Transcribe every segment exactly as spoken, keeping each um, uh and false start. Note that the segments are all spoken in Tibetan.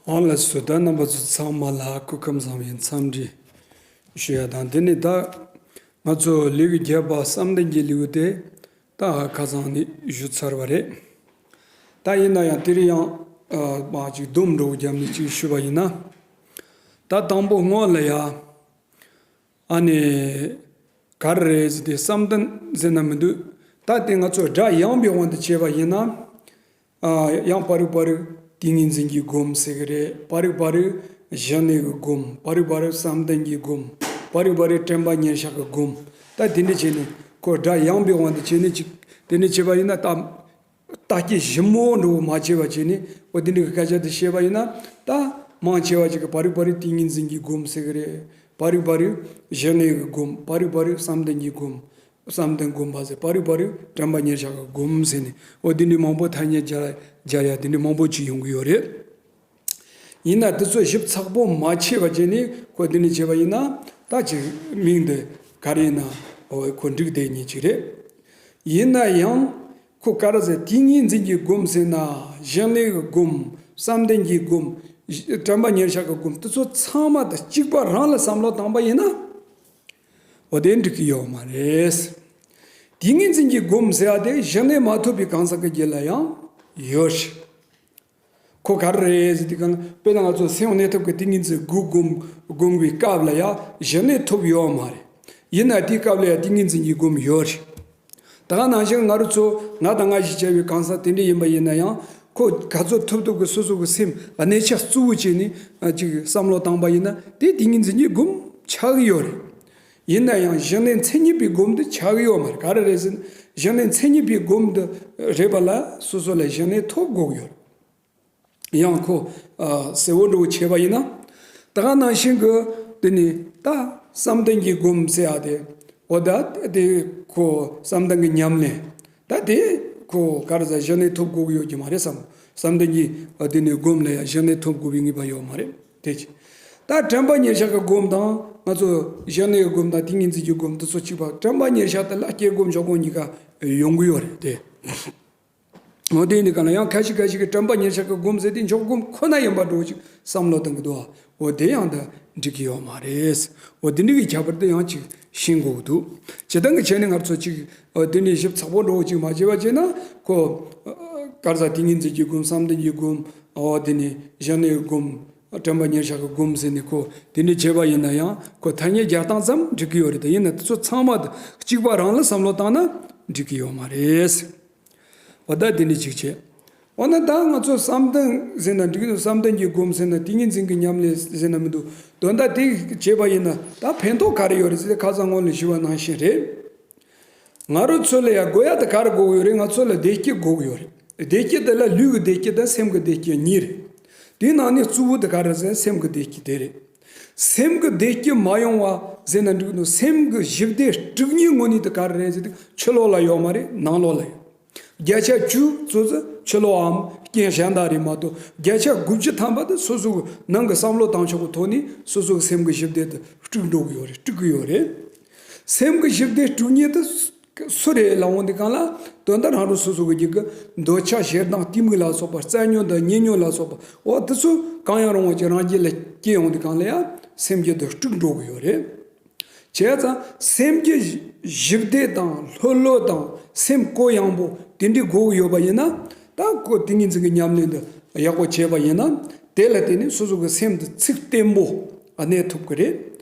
ཨང་ལགས་སོ། ད་རྣམ་པ་ཚོ་ཚང་མ་ལ་སྐུ་ཁམས་བཟང་བའི་འཚམས་འདྲི་ཞུ་ཡ་དང་། དེ་ནས་ད་ང་ཚོ་ལེའུ་བརྒྱད་པ་བསམ་གཏན་གྱི་ལེའུ་དེ་ད་ཁ་སང་ནས་ཞུ་ཚར་བ་རེད། ད་ཡིན་ན་ཡང་དེ་རིང་ཡང་ཨ་མ་ཅིག་སྡོམ་འདྲ་བོ་བརྒྱབ་ནས་ཅིག་ཞུ་བ་ཡིན་ན། ད་དང་པོ་སྔོན་ལ་ཡ། ཨ་ནི་ག་རེ་རེད་ཟེར་ཏེ་བསམ་གཏན་ཟེར་ན་མི་འདུག་ད་དེ་ང་ཚོ་སྒྲ་ཡངས་པའི་དབང་དུ་བྱས་པ་ཡིན་ན། ཨ་ཡང་པ་རིག་པ་རིག་ཏིང་ངེ་འཛིན་གྱི་སྒོམ་ཟེར་གི་རེད། པ་རིག་པ་རིག་གཞི་གནས་ཀྱི་སྒོམ། པ་རིག་པ་རིག་བསམ་གཏན་གྱི་སྒོམ། པ་རིག་པ་རིག་དྲན་པ་ཉེར་བཞག་གི་སྒོམ། ད་དེ་འདྲ་བྱས་ནས་ཁོ་སྒྲ་ཡངས་པའི་དབང་དུ་བྱས་ནས་ཅིག་དེ་འདྲ་བྱས་པ་ཡིན་ན་ད། ལྟ་སྐྱེ་ཞིབ་མོ་འདྲ་བོ་མ་བྱས་པ་བྱས་ནས་འོ་དེ་འདྲ་གི་སྐད་ཆ་དེ་བཤད་པ་ཡིན་ན། ད་མང་ཆེ་བ་ཅིག་གིས་པ་རིག་པ་རིག་ཏིང་ངེ་འཛིན་གྱི་སྒོམ་ཟེར་གི་རེད། པ་རིག་པ་རིག་གཞི་གནས་ཀྱི་སྒོམ། པ་རིག་པ་རིག་བསམ་གཏན་གྱི་སྒོམ། བསམ་གཏན་སྒོམ་པ་ཟེར། པ་རིག་པ་རིག་དྲན་པ་ཉེར་བཞག་གི་སྒོམ་ཟེར་ནས་འོ་དེ་འདྲ་མང་པོ་ཐ་སྙད་སྦྱར་སྦྱར་ཡ་དེ་འདྲ་མང་པོ་ཅིག་ཡོང་གི་ཡོད་རེད། ཡིན་ན་དེ་ཚོ་ཞིབ་ཚགས་པོ་མ་བྱས་པ་བྱས་ནས་ཁོ་དེ་འདྲ་བྱས་པ་ཡིན་ན་ད་ཅིག་མིང་དེ་ག་རེ་ཡིན་ན་འོ་ཁོ་འགྲིག་བསྡད་མཁན་ཅིག་རེད། ཡིན་ན་ཡང་། ཁོ་ག་རེ་ཟེར། ཏིང་ངེ་འཛིན་གྱི་སྒོམ་ཟེར་ན། གཞི་གནས་ཀྱི་སྒོམ། བསམ་གཏན་གྱི་སྒོམ། དྲན་པ་ཉེར་བཞག་གི་སྒོམ། དེ་ཚོ་ཚང་མ་དང་གཅིག་པ་རང་ལ་བསམ་བློ་བཏང་པ་ཡིན་ན། འོ་དེ་འགྲིག་གི་ཡོད་མ་རེད། ཏིང་ངེ་འཛིན་གྱི་སྒོམ་ཟེར་བ་དེ་གཞི་གནས་མ་ཐོབ་པའི་གང་ཟག་གི་རྒྱུད་ལ་ཡང་ཡོད་རེད། ཁོ་ག་རེ་རེད་ཟེར་དུས་གང་། དཔེར་ན་ང་ཚོ་སེམས་གནས་ཐབས་ཀྱི་ཏིང་ངེ་འཛིན་དགུ་སྒོམ་སྒོམ་པའི་སྐབས་ལ་ཡང་གཞི་གནས་ཐོབ་ཡོད་མ་རེད། ཡིན་ན་དེའི་སྐབས་ལ་ཡང་ཏིང་ངེ་འཛིན་གྱི་སྒོམ་ཡོད་རེད། ད་ག་ནང་བཞིན་ང་རང་ཚོ་ང་དང་ང་ཞེས་བྱ་བའི་གང་ཟག་དེ་འདྲ་ཡིན་པ་ཡིན་ན་ཡང་ཁོ་ག་ཚོད་ཐུབ་ཐུབ་ཀྱི་སོ་སོ་གི་སེམས་གནས་ཆ་གཙོ་བོ་བྱས་ནས་ཅིག་བསམ་བློ་བཏང་པ་ཡིན་ན་དེ་ཏིང་ངེ་འཛིན་གྱི་སྒོམ་ཆགས་ཀྱི་ཡོད་རེད། ཡིན་ན་ཡང་གཞི་གནས་མཚན་ཉིད་པའི་སྒོམ་དེ་ཆགས་ཀྱི་ཡོད་མ་རེད། ག་རེ་རེད་ཟེར་ན་གཞི་གནས་མཚན་ཉིད་པའི་སྒོམ་དེ་རེད་པ་ལ་སོ་སོ་ལ་གཞི་གནས་ཐོབ་དགོས་ཀྱི་ཡོད་རེད། ཡང་ཁོ་ཨ་གསལ་བོ་འདྲ་བོ་བྱས་པ་ཡིན་ན། ད་ག་ནང་བཞིན་གྱི་དེ་ནི་ད་བསམ་གཏན་གྱི་སྒོམ་ཟེར་ཡ་དེ་འོ་ད་དེ་ཁོ་བསམ་གཏན་གྱི་ཉམས་ལེན། ད་དེ་ཁོ་ག་རེ་ཟེར་གཞི་གནས་ཐོབ་དགོས་ཀྱི་ཡོད་ཀྱི་མ་རེད་བསམ། བསམ་གཏན་གྱི་དེ་ནི་སྒོམ་ལ་ཡང་གཞི་གནས་ཐོབ་དགོས་པའི་ངེས་པ་ཡོད་མ་རེད་དེ་ཅི། ད་དྲན་པ་ཉེར་བཞག་གི་སྒོམ་དང་ང་ཚོ་གཞི་གནས་ཀྱི་སྒོམ་དང་ཏིང་ངེ་འཛིན་གྱི་སྒོམ་དེ་ཚོ་གཅིག་པ། དྲན་པ་ཉེར་བཞག་དེ་ལ་སྐྱེ་སྒོམ་འཇོག་སྒོམ་གཉིས་ཀ་ཡོང་གི་ཡོད་རེད་དེ། འོ་དེ་ཡིན་དུས་གང་ལ་ཡང་ཁ་ཤས་ཁ་ཤས་ཀྱིས་དྲན་པ་ཉེར་བཞག་གི་སྒོམ་ཟེར་དེ་འཇོག་སྒོམ་ཁོ་ན་ཡིན་པ་འདྲ་བོ་ཅིག་བསམ་བློ་གཏོང་གི་འདུག་འོ་དེ་ཡང་ད་འགྲིག་གི་ཡོད་མ་རེད། འོ་དེ་འདྲ་གི་ཁྱད་པར་དེ་ཡང་ཅིག་ཤེས་དགོས་ཀྱི་འདུག་སྤྱིར་བཏང་གི་ཆ་ནས་ང་ཚོ་ཅིག་འོ་དེ་འདྲའི་ཞིབ་ཚགས་པོ་འདྲ་བོ་ཅིག་མ་བྱས་པ་བྱས་ན་ཁོ་ག་རེ་ཟེར་ཏིང་ངེ་འཛིན་གྱི་སྒོམ། བསམ་གཏན་གྱི་སྒོམ། འོ་དེ་ནས་གཞི་གནས་སྒོམ། དྲན་པ་ཉེར་བཞག་གི་སྒོམ་ཟེར་ནས་ཁོ་དེ་འདྲ་བྱས་པ་ཡིན་ན་ཡང་ཁོ་ཐ་སྙད་སྦྱར་སྟངས་ཙམ་འགྲིག་གི་ཡོད་རེད། དེ་ཡིན་ན་དེ་ཚོ་ཚང་མ་གཅིག་པ་རང་ལ་བསམ་བློ་བཏང་ན་འགྲིག་གི་ཡོད་མ་རེད། འོ་ད་དེ་འདྲ་ཅིག་བྱས། འོ་ན་ད་ང་ཚོ་བསམ་གཏན་ཟེར་ན་འགྲིག་གི་འདུག་བསམ་གཏན་གྱི་སྒོམ་ཟེར་ན་ཏིང་ངེ་འཛིན་གྱི་ཉམས་ལེན་ཟེར་ན་མི་འདུག་དོན་དག་དེ་བྱས་པ་ཡིན་ན་ད་ཕན་ཐོགས་ག་རེ་ཡོད་རེད་ཟེར་ཏེ་ཁ་སང་སྔོན་ལ་ཞུས་པ་ནང་བཞིན་རེད། ང་རང་ཚོ་ལ་ཡང་དགོས་ཡ་དེ་ག་རེ་དགོས་ཀྱི་ཡོད་རེད། ང་ཚོ་ལ་བདེ་སྐྱིད་དགོས་ཀྱི་ཡོད་རེད། བདེ་སྐྱིད་དེ་ལ་ལུས་ཀྱི་བདེ་སྐྱིད་དང་སེམས་ཀྱི་བདེ་སྐྱིད་གཉིས་རེད། དེའི་ནང་ནས་གཙོ་བོ་དེ་ག་རེ་ཟེར་ན་སེམས་ཀྱི་བདེ་སྐྱིད་དེ་རེད། སེམས་ཀྱི་བདེ་སྐྱིད་མ་ཡོང་བ་ཟེར་ན་འགྲིག་གི་འདུག་སེམས་ཀྱི་ཞི་བདེ་དཀྲུག་མཁན་དངོས་གནས་དེ་ག་རེ་རེད་ཟེར་དུས་ཕྱི་ལོགས་ལ་ཡོད་མ་རེད། ནང་ལོགས་ལ་ཡོད། བརྒྱ་ཆ་བཅུ་ཙམ་ཕྱི་ལོགས་འམ་རྐྱེན་གཞན་དག་རེད་མ་གཏོགས་བརྒྱ་ཆ་དགུ་བཅུ་ཐམ་པ་དེ་སོ་སོ་གི་ནང་གི་བསམ་བློ་བཏང་ཕྱོགས་ཀྱི་ཐོག་ནས་སོ་སོ་གི་སེམས་ཀྱི་ཞི་བདེ་དེ་དཀྲུག་འགྲོ་གི་ཡོད་རེད། དཀྲུག་གི་ཡོད་རེད། སེམས་ཀྱི་ཞི་བདེ་དཀྲུག་མཁན་དེ་སུ་རེད་ལབ་འོང་དུས་སྒང་ལ་དོན་དག་རང་རང་སོ་སོ་གི་རྒྱུད་ཀྱི་འདོད་ཆགས་ཞེ་སྡང་གཏི་མུག་ལ་སོགས་པ་རྩ་ཉོན་དང་ཉེ་ཉོན་ལ་སོགས་པ་འོ་དེ་ཚོ་གང་ཡང་རུང་བ་ཅིག་རང་རྒྱུད་ལ་སྐྱེ་ཡོང་དུས་སྒང་ལ་ཡང་སེམས་རྒྱུད་དེ་དཀྲུག་འགྲོ་གི་ཡོད་རེད། བྱས་ཙང་སེམས་ཀྱི་ཞི་བདེ་དང་ལྷོད་ལྷོད་དང་སེམས་གུ་ཡངས་པོ་དེ་འདྲ་དགོས་ཀྱི་ཡོད་པ་ཡིན་ན། ད་ཁོ་ཏིང་ངེ་འཛིན་གྱི་ཉམས་ལེན་དེ་ཡག་པོ་བྱས་པ་ཡིན་ན། དེ་ལ་བརྟེན་ནས་སོ་སོ་གི་སེམས་དེ་ཚིག་བརྟན་པོ་གནས་ཐུབ་ཀྱི་རེད།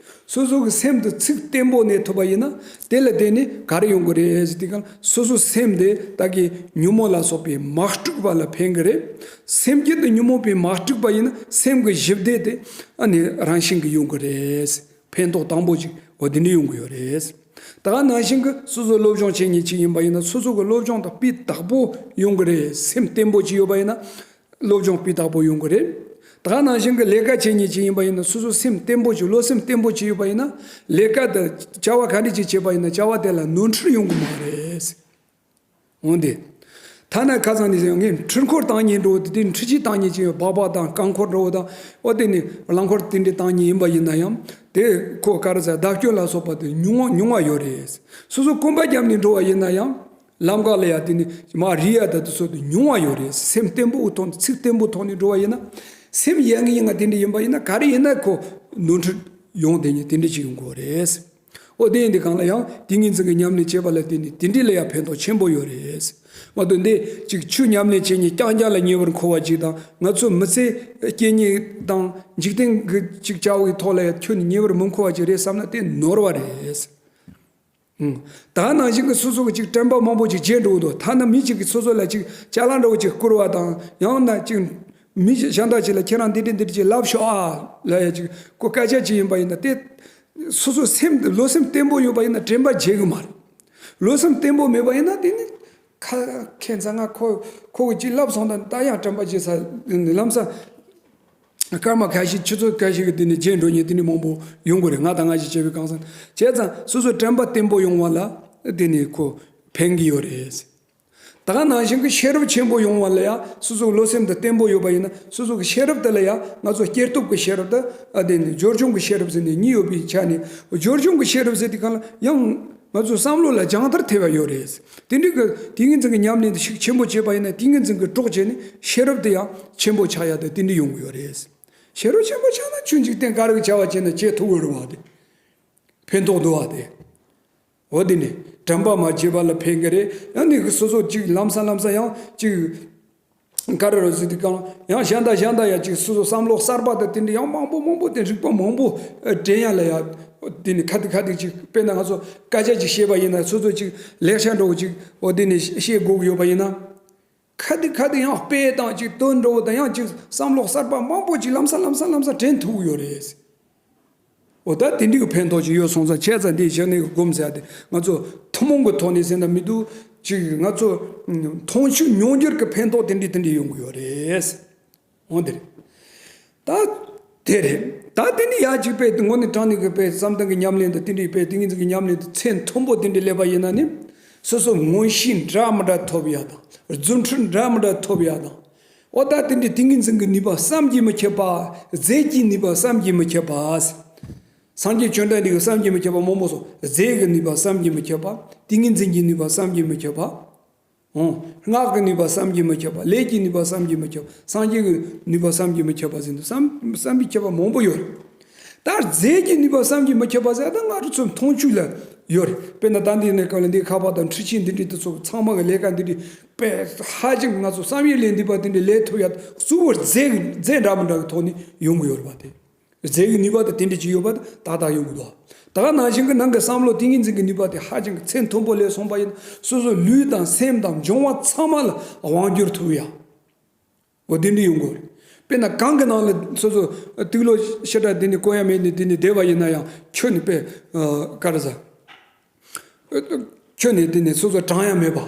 སོ་སོ་གི་སེམས་དེ་ཚིག་བརྟན་པོ་གནས་ཐུབ་པ་ཡིན་ན། དེ་ལ་བརྟེན་ནས་ག་རེ་ཡོང་གི་རེད་ཟེར་དུས་སྒང་སོ་སོ་སེམས་དེ་ད་གི་ཉོན་མོངས་ལ་སོགས་པས་མ་དཀྲུགས་པ་ལ་ཕན་གྱི་རེད། སེམས་རྒྱུད་དེ་ཉོན་མོངས་པས་མ་དཀྲུགས་པ་ཡིན་ན་སེམས་ཀྱི་ཞི་བདེ་དེ་ཨ་ནི་རང་བཞིན་གྱིས་ཡོང་གི་རེད། ཕན་ཐོགས་དང་པོ་ཅིག་འོ་དེ་འདྲ་ཡོང་གི་ཡོད་རེད། ད་ག་ནང་བཞིན་གྱི་སོ་སོ་སློབ་སྦྱོང་བྱེད་མཁན་ཅིག་ཡིན་པ་ཡིན་ན་སོ་སོ་གི་སློབ་སྦྱོང་དང་སྤུས་དག་པོ་ཡོང་གི་རེད། སེམས་བརྟན་པོ་ཅིག་ཡོད་པ་ཡིན་ན་སློབ་སྦྱོང་སྤུས་དག་པོ་ཡོང་གི་རེད། ད་ག་ནང་བཞིན་གྱི་ལས་ཀ་བྱེད་མཁན་ཅིག་ཡིན་པ་ཡིན་ན་སོ་སོ་སེམས་བརྟན་པོ་ཅིག་བློ་སེམས་བརྟན་པོ་ཅིག་ཡོད་པ་ཡིན་ན་ལས་ཀ་དང་བྱ་བ་ག་འདྲ་ཅིག་བྱེད་པ་ཡིན་ན་བྱ་བ་དེ་ལ་ནོར་འཁྲུལ་ཡོང་གི་མ་རེད། འོན་ཏེ། ཐ་ན་ཁ་སང་ནས་ཟེར་ཡང་ངས་འཕྲུལ་འཁོར་བཏང་མཁན་འདྲ་བོ་དེ་དེ་འཕྲུལ་ཆས་བཏང་མཁན་ཅིག་ཡོད། སྦག་སྦག་དང་རྐང་འཁོར་འདྲ་བོ་དང་འོ་དེ་ནི་རླངས་འཁོར་དེ་འདྲ་བཏང་མཁན་ཡིན་པ་ཡིན་ན་ཡང་དེ་ཁོ་ག་རེ་ཟེར་བརྡབ་སྐྱོན་ལ་སོགས་པ་དེ་ཉུང་བ་ཉུང་བ་ཡོད་རེད། སོ་སོ་གོམ་པ་བརྒྱབ་ནས་འགྲོ་བ་ཡིན་ན་ཡང་ལམ་ཁ་ལ་ཡ་དེ་ནི་མ་རི་ཡ་ད་དེ་ཚོ་དེ་ཉུང་བ་ཡོད་རེད། སེམས་བརྟན་པོའི་ཐོག་ནས་ཚིག་བརྟན་པོའི་ཐོག་ནས་འགྲོ་བ་ཡིན་ན། སེམས་ཡ་ངི་ཡ་ང་དེ་འདྲ་ཡིན་པ་ཡིན་ན་ག་རེ་ཡིན་ན་ཁོ་ནོར་འཁྲུལ་ཡོང་དེ་ཉིད་དེ་འདྲ་ཅིག་ཡོང་གི་རེད། ཨོ་དེ་ཡིན་དུས་གང་ལ་ཡང་ཏིང་ངེ་འཛིན་གྱི་ཉམས་ལེན་བྱེད་པ་ལ་བརྟེན་ནས་དེ་འདྲ་ལ་ཡང་ཕན་ཐོགས་ཆེན་པོ་ཡོད་རེད། མ་གཏོགས་འདི་ཅིག་ཆོས་ཉམས་ལེན་བྱེད་ཉིན་རྐྱང་རྐྱང་ལ་ཉེ་བར་མཁོ་བ་ཅིག་དང་ང་ཚོ་མི་ཚེ་སྐྱེལ་ཉིན་དང་འཇིག་རྟེན་གྱི་ཅིག་བྱ་བའི་ཐོག་ལ་ཡང་ཁྱོན་ནས་ཉེ་བར་མི་མཁོ་བ་ཅིག་རེད་བསམ་ན་དེ་ནོར་བ་རེད། ད་ནང་བཞིན་གྱི་སོ་སོ་གི་ཅིག་དྲན་པ་མང་པོ་ཅིག་བརྗེད་འགྲོ་འདུག་ཐ་ན་མི་གཅིག་གིས་སོ་སོ་ལ་ཅིག་ཅ་ལག་འདྲ་བོ་ཅིག་བསྐུར་བ་དང་ཡང་ན་ཅིག་མི་གཞན་དག་ཅིག་ལ་ཁྱེད་རང་འདི་འདྲ་འདི་འདྲ་ཅིག་ལབ་ཤོག་ཨ་ལབ་ཡ་ཅིག་ཁོ་སྐད་ཆ་ཅིག་ཡིན་པ་ཡིན་ན་དེ་སོ་སོ་སེམས་བློ་སེམས་བརྟན་པོ་ཡོད་པ་ཡིན་ན་དྲན་པ་བརྗེད་གི་མ་རེད། བློ་སེམས་བརྟན་པོ་མེད་པ་ཡིན་ན་དེ་ནི་ཁ་ཁྱེད་ཚང་ང་ཁོ་ཁོ་གི་ཅིག་ལབ་སོང་ད་ད་ཡང་དྲན་པ་བརྗེད་ས་ལམ་སང་། སྐར་མ་ཁ་ཤས་ཆུ་ཚོད་ཁ་ཤས་ཀྱི་དེ་ནས་བརྗེད་འགྲོ་མཁན་དེ་འདྲ་མང་པོ་ཡོང་གི་རེད། ང་དང་ང་ཞིག་བྱས་པའི་གང་ཟག་བྱས་ཙང་སོ་སོའི་དྲན་པ་བརྟན་པོ་ཡོང་བ་ལ་དེ་ནས་ཁོ་ཕན་གྱི་ཡོད་རེད། ད་ག་ནང་བཞིན་གྱི་ཤེས་རབ་ཆེན་པོ་ཡོང་བ་ལ་ཡང་སོ་སོའི་བློ་སེམས་དེ་བརྟན་པོ་ཡོད་པ་ཡིན་ན་སོ་སོ་གི་ཤེས་རབ་དེ་ལ་ཡང་ང་ཚོ་སྐྱེས་སྟོབས་ཀྱི་ཤེས་རབ་དང་ཨ་དེ་ནས་སྦྱོར་བྱུང་གི་ཤེས་རབ་ཟེར་ནས་གཉིས་ཡོད་པའི་ཆ་ནས་སྦྱོར་བྱུང་གི་ཤེས་རབ་ཟེར་དུས་གང་ལ་ཡང་། ང་ཚོའི་བསམ་བློ་ལ་སྦྱང་བརྡར་ཐེབས་པ་ཡོད་རེད། དེ་འདྲའི་གི་ཏིང་ངེ་འཛིན་གྱི་ཉམས་ལེན་དེ་ཤུགས་ཆེན་པོ་བྱས་པ་ཡིན་ན་ཏིང་ངེ་འཛིན་གྱི་གྲོགས་བྱས་ནས་ཤེས་རབ་དེ་ཡང་ཆེན་པོ་ཆགས་ཡ་དེ་དེ་འདྲ་ཡོང་གི་ཡོད་རེད། ཤེས་རབ་ཆེན་པོ་ཆགས་ན་ཆོས་འཇིག་རྟེན་ག་རེ་གི་བྱ་བ་བྱས་ན་བྱེད་ཐུབ་ཀྱི་རེད་བ་དེ། ཕན་ཐོགས་འདུག་བ་དེ། འོ་དེ་ནི་དྲན་པ་མ་བརྗེད་པ་ལ་ཕན་གི་རེད། ཡང་ནི་གི་སོ་སོ་གཅིག་ལམ་སང་ལམ་སང་ཡང་གཅིག་ག་རེ་རོ་ཟེར་དུས་གང་ཡང་གཞན་དག་གཞན་དག་ཡང་གཅིག་སོ་སོ་བསམ་བློ་གསར་པ་དང་དེ་འདྲ་ཡང་མང་པོ་མང་པོ་དེ་རིག་པ་མང་པོ་དྲན་ཡ་ལ་ཡ། དེ་ནི་ཁ་ཐིག་ཁ་ཐིག་ཅིག་དཔེར་ན་ང་ཚོ་སྐད་ཆ་ཅིག་བཤད་པ་ཡིན་ན་སོ་སོ་ཅིག་ལེགས་ཆ་འདྲ་བོ་ཅིག་འོ་དེ་ནི་བཤད་དགོས་ཀྱི་ཡོད་པ་ཡིན་ན། ཁ་ཐིག་ཁ་ཐིག་ཡང་དཔེ་དང་ཅིག་དོན་འདྲ་བོ་དང་ཡང་ཅིག་བསམ་བློ་གསར་པ་མང་པོ་ཅིག་ལམ་སང་ལམ་སང་ལམ་སང་དྲན་ཐུབ་ཀྱི་ཡོད་རེད། འོ་ད་དེ་འདྲའི་གི་ཕན་ཐོགས་ཅིག་ཡོད་སོང་ཙང་བྱས་ཙང་འདི་བཞག་ནས་སྒོམ་ཟེར་ཏེ་ང་ཚོ་ཐུན་མོང་གི་ཐོག་ནས་ཟེར་ན་མི་འདུག་ཅིག་ང་ཚོ་མཐོང་ཆོས་མྱོང་འགྱུར་གྱི་ཕན་ཐོགས་དེ་འདྲའི་དེ་འདྲའི་ཡོང་གི་ཡོད་རེད། འོ་དེ་རེད། ད་དེ་རེད། ད་དེ་ནི་ཡ་གཅིག་པས་དངོས་གནས་དྲང་གནས་ཀྱི་པས་བསམ་གཏན་གྱི་ཉམས་ལེན་དུ་དེ་འདྲའི་པས་ཏིང་ངེ་འཛིན་གྱི་ཉམས་ལེན་དུ་ཚད་མཐོན་པོ་དེ་འདྲའི་སླེབས་པ་ཡིན་ན་ནི་སོ་སོ་མངོན་ཤེས་འདྲ་མི་འདྲ་ཐོབ་ཡ་དང་རྫུ་འཕྲུལ་འདྲ་མི་འདྲ་ཐོབ་ཡ་དང་། འོ་ད་དེ་འདྲའི་ཏིང་ངེ་འཛིན་གྱི་ནུས་པ་བསམ་གྱིས་མི་ཁྱབ་པ། རྫས་ཀྱི་ནུས་པ་བསམ་གྱིས་མི་ཁྱབ་པ། སངས་རྒྱས་བཅོམ་ལྡན་འདས་ཀྱིས་བསམ་གྱིས་མི་ཁྱབ་པ་མང་པོ་གསུངས། རྫས་ཀྱི་ནུས་པ་བསམ་གྱིས་མི་ཁྱབ་པ། ཏིང་ངེ་འཛིན་གྱི་ནུས་པ་བསམ་གྱིས་མི་ཁྱབ་པ། འོ། སྔགས་ཀྱི་ནུས་པ་བསམ་གྱིས་མི་ཁྱབ་པ། ལས་ཀྱི་ནུས་པ་བསམ་གྱིས་མི་ཁྱབ་པ། སངས་རྒྱས་ཀྱི་ནུས་པ་བསམ་གྱིས་མི་ཁྱབ་པ་ཟེར་འདུག་བསམ་བསམ་གྱིས་ཁྱབ་པ་མང་པོ་ཡོད་རེད། ད་རྫས་ཀྱི་ནུས་པ་བསམ་གྱིས་མི་ཁྱབ་པ་ཟེར་ད་ང་རང་ཚོའི་མཐོང་ཆོས་ལ་ཡོད་རེད། དཔེར་ན་ད་འདི་ནས་གང་ལ་འདི་ཁ་པར་དང་འཕྲུལ་ཆས་འདི་འདྲའི་དེ་ཚོ་ཚང་མ་གི་ལས་ཀ་འདི་འདྲའི་དཔེ་ཧ་ཅང་ང་ཚོ་བསམ་ཡས་ལས་འདི་པ་འདི་འདྲའི་ལས་ཐུབ་ཡ་གཙོ་བོ་རྫས་ཀྱི་རྫས་འདྲ་མི་འདྲ་གི་ཐོག་ནས་ཡོང་གི་ཡོད་རེད་པ་དེ། རྫས་ཀྱི་ནུས་པ་དང་དེ་འདྲ་ཅིག་ཡོད་པ་ཏག་ཏག་ཡོང་གི་འདུག་ད་ག་ནང་བཞིན་གྱི་ནང་གི་བསམ་བློ་ཏིང་ངེ་འཛིན་གྱི་ནུས་པ་དེ་ཧ་ཅང་གི་ཚད་མཐོན་པོ་སླེབས་སོང་པ་ཡིན་ན་སོ་སོའི་ལུས་དང་སེམས་དང་འབྱུང་བ་ཚང་མ་ལ་དབང་བསྒྱུར་ཐུབ་ཡ། འོ་དེ་འདྲ་ཡོང་དགོས་རེད། དཔེར་ན་གང་གི་ནང་ལ་སོ་སོ་ཏིག་ལོ་ཤི་དྲག་དེ་ནི་གོ་ཡ་མེད་ནི་དེ་ནི་བསྡད་པ་ཡིན་ན་ཡང་ཁྱོད་ནི་དཔེ་ག་རེ་ཟ། ཁྱོད་ནི་དེ་ནི་སོ་སོ་དྲང་ཡ་མེད་པ།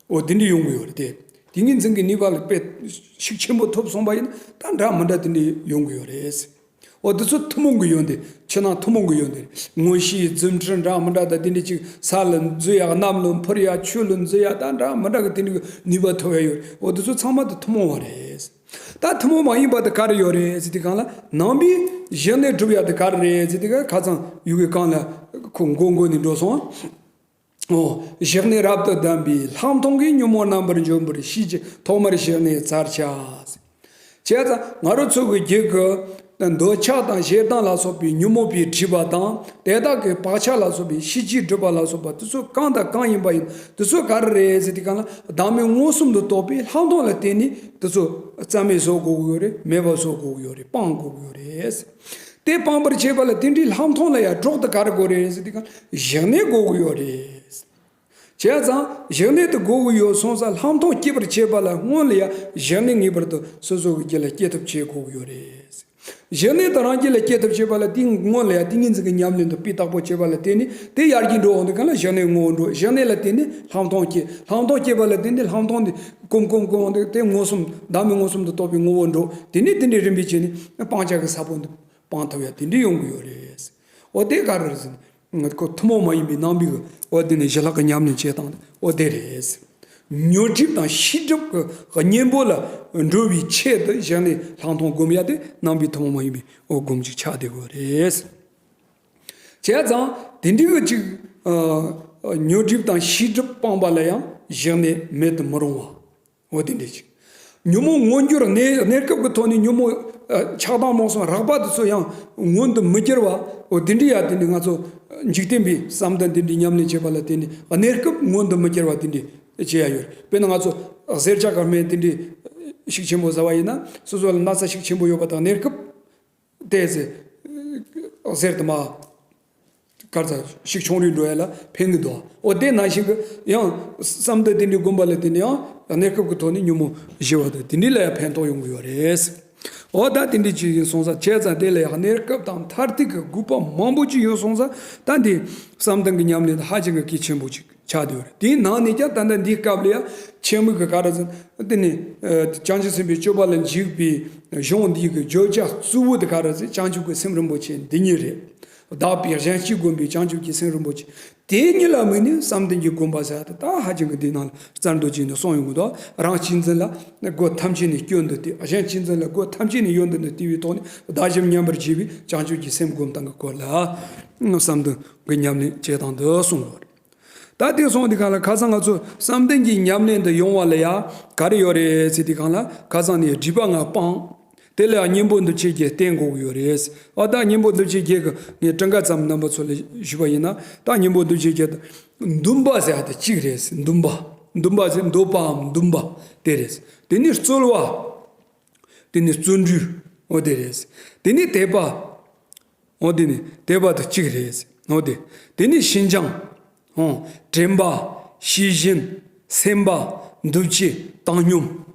འོ་དེ་འདྲ་ཡོང་གི་ཡོད་རེད་དེ། ཏིང་ངེ་འཛིན་གྱི་ནུས་པ་ལ་དཔེ་ཤུགས་ཆེན་པོ་ཐོབ་སོང་པ་ཡིན་ན་ད་འདྲ་མི་འདྲ་དེ་འདྲ་ཡོང་གི་ཡོད་རེད། འོ་དེ་ཚོ་ཐུན་མོང་གི་ཡོན་ཏན་ཕྱི་ནང་ཐུན་མོང་གི་ཡོན་ཏན་མངོན་ཤེས་རྫུ་འཕྲུལ་འདྲ་མི་འདྲ་དང་དེ་འདྲ་ཅིག་ས་ལ་འཛུལ་ཡ་གནམ་ལ་འཕུར་ཡ་ཆུ་ལ་འཛུལ་ཡ་ད་འདྲ་མི་འདྲ་གི་དེ་འདྲ་གི་ནུས་པ་ཐོབ་ཡ་ཡོད་རེད། འོ་དེ་ཚོ་ཚང་མ་དེ་ཐུན་མོང་བ་རེད། ད་ཐུན་མོང་མ་ཡིན་པ་དེ་ག་རེ་ཡོད་རེད་ཟེར་དུས་གང་ལ་ནང་པའི་གཞི་གནས་སྒྲུབ་ཡ་དེ་ག་རེ་རེད་ཟེར་དུས་ག་ཁ་ཚང་ཡུལ་གི་གང་ལ་ཁོ་མགོ་མགོ་ནས་འགྲོ་སོང་། འོ། གཞི་གནས་རབ་ཏུ་ལྡན་པའི་ལྷག་མཐོང་གིས་ཉོན་མོངས་རྣམ་པར་འཇོམས་པར་ཤེས་བྱའི་ཐོག་མར་གཞི་གནས་བཙལ་བྱ། བྱས་ཙང་ང་རང་ཚོ་གི་རྒྱུད་ཀྱི་འདོད་ཆགས་དང་ཞེ་སྡང་ལ་སོགས་པའི་ཉོན་མོངས་པའི་སྒྲིབ་པ་དང་དེ་དག་གི་བག་ཆགས་ལ་སོགས་པའི་ཤེས་བྱའི་སྒྲིབ་པ་ལ་སོགས་པ་དེ་ཚོ་གང་དང་གང་ཡིན་པ་ཡིན་དེ་ཚོ་ག་རེ་རེད་ཟེར་དུས་གང་ལ་བདག་མེད་མངོན་སུམ་དུ་རྟོགས་པའི་ལྷག་མཐོང་ལ་བརྟེན་ནས་དེ་ཚོ་རྩ་མེད་བཟོ་དགོས་ཀྱི་ཡོད་རེད། མེད་པ་བཟོ་དགོས་ཀྱི་ཡོད་རེད། སྤང་དགོས་ཀྱི་ཡོད་རེད། དེ་སྤང་བར་བྱེད་པ་ལ་དེ་འདྲའི་ལྷག་མཐོང་ལ་ཡང་གྲོགས་དེ་ག་རེ་དགོས་རེད་ཟེར་དུས་གང་གཞི་གནས་དགོས་ཀྱི་ཡོད་རེད། བྱས་ཙང་གཞི་གནས་དེ་དགོས་ཀྱི་ཡོད་སོང་ཙང་ལྷག་མཐོང་སྐྱེ་བར་བྱེད་པ་ལ་སྔོན་ལ་ཡང་གཞི་གནས་ངེས་པར་དུ་སོ་སོ་གི་རྒྱུད་ལ་སྐྱེ་ཐབས་བྱེད་དགོས་ཀྱི་ཡོད་རེད། གཞི་གནས་དེ་རང་རྒྱུད་ལ་སྐྱེ་ཐབས་བྱེད་པ་ལ་དེའི་སྔོན་ལ་ཡང་ཏིང་ངེ་འཛིན་གྱི་ཉམས་ལེན་དང་སྤུས་དག་པོ་བྱེད་པ་ལ་བརྟེན་ནས་དེ་ཡར་རྒྱས་འགྲོ་འོང་དུས་གང་ལ་གཞི་གནས་ངོ་བོ་འགྲོ། གཞི་གནས་ལ་བརྟེན་ནས་ལྷག་མཐོང་སྐྱེ། ལྷག་མཐོང་སྐྱེ་བ་ལ་བརྟེན་ནས་ལྷག་མཐོང་དེ་གོམས་གོམས་གོམས་དེ་དེ་མངོན་སུམ་བདག་མེད་མངོན་སུམ་དུ་རྟོགས་པའི་ངོ་བོ་འགྲོ། དེ་ནས་དེ་འདྲའི་རིམ་པས་བྱས་ནས་སྤང་བྱ་གི་ས་བོན་དུ། སྤང་ཐུབ་ཡ་དེ་འདྲ་ཡོང་གི་ཡོད་རེད། འོ་དེ་ག་རེ་རེད་ཟེར་ན། ཁོ་ཐུན་མོང་མ་ཡིན་པའི་ནང་པའི་གི་འོ་དེ་ནས་ཞི་ལྷག་གི་ཉམས་ལེན་བྱེད་སྟངས་འོ་དེ་རེད། ཉོན་སྒྲིབ་དང་ཤེས་སྒྲིབ་ཀྱི་གཉེན་པོ་ལ་འགྲོ་བའི་ཆེད་དུ་གཞི་ནས་ལྷག་མཐོང་སྒོམ་ཡ་དེ་ནང་པའི་ཐུན་མོང་མ་ཡིན་པའི་འོ་སྒོམ་ཅིག་ཆགས་བསྡད་དགོས་རེད། བྱས་ཙང་དེ་འདྲའི་གི་ཅིག་ཉོན་སྒྲིབ་དང་ཤེས་སྒྲིབ་སྤངས་པ་ལ་ཡང་གཞི་ནས་མེད་དུ་མི་རུང་བ། འོ་དེ་འདྲ་ཞིག་ཉོན་མོངས་མངོན་གྱུར་གནས་གནས་སྐབས་ཀྱི་ཐོག་ནས་ཉོན་མོངས་ ཆགས་སྡང་རྨོངས་གསུམ་རགས་པ་དེ་ཚོ་ཡང་མངོན་དུ་མི་གྱུར་བ། འོ་དེ་འདྲའི་ཡ་དེ་འདྲའི་ང་ཚོ་འཇིག་རྟེན་པའི་བསམ་གཏན་དེ་འདྲའི་ཉམས་ལེན་བྱེད་པ་ལ་བརྟེན་ནས་གནས་སྐབས་མངོན་དུ་མི་གྱུར་བ་དེ་འདྲའི་བྱེད་ཡ་ཡོད། དཔེར་ན་ང་ཚོ་གཟེར་ཆག་གི་སྨན་དེ་འདྲའི་ཤུགས་ཆེན་པོ་ཟ་བ་ཡིན་ན་སོ་སོ་ལ་ན་ཚ་ཤུགས་ཆེན་པོ་ཡོད་པ་དང་གནས་སྐབས་དེ་ཚེ་གཟེར་དུ་མ་གར་ཚ་ཤུགས་ཆུང་རུ་འགྲོ་ཡ་ལ་ཕན་གི་འདུག་འོ་དེ་ནང་བཞིན་གི་ཡང་བསམ་གཏན་དེ་འདྲའི་སྒོམ་པ་ལ་བརྟེན་ནས་ཡང་གནས་སྐབས་ཀྱི་ཐོག་ནས་ཉོན་མོངས་ཞི་བ་དང་དེ་འདྲའི་ལ་ཡང་ཕན་ཐོགས་ཡོང་གི་ཡོད་རེད། འོ་ད་དེ་འདྲའི་ཅིག་ཡིན་སོང་ཙང་བྱས་ཙང་དེ་ལ་ཡང་གནས་སྐབས་དང་མཐར་ཐུག་གི་དགོས་པ་མང་པོ་ཅིག་ཡོད་སོང་ཙང་ད་འདི་བསམ་གཏན་གྱི་ཉམས་ལེན་དེ་ཧ་ཅང་གི་གལ་ཆེན་པོ་ཅིག་ཆགས་བསྡད་ཡོད་རེད། དེའི་ནང་ནས་ཀྱང་ད་ལྟ་འདིའི་སྐབས་ལ་ཡང་ཆེན་མོ་གི་ག་རེ་ཟེར་དེ་ནི་བྱང་ཆུབ་སེམས་དཔའི་སྤྱོད་པ་ལ་འཇུག་པའི་གཞུང་འདིའི་གི་བརྗོད་བྱ་གཙོ་བོ་དེ་ག་རེ་ཟེར་བྱང་ཆུབ་ཀྱི་སེམས་རིན་པོ་ཆེ་འདི་ཉིད་རེད། དག་པའི་གཞན་གཅེས་བསྒོམ་པའི་བྱང་ཆུབ་ཀྱི་སེམས་རིན་པོ་ཆེ། དེ་ཉིད་ལ་དམིགས་ནས་བསམ་གཏན་གྱི་སྒོམ་པ་ཟེར་ཡ་དེ་ད་ཧ་ཅང་གི་འདི་ནང་ལ་རྩ་འགྲོ་ཅིག་ནས་གསུངས་ཡོང་གི་འདུག་རང་གཅེས་འཛིན་ལ་སྒོ་ཐམས་ཅད་ནས་སྐྱོན་འདུ་སྟེ། གཞན་གཅེས་འཛིན་ལ་སྒོ་ཐམས་ཅད་ནས་ཡོན་ཏན་དུ་བསྟི་བའི་ཐོག་ནས་བདག་གཞན་མཉམ་པར་བྱེད་པའི་བྱང་ཆུབ་ཀྱི་སེམས་སྒོམ་སྟངས་ཀྱི་སྐོར་ལ་བསམ་གཏན་གྱི་ཉམས་ལེན་བྱེད་སྟངས་འདི་གསུངས་ཡོད་རེད། ད་དེ་སོང་དེ་ག་ལ་ཁ་སང་ང་ཚོ་བསམ་གཏན་གྱི་ཉམས་ལེན་དུ་ཡོང་བ་ལ་ཡ་ག་རེ་ཡོད་རེད་ཟེར་དེ་ག་ལ་ཁ་སང་ནས་སྒྲིབ་པ་ལྔ་སྤང་། དེ་ལ་ཡང་གཉེན་པོ་འདུ་བྱེད་བརྒྱད་བསྟེན་དགོས་ཀྱི་ཡོད་རེད། ཨ་ད་གཉེན་པོ་འདུ་བྱེད་བརྒྱད་ཀྱི་ངས་གྲངས་ཀ་ཙམ་རྣམ་པ་ཚོ་ལ་ཞུས་པ་ཡིན་ན་ད་གཉེན་པོ་འདུ་བྱེད་བརྒྱད་དུ་འདུན་པ་ཟེར་ཡ་དེ་གཅིག་རེད། འདུན་པ། འདུན་པ་ཟེར་འདོད་པའམ་འདུན་པ་དེ་རེད། དེ་ནི་རྩོལ་བ། དེ་ནི་བརྩོན་འགྲུས། འོ་དེ་རེད། དེ་ནི་དད་པ། འོ་དེ་ནི་དད་པ་དང་གཅིག་རེད། འོ་དེ། དེ་ནི་ཤིན་སྦྱངས། འོ། དྲན་པ། ཤེས་བཞིན། སེམས་པ། འདུ་བྱེད། བཏང་སྙོམས།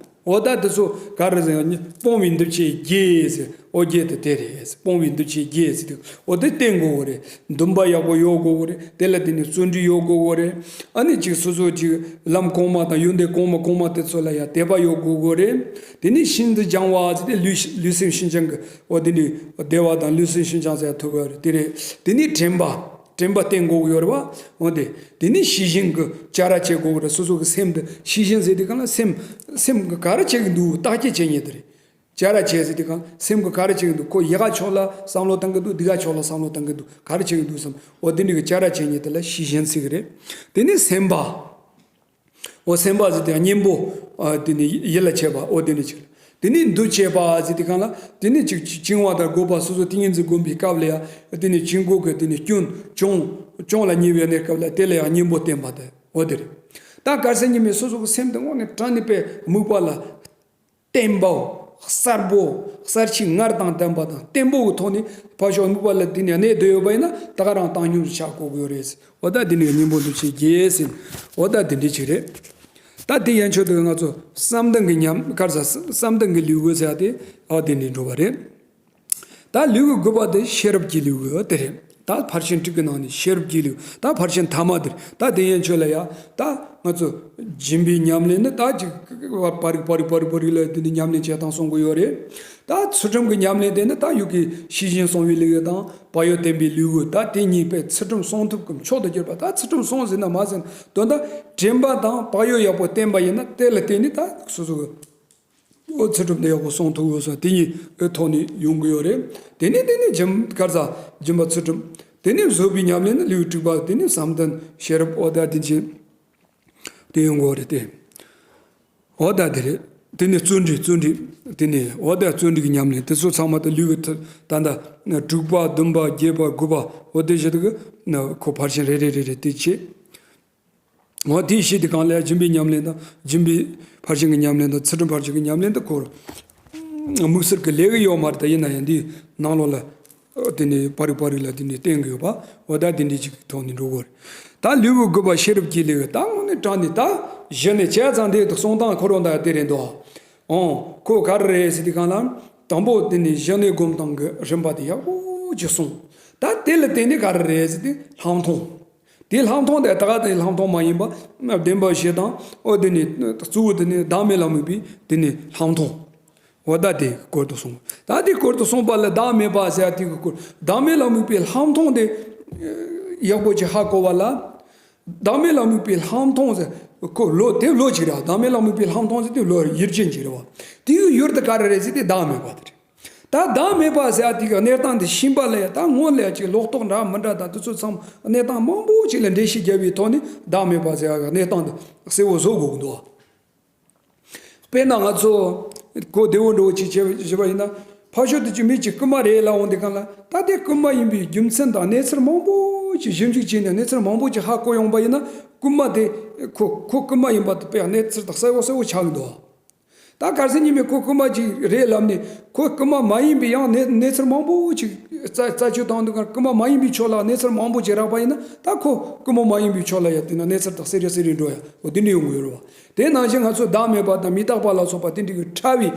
འོ་ད་དེ་ཚོ་ག་རེ་ཟེར་ན་སྤོང་བའི་འདུ་བྱེད་བརྒྱད་ཟེར། འོ་བརྒྱད་དེ་དེ་རེད། སྤོང་བའི་འདུ་བྱེད་བརྒྱད་ཟེར་དུས་འོ་དེ་བསྟེན་དགོས་གི་རེད། འདུན་པ་ཡག་པོ་ཡོད་དགོས་གི་རེད། དེ་ལ་བརྟེན་ནས་བརྩོན་འགྲུས་ཡོད་དགོས་གི་རེད། ཨ་ནི་ཅིག་སོ་སོ་ཅིག་ལམ་གོང་མ་དང་ཡོན་ཏན་གོང་མ་གོང་མ་དེ་ཚོ་ལ་ཡང་དད་པ་ཡོད་དགོས་གི་རེད། དེ་ནས་ཤིན་ཏུ་སྦྱངས་པ་ཟེར་ཏེ་ལུས་ལུས་སེམས་ཤིན་སྦྱངས་ཀྱི་འོ་དེ་འདྲའི་བདེ་བ་དང་ལུས་སེམས་ཤིན་སྦྱངས་ཟེར་ཐུབ་ཀྱི་རེད། དེ་རེད། དེ་ནས་དྲན་པ། དྲན་པ་བསྟེན་དགོས་ཀྱི་ཡོད་རེད་བ། འོ་དེ། དེ་ནས་ཤེས་བཞིན་གྱི་བྱ་ར་བྱེད་དགོས་ཀྱི་རེད། སོ་སོ་གི་སེམས་འདི་ཤེས་བཞིན་ཟེར་དུས་གང་ལ་སེམས་སེམས་ཀྱི་ག་རེ་བྱེད་ཀྱི་འདུག་བརྟག་དཔྱད་བྱེད་མཁན་དེ་རེད། བྱ་ར་བྱེད་ཟེར་དུས་གང་སེམས་ཀྱི་ག་རེ་བྱེད་ཀྱི་འདུག་ཁོ་ཡག་ག་ཕྱོགས་ལ་བསམ་བློ་བཏང་གི་འདུག་སྡུག་ག་ཕྱོགས་ལ་བསམ་བློ་བཏང་གི་འདུག་ག་རེ་བྱེད་ཀྱི་འདུག་བསམ། འོ་དེ་འདྲ་གི་བྱ་ར་བྱེད་མཁན་དེ་ལ་ཤེས་བཞིན་ཟེར་གི་རེད། དེ་ནས་སེམས་པ། འོ་སེམས་པ་ཟེར་དུས་གཉེན་པོ། ཨ་དེ་ནི་ཡིད་ལ་བྱེད་པ་འོ་དེ་ནི་ཅིག་དེ་ནི་འདུ་བྱེད་པ་ཟེར་དུས་གང་ལ་དེ་ནི་ཅིག་བཅིང་བ་དང་བསྒོ་བ་སོ་སོ་ཏིང་ངེ་འཛིན་བསྒོམ་པའི་སྐབས་ལ་ཡང་དེ་ནི་བཅིང་བསྒོ་གི་དེ་ནི་སྐྱོན་སྦྱོང་སྦྱོང་ལ་ཉེ་བའི་གནས་སྐབས་ལ་དེ་ལ་ཡང་གཉེན་པོ་བསྟེན་པ་དེ་འོ་དེ་རེད། ད་གལ་སྲིད་ཉི་མའི་སོ་སོ་གི་སེམས་དེ་དངོས་གནས་དྲང་ནས་པའི་དམིགས་པ་ལ་བརྟན་པོ། གསལ་པོ། གསལ་ཆེ་ངར་དང་ལྡན་པ་དང་བརྟན་པོ་གི་ཐོག་ནས་ཕར་ཕྱོགས་དམིགས་པ་ལ་དེ་ནི་གནས་བསྡད་ཡོད་པ་ཡིན་ན་ད་ག་རང་བཏང་སྙོམས་སུ་ཆགས་དགོས་ཀྱི་ཡོད་རེད། འོ་ད་འདི་ནི་གཉེན་པོ་འདུ་བྱེད་བརྒྱད་ཟེར། འོ་ད་འདི་འདྲ་ཅིག་རེད། ད་དེ་ཡན་ཆོད་དུ་ང་ཚོ་བསམ་གཏན་གྱི་ཉམས་གར་ས་བསམ་གཏན་གྱི་ལུས་དགོས་ཟེར་ཡ་དེ་ཨ་དེ་ནི་འགྲོ་བ་རེད། ད་ལུས་ཀྱི་དགུ་པ་དེ་ཤེས་རབ་ཀྱི་ལུས་དེ་རེད། ད་ཕར་ཕྱིན་དྲུག་གི་ནང་ནས་ཤེས་རབ་ཀྱི་ལུས་ད་ཕར་ཕྱིན་ཐ་མ་དེ་རེད། ད་དེ་ཡན་ཆོད་ལ་ཡ་ད་ང་ཚོ་སྦྱིན་པའི་ཉམས་ལེན་ནི་ད་ཅིག་པ་རིག་པ་རིག་པ་རིག་པ་རིག་ལ་དེ་ནི་ཉམས་ལེན་བྱེད་སྟངས་གསུང་གི་ཡོད་རེད། ད་ཚུལ་ཁྲིམས་ཀྱི་ཉམས་ལེན་དེ་ནི་ད་ཡུལ་གྱི་ཤེས་བཞིན་གསང་བའི་ལུས་དང་། བག་ཡོད་བསྟེན་པའི་ལུས་དགོས། ད་དེ་གཉིས་པའི་ཚུལ་ཁྲིམས་སྲུང་ཐུབ་ཀྱི་མཆོག་ཏུ་གྱུར་པ། ད་ཚུལ་ཁྲིམས་སྲུང་ཟེར་ན་མ་ཟེར་ན་དོན་དག་དྲན་པ་དང་བག་ཡོད་ཡག་པོ་བསྟེན་པ་ཡིན་ན་དེ་ལ་བརྟེན་ནས་ད་སོ་སོ་གི་ཨོ་ཚུལ་ཁྲིམས་དེ་ཡག་པོ་སྲུང་ཐུབ་དགོས་སོ། དེ་གཉིས་ཀྱི་ཐོག་ནས་ཡོང་གི་ཡོད་རེད། དེ་ནས་དེ་ནས་སྦྱིན་གར་ས་སྦྱིན་པ་ཚུལ་ཁྲིམས། དེ་ནས་བཟོད་པའི་ཉམས་ལེན་ནི་ལུས་དྲུག་པ། དེ་ནས་བསམ་གཏན་ཤེས་རབ་ཨོ་ད་དེ་བཞིན་དེ་ཡོང་གི་ཡོད་རེད་དེ། འོ་ད་དེ་རེད། དེ་ནས་བརྩོན་འགྲུས་བརྩོན་འགྲུས། དེ་ནས་འོ་ད་བརྩོན་འགྲུས་ཀྱི་ཉམས་ལེན་དེ་ཚོ་ཚང་མ་ད་ལུས་ཀྱི་ད་ད་ལྟ་དྲུག་པ་བདུན་པ་བརྒྱད་པ་དགུ་པ་འོ་དེ་བཞི་དེ་གི་ཁོ་ཕར་ཕྱིན་རེ་རེ་རེ་རེ་དེ་བྱེད། འོ་དེ་བཞི་དེ་གང་ལ་སྦྱིན་པའི་ཉམས་ལེན་དང་སྦྱིན་པའི་ཕར་ཕྱིན་གྱི་ཉམས་ལེན་དང་ཚུལ་ཁྲིམས་ཕར་ཕྱིན་གྱི་ཉམས་ལེན་དུ་འཁོར། དམིགས་བསལ་གྱི་ལས་ཀྱི་ཡོད་མ་རེད། ད་ཡིན་ན་ཡང་འདི་ནང་ལོགས་ལ། དེ་ནས་པ་རིག་པ་རིག་ལ་དེ་ནས་བསྟན་གྱི་ཡོད་པ། འོ་ད་དེ་འདྲའི་ཅིག་ཐོག་ནས་འགྲོ་དགོས་རེད། ད་ལུས་ཀྱི་དགུ་པ་ཤེས་རབ་ཀྱི་ལུས་ད་དངོས་གནས་དྲང་ནས་ད་གཞི་ནས་བྱས་ཙང་དེ་གསུང་སྟངས་ཁོ་རང་ད་དེ་རེད་འདུག་ཨོ་ཁོ་ག་རེ་རེད་ཟེར་དུས་གང་ལ་དང་པོ་དེ་ནས་གཞི་ནས་སྒོམ་སྟངས་ཀྱི་རིམ་པ་དེ་ཡག་པོ་ཅིག་གསུངས། ད་དེ་ལ་བརྟེན་ནས་ག་རེ་རེད་ཟེར་དུས་ལྷག་མཐོང་། དེ་ལྷག་མཐོང་དེ་ད་ག་དེ་ལྷག་མཐོང་མ་ཡིན་པ་བདེན་པ་བཞི་དང་། ཨོ་དེ་ནས་གཙོ་བོ་དེ་ནས་བདག་མེད་ལ་དམིགས་པའི་དེ་ནས་ལྷག་མཐོང་། འོ་ད་དེ་སྐོར་དུ་གསུངས། ད་དེ་སྐོར་དུ་གསུངས་པ་ལ་བདག་མེད་པ་ཟེར་ཡ་དེ་གི་སྐོར། བདག་མེད་ལ་དམིགས་པའི་ལྷག་མཐོང་དེ་ཡག་པོ་ཅིག་ཧ་གོ་བ་ལ། བདག་མེད་ལ་དམིགས་པའི་ལྷག་མཐོང་ཟེར་ཁོ་ལོ་དེ་ལོ་ཅིག་རེད། བདག་མེད་ལ་དམིགས་པའི་ལྷག་མཐོང་ཟེར་དེ་ལོ་ཡུལ་ཅན་ཅིག་རེད་བ། དེའི་ཡུལ་དེ་ག་རེ་རེད་ཟེར་དེ་བདག་མེད་པ་དེ་རེད། ད་བདག་མེད་པ་ཟེར་ཡ་དེ་གི་གནས་སྟངས་དེ་ཤེས་པ་ལ་ཡ་ད་སྔོན་ལ་ཡ་ཅིག་ལོག་རྟོག་འདྲ་མི་འདྲ་དང་དེ་ཚོ་ཚང་མ་གནས་སྟངས་མང་པོ་ཅིག་ལ་འགྲེལ་བཤད་བརྒྱབ་པའི་ཐོག་ནས་བདག་མེད་པ་ཟེར་ཡ་གི་གནས་སྟངས་དེ་གསལ་བོ་བཟོ་དགོས་ཀྱི་འདུག་དཔེར་ན་ང་ཚོ་གོ་བདེ་བོ་འདྲ་བོ་ཅིག་བྱས་བྱས་པ་ཡིན་ན། ཕར་ཕྱོགས་དེ་ཅིག་མི་ཅིག་རྐུན་མ་རེད་ལབ་འོང་དུས་སྒང་ལ། ད་དེ་རྐུན་མ་ཡིན་པའི་རྒྱུ་མཚན་དང་གནས་ཚུལ་མང་པོ་ཅིག་ཞིབ་འཇུག་བྱས་ནས་གནས་ཚུལ་མང་པོ་ཅིག་ཧ་གོ་ཡོང་པ་ཡིན་ན། རྐུན་མ་དེ་ཁོ་ཁོ་རྐུན་མ་ཡིན་པ་དེ་དཔེ་གནས་ཚུལ་དེ་གསལ་བོ་གསལ་བོ་ཆགས་ཀྱི་འདུག་ད་གལ་སྲིད་ཉི་མས་ཁོ་རྐུན་མ་ཅིག་རེད་ལབ་ནས། ཁོ་རྐུན་མ་མ་ཡིན་པའི་ཡང་གནས་གནས་ཚུལ་མང་པོ་ཅིག་རྩད་རྩད་གཅོད་བཏང་དུས་སྒང་། རྐུན་མ་མ་ཡིན་པའི་ཕྱོགས་ལ་གནས་ཚུལ་མང་པོ་ཅིག་རག་པ་ཡིན་ན། ད་ཁོ་རྐུན་མ་མ་ཡིན་པའི་ཕྱོགས་ལ་ཡ་དེ་ན་གནས་ཚུལ་དེ་གསལ་རེ་གསལ་རེ་འགྲོ་ཡ། འོ་དེ་འདྲ་ཡོང་གི་ཡོད་རེད་བ། དེ་ནང་བཞིན་ང་ཚོ་བདག་མེད་པ་དང་མི་རྟག་པ་ལ་སོགས་པ་དེ་འདྲ་གི་ཕྲ་བའི་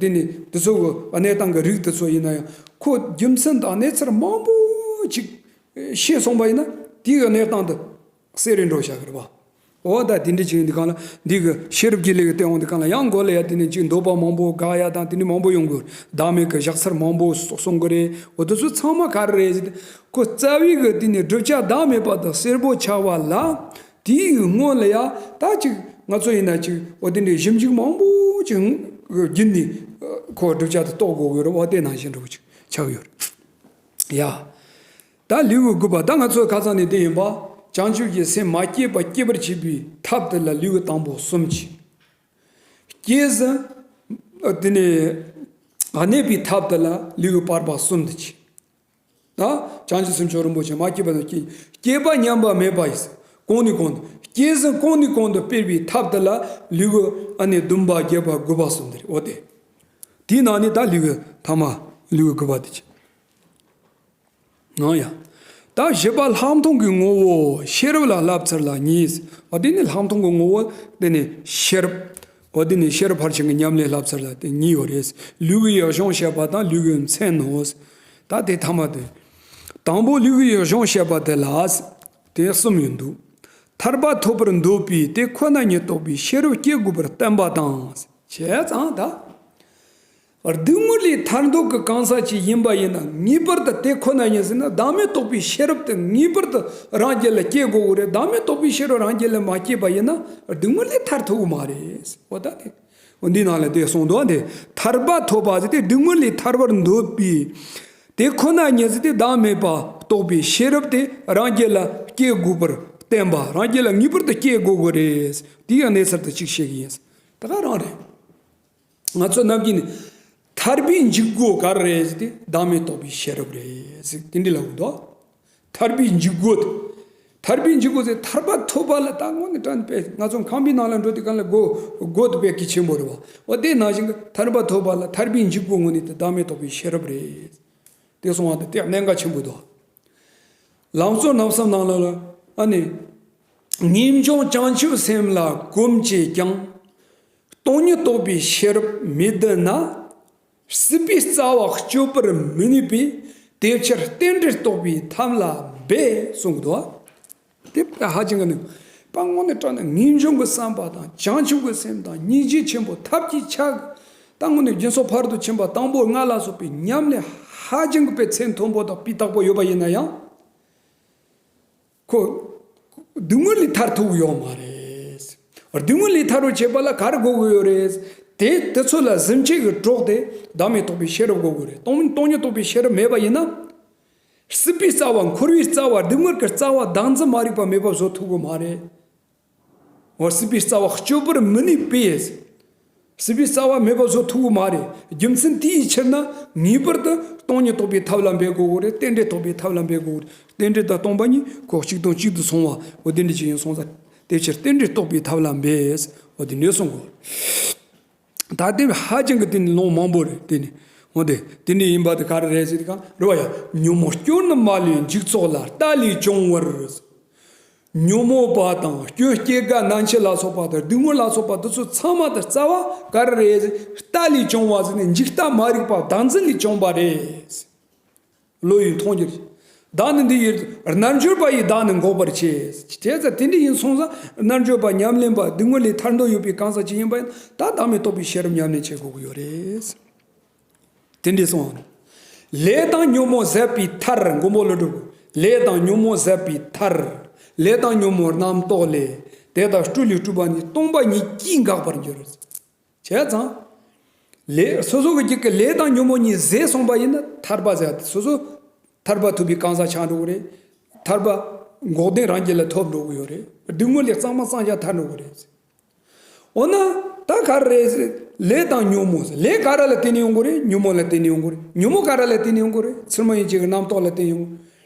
དེ་ནི་དེ་ཚོ་གི་གནས་སྟངས་ཀྱི་རིགས་དེ་ཚོ་ཡིན་ན་ཡང་། ཁོ་རྒྱུ་མཚན་དང་གནས་ཚུལ་མང་པོ་ཅིག་ཤེས་སོང་པ་ཡིན་ན། དེའི་གནས་སྟངས་དེ་གསལ་རེ་འགྲོ་བཞག་གི་རེད་བ། འོ་ད་དེ་འདྲ་ཅིག་ཡིན་དུས་སྒང་ལ། འདི་གི་ཤེས་རབ་ཀྱི་ལུགས་ཀྱི་སྟེང་འོང་དུས་སྒང་ལ། ཡང་མགོ་ལ་ཡ་དེ་ནི་ཅིག་འདོད་པ་མང་པོ་དགག་ཡ་དང་དེ་འདྲ་མང་པོ་ཡོང་གི་ཡོད། བདག་མེད་ཀྱི་བཞག་ཚུལ་མང་པོ་གསུང་གི་རེད། འོ་དེ་ཚོ་ཚང་མ་ག་རེ་རེད་ཟེར་ཏེ། ཁོ་རྩ་བའི་གི་དེ་ནི་བསྒྲུབ་བྱ་བདག་མེད་པ་དང་གསལ་པོ་ཆགས་པ་ལ། དེའི་སྔོན་ལ་ཡ་ད་ཅིག་ང་ཚོ་ཡིན་ན་ཅིག་འོ་དེ་འདྲའི་ཞིབ་འཇུག་མང་པོ་ཅིག་བརྒྱུད་ནས་ཁོ་བསྒྲུབ་བྱ་དེ་རྟོགས་དགོས་ཀྱི་ཡོད་རེད་བ། དེ་ནང་བཞིན་འདྲ་བོ་ཅིག་ཆགས་ཡོད་རེད་ཡ། ད་ལུས་ཀྱི་དགུ་པ། ད་ང་ཚོ་ཁ་སང་ནས་དེ་ཡིན་པ། བྱང་ཆུབ་ཀྱི་སེམས་མ་སྐྱེས་པ་སྐྱེ་བར་བྱེད་པའི་ཐབས་དེ་ལ་ལུས་ཀྱི་དང་པོ་གསུམ་གྱིས། སྐྱེས་ཟིན་དེ་ནས་གནས་པའི་ཐབས་དེ་ལ་ལུས་ཀྱི་བར་པ་གསུམ་དུ་གྱིས། ད་བྱང་ཆུབ་སེམས་མཆོག་རིན་པོ་ཆེ་མ་སྐྱེས་པ་དང་སྐྱེས། སྐྱེས་པ་ཉམས་པ་མེད་པ་ཡིས། གོང་ནས་གོང་དུ། སྐྱེས་ཟིན་གོང་ནས་གོང་དུ་སྤེལ་བའི་ཐབས་དེ་ལ་ལུས་ཀྱི་ཨ་ནི་བདུན་པ་བརྒྱད་པ་དགུ་པ་གསུམ་དེ་རེད། འོ་དེ། དེའི་ནང་ནས་ད་ལུས་ཀྱི་ཐ་མ་ལུས་ཀྱི་དགུ་པ་དེ་གྱིས། ང་ཡ། ད་བཞི་པ་ལྷག་མཐོང་གི་ངོ་བོ་ཤེས་རབ་ལ་བསླབ་ཚུལ་ལ་གཉིས། འོ་དེ་ནི་ལྷག་མཐོང་གི་ངོ་བོ་དེ་ནི་ཤེས་རབ། འོ་དེ་ནི་ཤེས་རབ་ཕར་ཕྱིན་གྱི་ཉམས་ལེན་བསླབ་ཚུལ་ལ་དེ་གཉིས་ཡོད་རེད། ལུས་ཀྱི་ཡུལ་གཞུང་བཤད་པ་དང་ལུས་ཀྱི་མཚན་ནོ། ད་དེ་ཐ་མ་དེ། དང་པོ་ལུས་ཀྱི་ཡུལ་གཞུང་བཤད་པ་དེ་ལ་དེ་གསུམ་ཡོད་འདུག་ཐར་པ་ཐོབ་པར་འདོད་པས་དེ་ཁོ་ན་ཉིད་རྟོགས་པའི་ཤེས་རབ་སྐྱེ་དགོས་པར་བསྟན་པ་དང་། བྱས་ཙང་ད། སྡུག་བསྔལ་ལས་ཐར་འདོད་ཀྱི་གང་ཟག་ཅིག་ཡིན་པ་ཡིན་ན། ངེས་པར་དུ་དེ་ཁོ་ན་ཡིན་ཟེར་ན། བདག་མེད་རྟོགས་པའི་ཤེས་རབ་དེ་ངེས་པར་དུ་རང་རྒྱུད་ལ་སྐྱེ་དགོས་ཀྱི་རེད། བདག་མེད་རྟོགས་པའི་ཤེས་རབ་རང་རྒྱུད་ལ་མ་སྐྱེས་པ་ཡིན་ན། སྡུག་བསྔལ་ལས་ཐར་ཐུབ་ཀྱི་མ་རེད། འོ་ད་དེ། འོ་འདི་ནང་ལ་དེ་གསུངས་འདུག་དེ་ཐར་པ་ཐོབ་པ་ཟེར་ཏེ་སྡུག་བསྔལ་ལས་ཐར་བར་འདོད་པའི། དེ་ཁོ་ན་ཉིད་ཟེར་ཏེ་བདག་མེད་པ་རྟོགས་པའི་ཤེས་རབ་དེ་རང་རྒྱུད་ལ་སྐྱེ་དགོས་པར་བསྟན་པ། རང་རྒྱུད་ལ་ངེས་པར་དུ་སྐྱེ་དགོས་ཀྱི་རེད། དེའི་གནས་ཚུལ་དེ་གཅིག་བཤད་ཀྱི་ཡིན། ད་ག་རང་རེད། ང་ཚོ་ནམ་རྒྱུན་ནས་ཐར་པའི་འཇུག་སྒོ་ག་རེ་རེད་ཟེར་ཏེ། བདག་མེད་རྟོགས་པའི་ཤེས་རབ་རེད་ཟེར་དེ་འདྲ་ལབ་འདུག་ཐར་པའི་འཇུག་སྒོ་དེ། ཐར་པའི་འཇུག་སྒོ་ཟེར། ཐར་པ་ཐོབ་པ་ལ་ད་དངོས་གནས་དྲང་གནས་དཔེ་ང་ཚོ་ཁང་པའི་ནང་ལ་འགྲོ་དུས་སྒང་ལ་སྒོ་སྒོ་དེ་དཔེ་གལ་ཆེན་པོ་རེད་བ། འོ་དེ་ནང་བཞིན་གྱི་ཐར་པ་ཐོབ་པ་ལ་ཐར་པའི་འཇུག་སྒོ་དངོས་གནས་དེ་བདག་མེད་རྟོགས་པའི་ཤེས་རབ་རེད། དེ་གསུངས་པ་དེ་དེ་གནད་འགག་ཆེན་པོ་འདུག་ལམ་གཙོ་རྣམ་གསུམ་ནང་ལ་ཨ་ནི། ངེས་འབྱུང་བྱང་ཆུབ་སེམས་ལ་གོམས་བྱས་ཀྱང་། སྟོང་ཉིད་རྟོགས་པའི་ཤེས་རབ་མི་ལྡན་ན། སྲིད་པའི་རྩ་བ་གཅོད་པར་མི་ནུས་པས། དེ་ཕྱིར་རྟེན་འབྲེལ་རྟོགས་པའི་ཐབས་ལ་འབད་གསུངས་འདུག་དེ་ཧ་ཅང་གི་ནི། པ་དངོས་གནས་དྲང་གནས་ངེས་འབྱུང་གི་བསམ་པ་དང་བྱང་ཆུབ་ཀྱི་སེམས་དང་སྙིང་རྗེ་ཆེན་པོ་ཐབས་ཀྱི་ཆ། ད་དངོས་གནས་སྦྱིན་སོགས་ཕ་རོལ་ཏུ་ཕྱིན་པ་དང་པོ་ལྔ་ལ་སོགས་པའི་ཉམས་ལེན་ཧ་ཅང་གི་དཔེ་ཚད་མཐོན་པོ་དང་སྤུས་དག་པོ་ཡོད་པ་ཡིན་ན་ཡང་། ཁོ་སྡུག་བསྔལ་ལས་ཐར་ཐུབ་ཡོད་མ་རེད། སྡུག་བསྔལ་ལས་ཐར་བར་བྱེད་པ་ལ་ག་རེ་དགོས་ཀྱི་ཡོད་རེད། དེ་དེ་ཚོ་ལ་ཟིན་བྱེད་ཀྱི་གྲོགས་དེ་བདག་མེད་རྟོགས་པའི་ཤེས་རབ་དགོས་ཀྱི་རེད། སྟོང་སྟོང་ཉིད་རྟོགས་པའི་ཤེས་རབ་མེད་པ་ཡིན་ན། སྲིད་པའི་རྩ་བ། འཁོར་བའི་རྩ་བ། སྡུག་བསྔལ་གྱི་རྩ་བ་བདག་འཛིན་མ་རིག་པ་མེད་པ་བཟོ་ཐུབ་ཀྱི་མ་རེད། འོ་སྲིད་པའི་རྩ་བ་གཅོད་པར་མི་ནུས་པས། སྲིད་པའི་རྩ་བ་མེད་པ་བཟོ་ཐུབ་ཀྱི་མ་རེད། རྒྱུ་མཚན་དེའི་ཕྱིར་ན་ངེས་པར་དུ་སྟོང་ཉིད་རྟོགས་པའི་ཐབས་ལ་འབད་དགོས་ཀྱི་རེད། རྟེན་འབྲེལ་རྟོགས་པའི་ཐབས་ལ་འབད་དགོས་ཀྱི་རེད། རྟེན་འབྲེལ་དང་སྟོང་པ་ཉིད་ཁོ་གཅིག་དང་གཅིག་ཏུ་སོང་བ། འོ་དེ་འདྲ་ཅིག་ཡིན་སོང་ཙང་། དེ་ཕྱིར་རྟེན་འབྲེལ་རྟོགས་པའི་ཐབས་ལ་འབད། འོ་དེ་འདྲ་གསུངས་དགོས། ད་དེ་ཧ་ཅང་གི་དེ་ནི་ལུང་མང་པོ་རེད། དེ་ནི་འོ་དེ་དེ་འདྲ་ཡིན་པ་དེ་ག་རེ་རེད་ཟེར་གང་རེད་བ་ཡ། ཉོན་མོངས་སྐྱོན་རྣམས་མ་ལུས་འཇིག་ཚོགས་ལ། ལྟ་ལས་བྱུང་བར། ཉོན་མོངས་པ་དང་སྐྱོན་སྐྱེ་རྒ་ན་འཆི་ལ་སོགས་པ་དང་སྡུག་བསྔལ་ལ་སོགས་པ་འདི་ཚོ་ཚང་མ་དང་རྩ་བ་ག་རེ་རེད། ལྟ་ལས་བྱུང་བ་ཟེར་ནས་འཇིག་ལྟ་མ་རིག་པ་བདག་འཛིན་ལས་བྱུང་བ་རེད། བློ་ཡིས་མཐོང་རྒྱུ། བདག་ནི་འདི་ཡི་རྣལ་འབྱོར་པ་ཡིས་བདག་ནི་འགོག་པར་བྱེད། བྱས་ཙང་དེ་འདྲ་ཡིན་སོང་ཙང་རྣལ་འབྱོར་པ་ཉམས་ལེན་པ་སྡུག་བསྔལ་ལས་ཐར་འདོད་ཡོད་པའི་གང་ཟག་ཅིག་ཡིན་པ་ཡིན་ན་ད་བདག་མེད་རྟོགས་པའི་ཤེས་རབ་ཉམས་ལེན་བྱེད་དགོས་ཀྱི་ཡོད་རེད། དེ་འདྲའི་གསུངས། ལས་དང་ཉོན་མོངས་ཟད་པའི་མཐར། མགོན་པོ་ཀླུ་སྒྲུབ། ལས་དང་ཉོན་མོངས་ཟད་པའི་མཐར། ལས་དང་ཉོན་མོངས་རྣམ་རྟོག་ལས། དེ་དག་སྤྲོས་ལས་སྤྲོས་པ་ཉིད། སྟོང་པ་ཉིད་ཀྱིས་འགག་པར་འགྱུར། བྱས་ཙང་། ལས་སོ་སོ་གི་རྒྱུད་ཀྱི་ལས་དང་ཉོན་མོངས་གཉིས་ཟད་སོང་པ་ཡིན་ན་ཐར་པ་ཟད། སོ་སོ་ཐར་པ་ཐོབ་པའི་གང་ཟག་ཆགས་འགྲོ་གི་རེད། ཐར་པ་འགོག་བདེན་རང་རྒྱུད་ལ་ཐོབ་འགྲོ་གི་ཡོད་རེད། སྡུག་བསྔལ་ལས་གཙང་མ་གཙང་རྐྱང་ཐར་འགྲོ་གི་རེད། འོ་ན་ད་ག་རེ་རེད། ལས་དང་ཉོན་མོངས། ལས་ག་ར་ལ་བརྟེན་ནས་ཡོང་གི་རེད། ཉོན་མོངས་ལ་བརྟེན་ནས་ཡོང་གི་རེད། ཉོན་མོངས་ག་ར་ལ་བརྟེན་ནས་ཡོང་གི་རེད། ཚུལ་མིན་ཡིད་བྱེད་ཀྱི་རྣམ་རྟོག་ལ་བརྟེན་ཡོང་གི།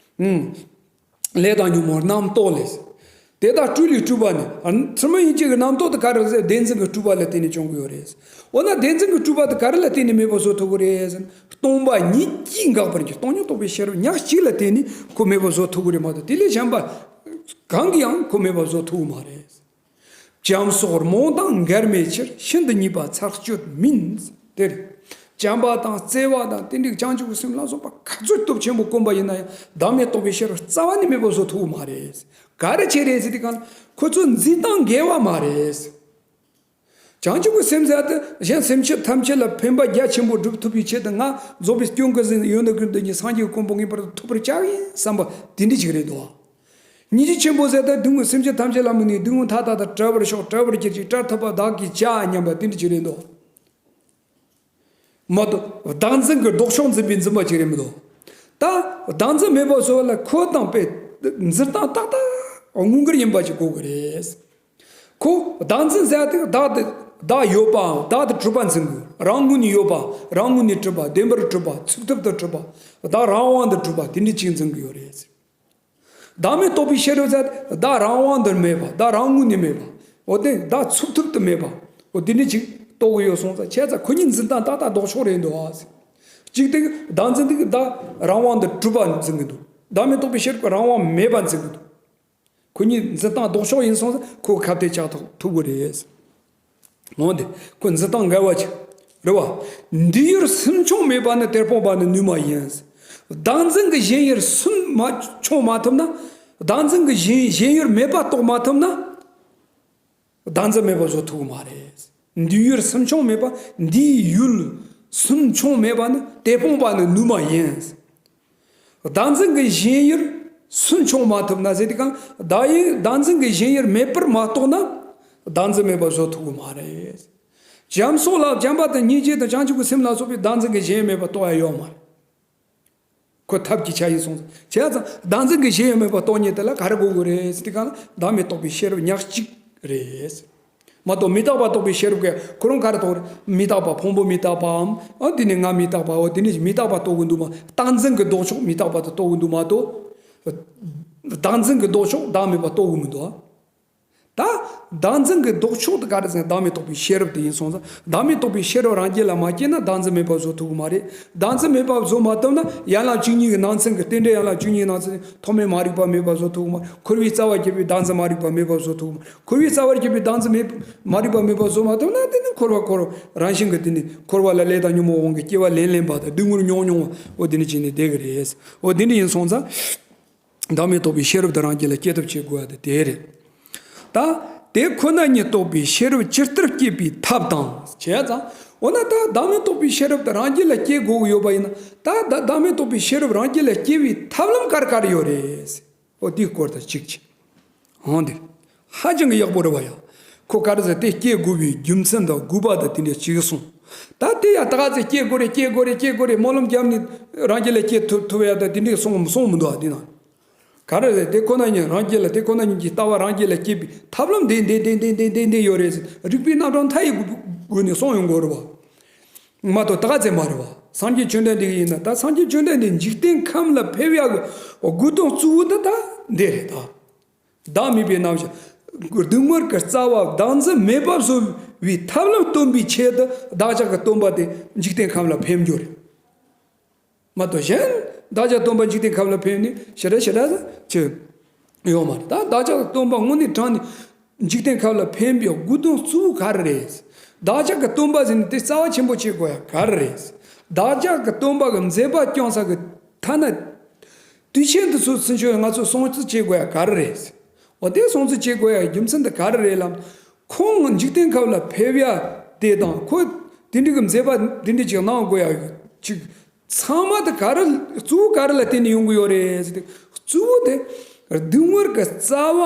ཨུམ། ལས་དང་ཉོན་མོངས་རྣམ་རྟོག་ལས། དེ་དག་སྤྲོས་ལས་སྤྲོས་པ་ནི། ཚུལ་མིན་ཡིད་བྱེད་ཀྱི་རྣམ་རྟོག་དེ་ག་རེ་རེད་ཟེར། བདེན་འཛིན་གྱི་སྤྲོས་པ་ལ་བརྟེན་ནས་བྱུང་གི་ཡོད་རེད། འོ་ན་བདེན་འཛིན་གྱི་སྤྲོས་པ་དེ་ག་རེ་ལ་བརྟེན་ནས་མེད་པར་བཟོ་ཐུབ་ཀྱི་རེད་ཟེར་ན། སྟོང་པ་ཉིད་ཀྱིས་འགག་པར་འགྱུར། སྟོང་ཉིད་རྟོགས་པའི་ཤེས་རབ་ཉག་གཅིག་ལ་བརྟེན་ནས་ཁོ་མེད་པར་བཟོ་ཐུབ་ཀྱི་རེད་མ་གཏོགས། དེ་ལས་གཞན་པ་གང་གིས་ཡང་ཁོ་མེད་པར་བཟོ་ཐུབ་ཀྱི་མ་རེད། བྱམས་སོགས་རྨོངས་དང་འགལ་མེད་ཕྱིར། ཤིན་ཏུ་ཉེས་པ་ཚར་གཅོད་མིན། དེར་བྱམས་པ་དང་བརྩེ་བ་དང་དེ་འདྲའི་བྱང་ཆུབ་ཀྱི་སེམས་ལ་སོགས་པ་ག་ཚོད་སྟོབས་ཆེན་པོ་བསྒོམས་པ་ཡིན་ན་ཡང་བདག་མེད་རྟོགས་པའི་ཤེས་རབ་རྩ་བ་ནས་མེད་པར་བཟོ་ཐུབ་ཀྱི་མ་རེད། ག་རེ་བྱས་རེད་ཟེར་དུས་གང་ལ། ཁོ་ཚོ་འཛིན་སྟངས་འགལ་བ་མ་རེད། བྱང་ཆུབ་ཀྱི་སེམས་ཟེར་དེ་གཞན་སེམས་ཅན་ཐམས་ཅད་ལ་ཕན་པ་རྒྱ་ཆེན་པོ་སྒྲུབ་ཐུབ་པའི་ཆེད་དུ། ང་རྫོགས་པའི་སྐྱོན་ཀུན་ཟད་ནས་ཡོན་ཏན་ཀུན་ལྡན་གྱི་སངས་རྒྱས་ཀྱི་གོ་འཕང་ངེས་པར་དུ་ཐོབ་པར་བྱ་ཡིན་བསམ་པ་དེ་འདྲ་ཅིག་རེད་དོ། སྙིང་རྗེ་ཆེན་པོ་ཟེར་དེ་སྡུག་བསྔལ་སེམས་ཅན་ཐམས་ཅད་ལ་དམིགས་ནས་སྡུག་བསྔལ་མཐའ་དག་དང་བྲལ་བར་ཤོག། བྲལ་བར་གྱུར་ཅིག། བྲལ་ཐུབ་པ་བདག་གིས་བྱ་སྙམ་པ་དེ་འདྲ་ཅིག་རེད་དོ། མ་གཏོགས་བདག་འཛིན་གྱི་ལྡོག་ཕྱོགས་འཛིན་པའི་འཛིན་པ་ཅིག་རེད་མི་འདུག། ད་བདག་འཛིན་མེད་པར་བཟོ་བ་ལ་ཁོ་དང་དཔེ་འཛིན་སྟངས་ཏག་ཏག་དངོས་འགལ་ཡིན་པ་ཅིག་གོ་དགོས་རེད། ཁོ་བདག་འཛིན་ཟེར་དེ་བདག་དེ་བདག་ཡོད་པའམ་བདག་དེ་གྲུབ་པ་འཛིན་དགོས། རང་ངོས་ནས་ཡོད་པ། རང་ངོས་ནས་གྲུབ་པ། བདེན་པར་གྲུབ་པ། ཚུགས་ཐུབ་ཏུ་གྲུབ་པ། བདག་རང་དབང་དུ་གྲུབ་པ་དེ་འདྲ་ཅིག་འཛིན་དགོས་ཡོད་རེད། བདག་མེད་རྟོགས་པའི་ཤེས་རབ་ཟེར་བདག་རང་དབང་དུ་མེད་པ། བདག་རང་ངོས་ནས་མེད་པ། འོ་དེ་བདག་ཚུགས་ཐུབ་ཏུ་མེད་པ། འོ་དེ་འདྲ་ཅིག་རྟོགས་ཀྱི་ཡོད་སོང་ཙང་། བྱས་ཙང་ཁོ་གཉིས་འཛིན་སྟངས་ཏག་ཏག་ལྡོག་ཕྱོགས་རེད་འདུག་ཨ། གཅིག་དེ་བདག་འཛིན་དེ་བདག་རང་དབང་དུ་གྲུབ་པ་འཛིན་གྱི་འདུག། བདག་མེད་རྟོགས་པའི་ཤེས་རབ་ཀྱིས་རང་དབང་མེད་པ་འཛིན་གྱི་འདུག། ཁོ་གཉིས་འཛིན་སྟངས་ལྡོག་ཕྱོགས་ཡིན་སོང་ཙང་ཁོ་ཁ་གཏད་བཅག་ཐུབ་ཐུབ་ཀྱི་རེད། འོན་ཏེ་ཁོ་འཛིན་སྟངས་འགལ་བ་ཅིག་རེད་བ། འདུས་ཡུལ་སུན་ཕྱུང་མེད་པ་ནི། དེར་སྤོང་བ་ནི་ནུས་མ་ཡིན། བདག་འཛིན་གྱི་ཞེན་ཡུལ་སུན་མ་ཕྱུང་མ་ཐུབ་ན། བདག་འཛིན་གྱི་ཞེན་ཞེན་ཡུལ་མེད་པ་རྟོགས་མ་ཐུབ་ན། བདག་འཛིན་མེད་པ་བཟོ་ཐུབ་ཀྱི་མ་རེད། འདུས་ཡུལ་སུན་ཕྱུང་མེད་པ། འདུས་ཡུལ་སུན་ཕྱུང་མེད་པ་ནི། དེར་སྤོང་བ་ནི་ནུས་མ་ཡིན། བདག་འཛིན་གྱི་ཞེན་ཡུལ་སུན་ཕྱུང་མ་ཐུབ་ན་ཟེར་དུས་གང་། བདག་ཡུལ་བདག་འཛིན་གྱི་ཞེན་ཡུལ་མེད་པར་མ་རྟོགས་ན། བདག་འཛིན་མེད་པ་བཟོ་ཐུབ་ཀྱི་མ་རེད། བྱམས་སོགས་ལ་བྱམས་པ་དང་སྙིང་རྗེ་དང་བྱང་ཆུབ་ཀྱི་སེམས་ལ་སོགས་པའི་བདག་འཛིན་གྱི་ཞེན་ཡུལ་མེད་པ་རྟོགས་ཡ་ཡོད་མ་རེད། ཁོ་ཐབས་ཀྱི་ཆ་ཡིན་སོང་ཙང་། བྱས་ཙང་བདག་འཛིན་གྱི་ཞེན་ཡུལ་མེད་པ་རྟོགས་ཉིད་དེ་ལ་ག་རེ་དགོས་ཀྱི་རེད་ཟེར་དུས་གང་ལ། བདག་མེད་རྟོགས་པའི་ཤེས་རབ་ཉག་གཅིག་རེད། མ་གཏོགས་མི་རྟག་པ་རྟོགས་པའི་ཤེས་རབ་ཀྱིས་ཁོ་རང་ག་རེ་རྟོགས་རེད། མི་རྟག་པ། ཕུང་པོ་མི་རྟག་པའམ། ཨ་དེ་ནི་ང་མི་རྟག་པའོ། དེ་ནི་མི་རྟག་པ་རྟོགས་ཀྱི་འདུག་མ། བདག་འཛིན་གྱི་ལྡོག་ཕྱོགས་མི་རྟག་པ་དེ་རྟོགས་ཀྱི་འདུག་མ་གཏོགས། བདག་འཛིན་གྱི་ལྡོག་ཕྱོགས་བདག་མེད་པ་རྟོགས་ཀྱི་མི་འདུག། ད་བདག་འཛིན་གྱི་ལྡོག་ཕྱོགས་དེ་ག་རེ་ཟེར་ན། བདག་མེད་རྟོགས་པའི་ཤེས་རབ་དེ་ཡིན་སོང་ཙང་། བདག་མེད་རྟོགས་པའི་ཤེས་རབ་རང་རྒྱུད་ལ་མ་སྐྱེས་ན་བདག་འཛིན་མེད་པ་བཟོ་ཐུབ་ཀྱི་མ་རེད། བདག་འཛིན་མེད་པ་བཟོ་མ་ཐུབ་ན། ཡན་ལག་བཅུ་གཉིས་ཀྱི་ནང་ཚན་གྱི་རྟེན་འབྲེལ། ཡན་ལག་བཅུ་གཉིས་ནང་ཚན་ཐོག་མེད་མ་རིག་པ་མེད་པ་བཟོ་ཐུབ་ཀྱི་མ་རེད། འཁོར་བའི་རྩ་བར་གྱུར་པའི་བདག་འཛིན་མ་རིག་པ་མེད་པ་བཟོ་ཐུབ་ཀྱི་མ་རེད། འཁོར་བའི་རྩ་བར་གྱུར་པའི་བདག་འཛིན་མེད་མ་རིག་པ་མེད་པ་བཟོ་མ་ཐུབ་ན། དེ་ནི་འཁོར་བ་འཁོར་རང་བཞིན་གྱིས། དེ་ནི་འཁོར་བ་ལ་ལས་དང་ཉོན་མོངས་དབང་གིས་སྐྱེ་བ་ལེན་ལེན་པ་དང་སྡུག་བསྔལ་མྱོང་མྱོང་བ། འོ་དེ་ནི་བྱས་ནས་བསྡད་ཀྱི་རེད། འོ་དེ་འདྲ་ཡིན་སོང་ཙང་། བདག་མེད་རྟོགས་པའི་ཤེས་རབ་དེ་རང་རྒྱུད་ལ་སྐྱེ་ཐབས་བྱེད་དགོས་ཡ་དེ་དེ་རེད། ད་དེ་ཁོ་ན་ཉིད་རྟོགས་པའི་ཤེས་རབ་ཇི་ལྟར་སྐྱེད་པའི་ཐབས་དང་བྱས་ཙང་། འོ་ན་ད་བདག་མེད་རྟོགས་པའི་ཤེས་རབ་དེ་རང་རྒྱུད་ལ་སྐྱེ་དགོས་ཀྱི་ཡོད་པ་ཡིན་ན། ད་ད་བདག་མེད་རྟོགས་པའི་ཤེས་རབ་རང་རྒྱུད་ལ་སྐྱེ་བའི་ཐབས་ལམ་ག་རེ་ག་རེ་ཡོད་རེད། འོ་དེའི་སྐོར་དང་གཅིག་བྱས། འོང་དེ་ཧ་ཅང་གི་ཡག་པོ་རེད་བ་ཡ། ཁོ་ག་རེ་ཟེར། དེ་སྐྱེ་དགོས་པའི་རྒྱུ་མཚན་དང་དགོས་པ་དང་དེ་འདྲ་ཅིག་གསུངས། ད་དེ་ཡ་ད་ག་ཚོད་སྐྱེ་དགོས་རེད། སྐྱེ་དགོས་རེད། སྐྱེ་དགོས་རེད། སྨོན་ལམ་བརྒྱབ་ནས་རང་རྒྱུད་ལ་སྐྱེ་ཐུབ་ཐུབ་ཡ་ད་དེ་འདྲ་གསུངས་གསུངས་མི་འདུག་ཨ། དེ་ན་ག་རེ་རེད། དེ་ཁོ་ན་ཉིད་རང་རྒྱུད་ལ། དེ་ཁོ་ན་ཉིད་ཀྱི་ལྟ་བ་རང་རྒྱུད་ལ་སྐྱེ་བའི་ཐབས་ལམ་དེ་འདི་འདི་འདི་འདི་འདི་འདི་ཡོད་རེད་ཟེར། རིགས་པའི་རྣམ་གྲངས་མཐའ་ཡས་སྒོ་ནས་གསུངས་ཡོང་དགོས་རེད་བ། མ་གཏོགས་ད་ག་ཚོད་མ་རེད་བ། སངས་རྒྱས་བཅོམ་ལྡན་འདས་ཀྱིས་ཡིན་ན། ད་སངས་རྒྱས་བཅོམ་ལྡན་འདས་འཇིག་རྟེན་ཁམས་ལ་ཕེབས་ཡག་གི་དགོས་དོན་གཙོ་བོ་དེ་ད་འདི་རེད་ད། བདག་མེད་པའི་རྣམ་གཞག། སྡུག་བསྔལ་གྱི་རྩ་བ་བདག་འཛིན་མེད་པ་བཟོ་བའི་ཐབས་ལམ་སྟོན་པའི་ཆེད་དུ་བདག་ཅག་གི་སྟོན་པ་དེ་འཇིག་རྟེན་ཁམས་ལ་ཕེབས་རྒྱུ་རེད། མ་གཏོགས་གཞན་བདག་ཅག་སྟོན་པ་འཇིག་རྟེན་ཁམས་ལ་ཕེབས་ནས་ཞེ་དྲག་ཞེ་དྲག་ཅིག་ཡོད་མ་རེད། ད་བདག་ཅག་གི་སྟོན་པ་དངོས་གནས་དྲང་གནས་འཇིག་རྟེན་ཁམས་ལ་ཕེབས་པའི་དགོས་དོན་གཙོ་བོ་ག་རེ་རེད། བདག་ཅག་གི་སྟོན་པ་ཟེར་ནས་དེ་རྩ་བ་ཆེན་པོ་བྱེད་དགོས་ཡ་ག་རེ་རེད། བདག་ཅག་གི་སྟོན་པ་གི་མཛད་པ་སྐྱོང་ས་གི་ཐ་ན་དུས་ཆེན་དེ་ཚོ་ཚུན་ཆོད་ང་ཚོས་སྲུང་བརྩི་བྱེད་དགོས་ཡ་ག་རེ་རེད། འོ་དེ་སྲུང་བརྩི་བྱེད་དགོས་ཡ་རྒྱུ་མཚན་དེ་ག་རེ་རེད་ལབ། ཁོང་འཇིག་རྟེན་ཁམས་ལ་ཕེབས་ཡ་དེ་དང་ཁོ་དེ་འདྲ་གི་མཛད་པ་དེ་འདྲ་ཅིག་གནང་དགོས་ཡ་ཅིག་ཚང་མ་དེ་ག་རེ། གཙོ་བོ་ག་རེ་ལ་བརྟེན་ནས་ཡོང་གི་ཡོད་རེད་ཟེར་ཏེ། གཙོ་བོ་དེ་སྡུག་བསྔལ་གྱི་རྩ་བ་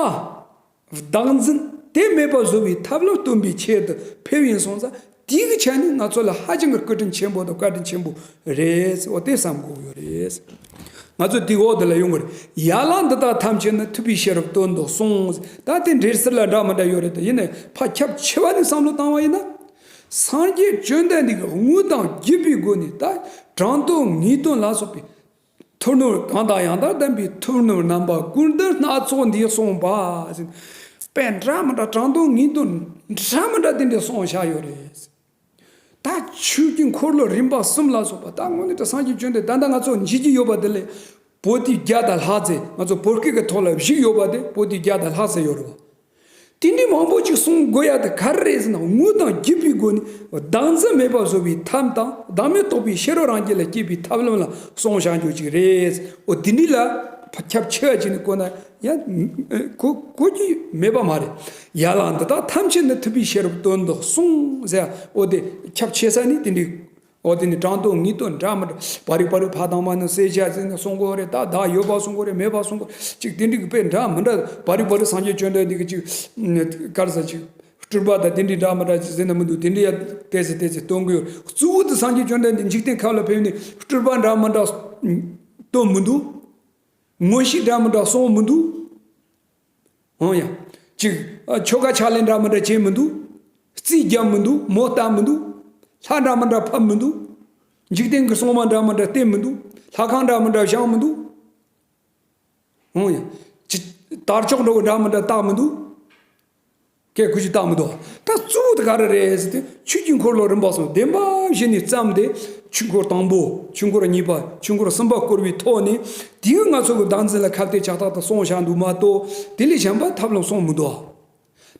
བདག་འཛིན་དེ་མེད་པ་བཟོ་བའི་ཐབས་ལམ་སྟོན་པའི་ཆེད་དུ་ཕེབས་ཡིན་སོང་ཙང་། དེའི་གི་ཆ་ནས་ང་ཚོ་ལ་ཧ་ཅང་གི་སྐུ་དྲིན་ཆེན་པོ་དང་བཀའ་དྲིན་ཆེན་པོ་རེད། འོ་དེ་བསམ་དགོས་ཡོད་རེད། ང་ཚོ་དེའི་འོག་དེ་ལ་ཡོང་གི་རེད། ཡན་ལག་འདི་དག་ཐམས་ཅད་ནི་ཐུབ་པའི་ཤེས་རབ་སྟོན་དུ་གསུངས། ད་དེ་འགྲེལ་ཚུལ་ལ་འདྲ་མི་འདྲ་ཡོད་རེད་དེ། ཡིན་ནའི་ཕར་ཁྱབ་ཆེ་བ་ནས་བསམ་བློ་བཏང་བ་ཡིན་ན། སངས་རྒྱས་བཅོམ་ལྡན་འདས་ཀྱིས་དངོས་དང་བརྒྱུད་པའི་སྒོ་ནས་ད་དྲང་དོན་ངེས་དོན་ལ་སོགས་པའི་ཐུགས་སྣང་གང་དང་ཡང་དག་ལྡན་པའི་ཐུགས་སྣང་རྣམ་པ་ཀུན་ཏུ་སྣ་ཚོགས་འདི་གསུངས་པ་ཟེར། དཔེ་འདྲ་མི་འདྲ་དྲང་དོན་ངེས་དོན་འདྲ་མི་འདྲ་དེ་འདྲ་གསུངས་བཞག་ཡོད་རེད། ད་ཆོས་ཀྱི་འཁོར་ལོ་རིམ་པ་གསུམ་ལ་སོགས་པ་ད་དངོས་གནས་དྲང་སངས་རྒྱས་བཅོམ་ལྡན་ད་ལྟ་ང་ཚོ་འཇིག་གི་ཡོད་པ་དེ་ལས་པོ་ཏི་བརྒྱ་དང་ལྷག་ཙམ། ང་ཚོ་བོད་སྐད་ཀྱི་ཐོག་ལ་བཞུགས་ཡོད་པ་དེ་པོ་ཏི་བརྒྱ་དང་ལྷག་ཙམ་ཡོད་རེད་བ། དེ་འདྲའི་མང་པོ་ཅིག་གསུང་དགོས་ཡ་དེ་ག་རེ་རེད་ཟེར་ན། དངོས་དང་བརྒྱུད་པའི་སྒོ་ནས་བདག་འཛིན་མེད་པར་བཟོ་བའི་ཐབས་དང་བདག་མེད་རྟོགས་པའི་ཤེས་རབ་རང་རྒྱུད་ལ་སྐྱེས་པའི་ཐབས་ལམ་ལ་གསུངས་བཞག་རྒྱུ་ཅིག་རེད། འོ་དེ་འདྲ་ལ་ཁྱབ་ཆེ་བ་ཅིག་ནས་གོ་ན་ཡང་གོ་གོ་རྒྱུ་མེད་པ་མ་རེད། ཡན་ལག་འདི་དག་ཐམས་ཅད་ནི་ཐུབ་པའི་ཤེས་རབ་དོན་དུ་གསུངས་ཟེར། འོ་དེ་ཁྱབ་ཆེ་ས་ནི་དེ་འདྲའི། འོ་དེ་ནི་དྲང་དོན་ངེས་དོན་འདྲ་མི་འདྲ། བ་རིག་བ་རིག་ཕ་དང་མ་ནི་གསལ་བྱ་ཟེར་ནས་གསུང་གི་ཡོད་རེད། ད་བདག་ཡོད་པ་གསུང་གི་ཡོད་རེད། མེད་པ་གསུང་གི་ཡོད་རེད། ཅིག་དེ་འདྲའི་དཔེ་འདྲ་མི་འདྲ། བ་རིག་བ་རིག་སངས་རྒྱས་བཅོམ་ལྡན་འདས་ཀྱི་ཅིག་ག་རེ་ཟེར། ཅིག་སྤྲུལ་པ་དང་དེ་འདྲའི་འདྲ་མི་འདྲ་ཅིག་ཟེར་ན་མི་འདུག་དེ་འདྲའི་ཡ་ཏོག་ཙམ་ཏོག་ཙམ་སྟོན་གི་ཡོད། གཙོ་བོ་དེ་སངས་རྒྱས་བཅོམ་ལྡན་འདས་འཇིག་རྟེན་ཁམས་ལ་ཕེབས་ནས་སྤྲུལ་པ་འདྲ་མི་འདྲ་སྟོན་མི་འདུག་མངོན་ཤེས་འདྲ་མི་འདྲ་གསུངས་མི་འདུག་འོང་ཡ། ཅིག་ཨ། ཆོ་ག་ཕྱག་ལེན་འདྲ་མི་འདྲ་བྱས་མི་འདུག་རྩིས་བརྒྱབ་མི་འདུག་མོ་བཏབ་མི་འདུག་ལྷ་འདྲ་མི་འདྲ་ཕབ་མི་འདུག་འཇིག་རྟེན་གྱི་སྲུང་མ་འདྲ་མི་འདྲ་བསྟེན་མི་འདུག་ལྷ་ཁང་འདྲ་མི་འདྲ་བཞེངས་མི་འདུག་འོང་ཡ། ཅིག་དར་ལྕོག་འདྲ་བོ་འདྲ་མི་འདྲ་བཏགས་མི་འདུག་སྐད་ཁུ་ཅིག་བཏགས་མི་འདུག་ད་གཙོ་བོ་དེ་ག་རེ་རེད་ཟེར་ཏེ། ཆོས་ཀྱི་འཁོར་ལོ་རིམ་པ་གསུམ་བདེན་པ་བཞི་ནས་བརྩམས་ཏེ། ཆོས་འཁོར་དང་པོ། ཆོས་འཁོར་གཉིས་པ། ཆོས་འཁོར་གསུམ་པ་བསྐོར་བའི་ཐོག་ནས། དེའི་ང་ཚོ་གི་བདག་འཛིན་ལ་ཁ་གཏད་ལྕགས་ཐག་ཏུ་སོང་བཞག་འདུག་མ་གཏོགས། དེ་ལས་གཞན་པ་ཐབས་ལམ་གསུངས་མི་འདུག་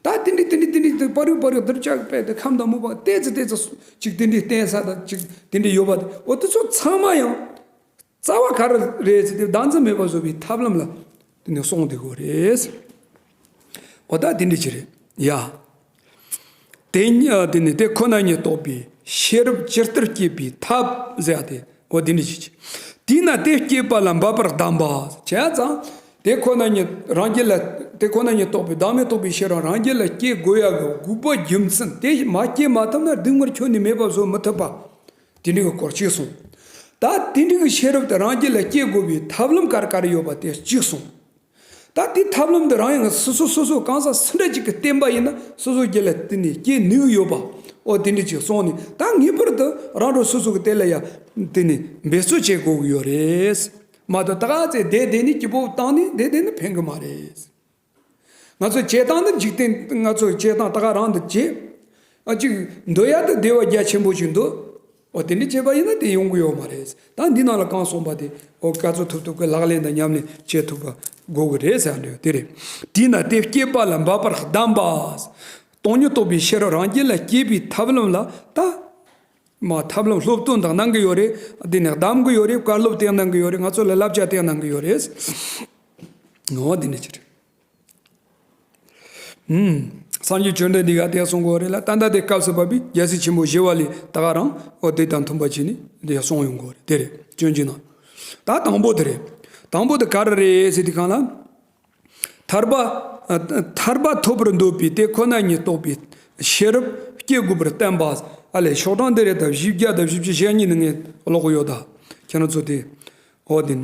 ད་དེ་འདྲའི་དེ་འདྲའི་དེ་འདྲའི་དེ་པ་རུ་པ་རུ་དུར་ལྕག་པས་དེ་ཁམས་དང་མུ་པ་ཏོག་ཙམ་ཏོག་ཙམ་ཅིག་དེ་འདྲའི་བསྟན་ས་དང་ཅིག་དེ་འདྲའི་ཡོད་པ་དེ། འོ་དེ་ཚོ་ཚང་མ་ཡང་རྩ་བ་ག་རེ་རེད་ཟེར་ཏེ། བདག་འཛིན་མེད་པར་བཟོ་བའི་ཐབས་ལམ་ལ་དེ་ནས་གསུངས་བསྡད་ཡོད་རེད། འོ་ད་དེ་འདྲ་ཅིག་རེད་ཡ། དེ་ཉིད་དེ་ནི་དེ་ཁོ་ན་ཉིད་རྟོགས་པའི་ཤེས་རབ་ཇི་ལྟར་སྐྱེས་པའི་ཐབས་ཟེར་ཡ་དེ། འོ་དེ་འདྲ་ཅིག་ཅིག་དེས་ན་དེ་སྐྱེས་པ་ལ་འབད་པར་གདམས་པ། བྱས་ཙང་དེ་ཁོ་ན་ཉིད་རང་རྒྱུད་ལ། དེ་ཁོ་ན་ཉིད་རྟོགས་པའི་བདག་མེད་རྟོགས་པའི་ཤེས་རབ་རང་རྒྱུད་ལ་སྐྱེ་དགོས་ཡ་གི་དགོས་པ་རྒྱུ་མཚན་དེ་མ་སྐྱེས་མ་ཐུབ་ན་སྡུག་བསྔལ་ཁྱོན་ནས་མེད་པར་བཟོ་མི་ཐུབ་པ། དེ་འདྲ་གི་སྐོར་གཅིག་གསུངས། ད་དེ་འདྲ་གི་ཤེས་རབ་དེ་རང་རྒྱུད་ལ་སྐྱེ་དགོས་པའི་ཐབས་ལམ་ག་རེ་ག་རེ་ཡོད་པ་དེ་གཅིག་གསུངས། ད་དེ་ཐབས་ལམ་དེ་རང་ཡང་སོ་སོ་སོ་སོ་གང་ཟག་སུ་འདྲ་ཅིག་གིས་བསྟེན་པ་ཡིན་ན་སོ་སོ་རྒྱུད་ལ་དེ་ནས་སྐྱེ་ནུས་ཡོད་པ། འོ་དེ་འདྲ་ཅིག་གསུངས་ནས། ད་ངེས་པར་དུ་རང་རང་སོ་སོ་གི་དེ་ལ་ཡ་དེ་ནས་འབད་རྩོལ་བྱེད་དགོས་ཀྱི་ཡོད་རེད། མ་གཏོགས་ད་ག་ཚད་བསྡད་བསྡད་ནས་སྐྱིད་པོ་བཏང་ནས་བསྡད་བསྡད་ན་ཕན་གི་མ་རེད། ང་ཚོ་བྱེད་སྟངས་འདི་འཇིག་རྟེན། ང་ཚོ་བྱེད་སྟངས་ད་ག་རང་དུ་བྱེད། ཨ། ཅིག་འདོད་ཡ་དེ་བདེ་བ་རྒྱ་ཆེན་པོ་ཞིག་འདོད། འོ་དེ་འདྲ་བྱས་པ་ཡིན་ན་དེ་ཡོང་གི་ཡོད་མ་རེད། ད་འདི་ནང་ལ་གང་གསུངས་པ་དེ། འོ་ག་ཚོད་ཐུབ་ཐུབ་ཀྱི་ལག་ལེན་དང་ཉམས་ལེན་བྱེད་ཐུབ་པ་དགོས་ཀྱི་རེད་ཟེར་འདྲ་དེ་རེད། དེས་ན་དེ་སྐྱེས་པ་ལ་འབད་པར་གདམས་པ། སྟོང་ཉིད་རྟོགས་པའི་ཤེས་རབ་རང་རྒྱུད་ལ་སྐྱེས་པའི་ཐབས་ལམ་ལ་ད། མ་ཐབས་ལམ་སློབ་སྟོན་དང་གནང་གི་ཡོད་རེད། དེ་ནས་གདམས་གི་ཡོད་རེད། བཀའ་སློབ་དེ་གནང་གི་ཡོད་རེད། ང་ཚོ་ལ་བསླབ་བྱ་དེ་གནང་གི་ཡོད་རེད། འོ་དེ་འདྲ་ཅིག་རེད། ཨུམ། སངས་རྒྱས་བཅོམ་ལྡན་འདས་ཀྱིས་དེ་གསུང་གི་ཡོད་རེད་ལ། ད་ལྟ་དེ་སྐབས་སུ་བབས་པའི་རྒྱལ་སྲས་ཆེན་པོ་ཞི་བ་ལྷས་ད་ག་རང་འོ་དེ་དང་མཐུན་པ་བྱས་ནས་དེ་གསུངས་ཡོང་གི་ཡོད་རེད། དེ་རེད། སྤྱོད་འཇུག་ནང་། ད་དང་པོ་དེ་རེད། དང་པོ་དེ་ག་རེ་རེད་ཟེར་དུས་སྒང་ལ། ཐར་པ། ཐར་པ་ཐོབ་པར་འདོད་པས་དེ་ཁོ་ན་ཉིད་རྟོགས་པའི་ཤེས་རབ་སྐྱེ་དགོས་པར་བསྟན་པ། ཨ་ལས་ཤོག་གྲངས་འདི་རེད། ད་བཞི་བརྒྱ་དང་བཞི་བཅུ་ཞེ་གཉིས་ནི་ངས་ཀློག་གི་ཡོད་ད། ཁྱེད་རང་ཚོ་དེ། འོ་དེ།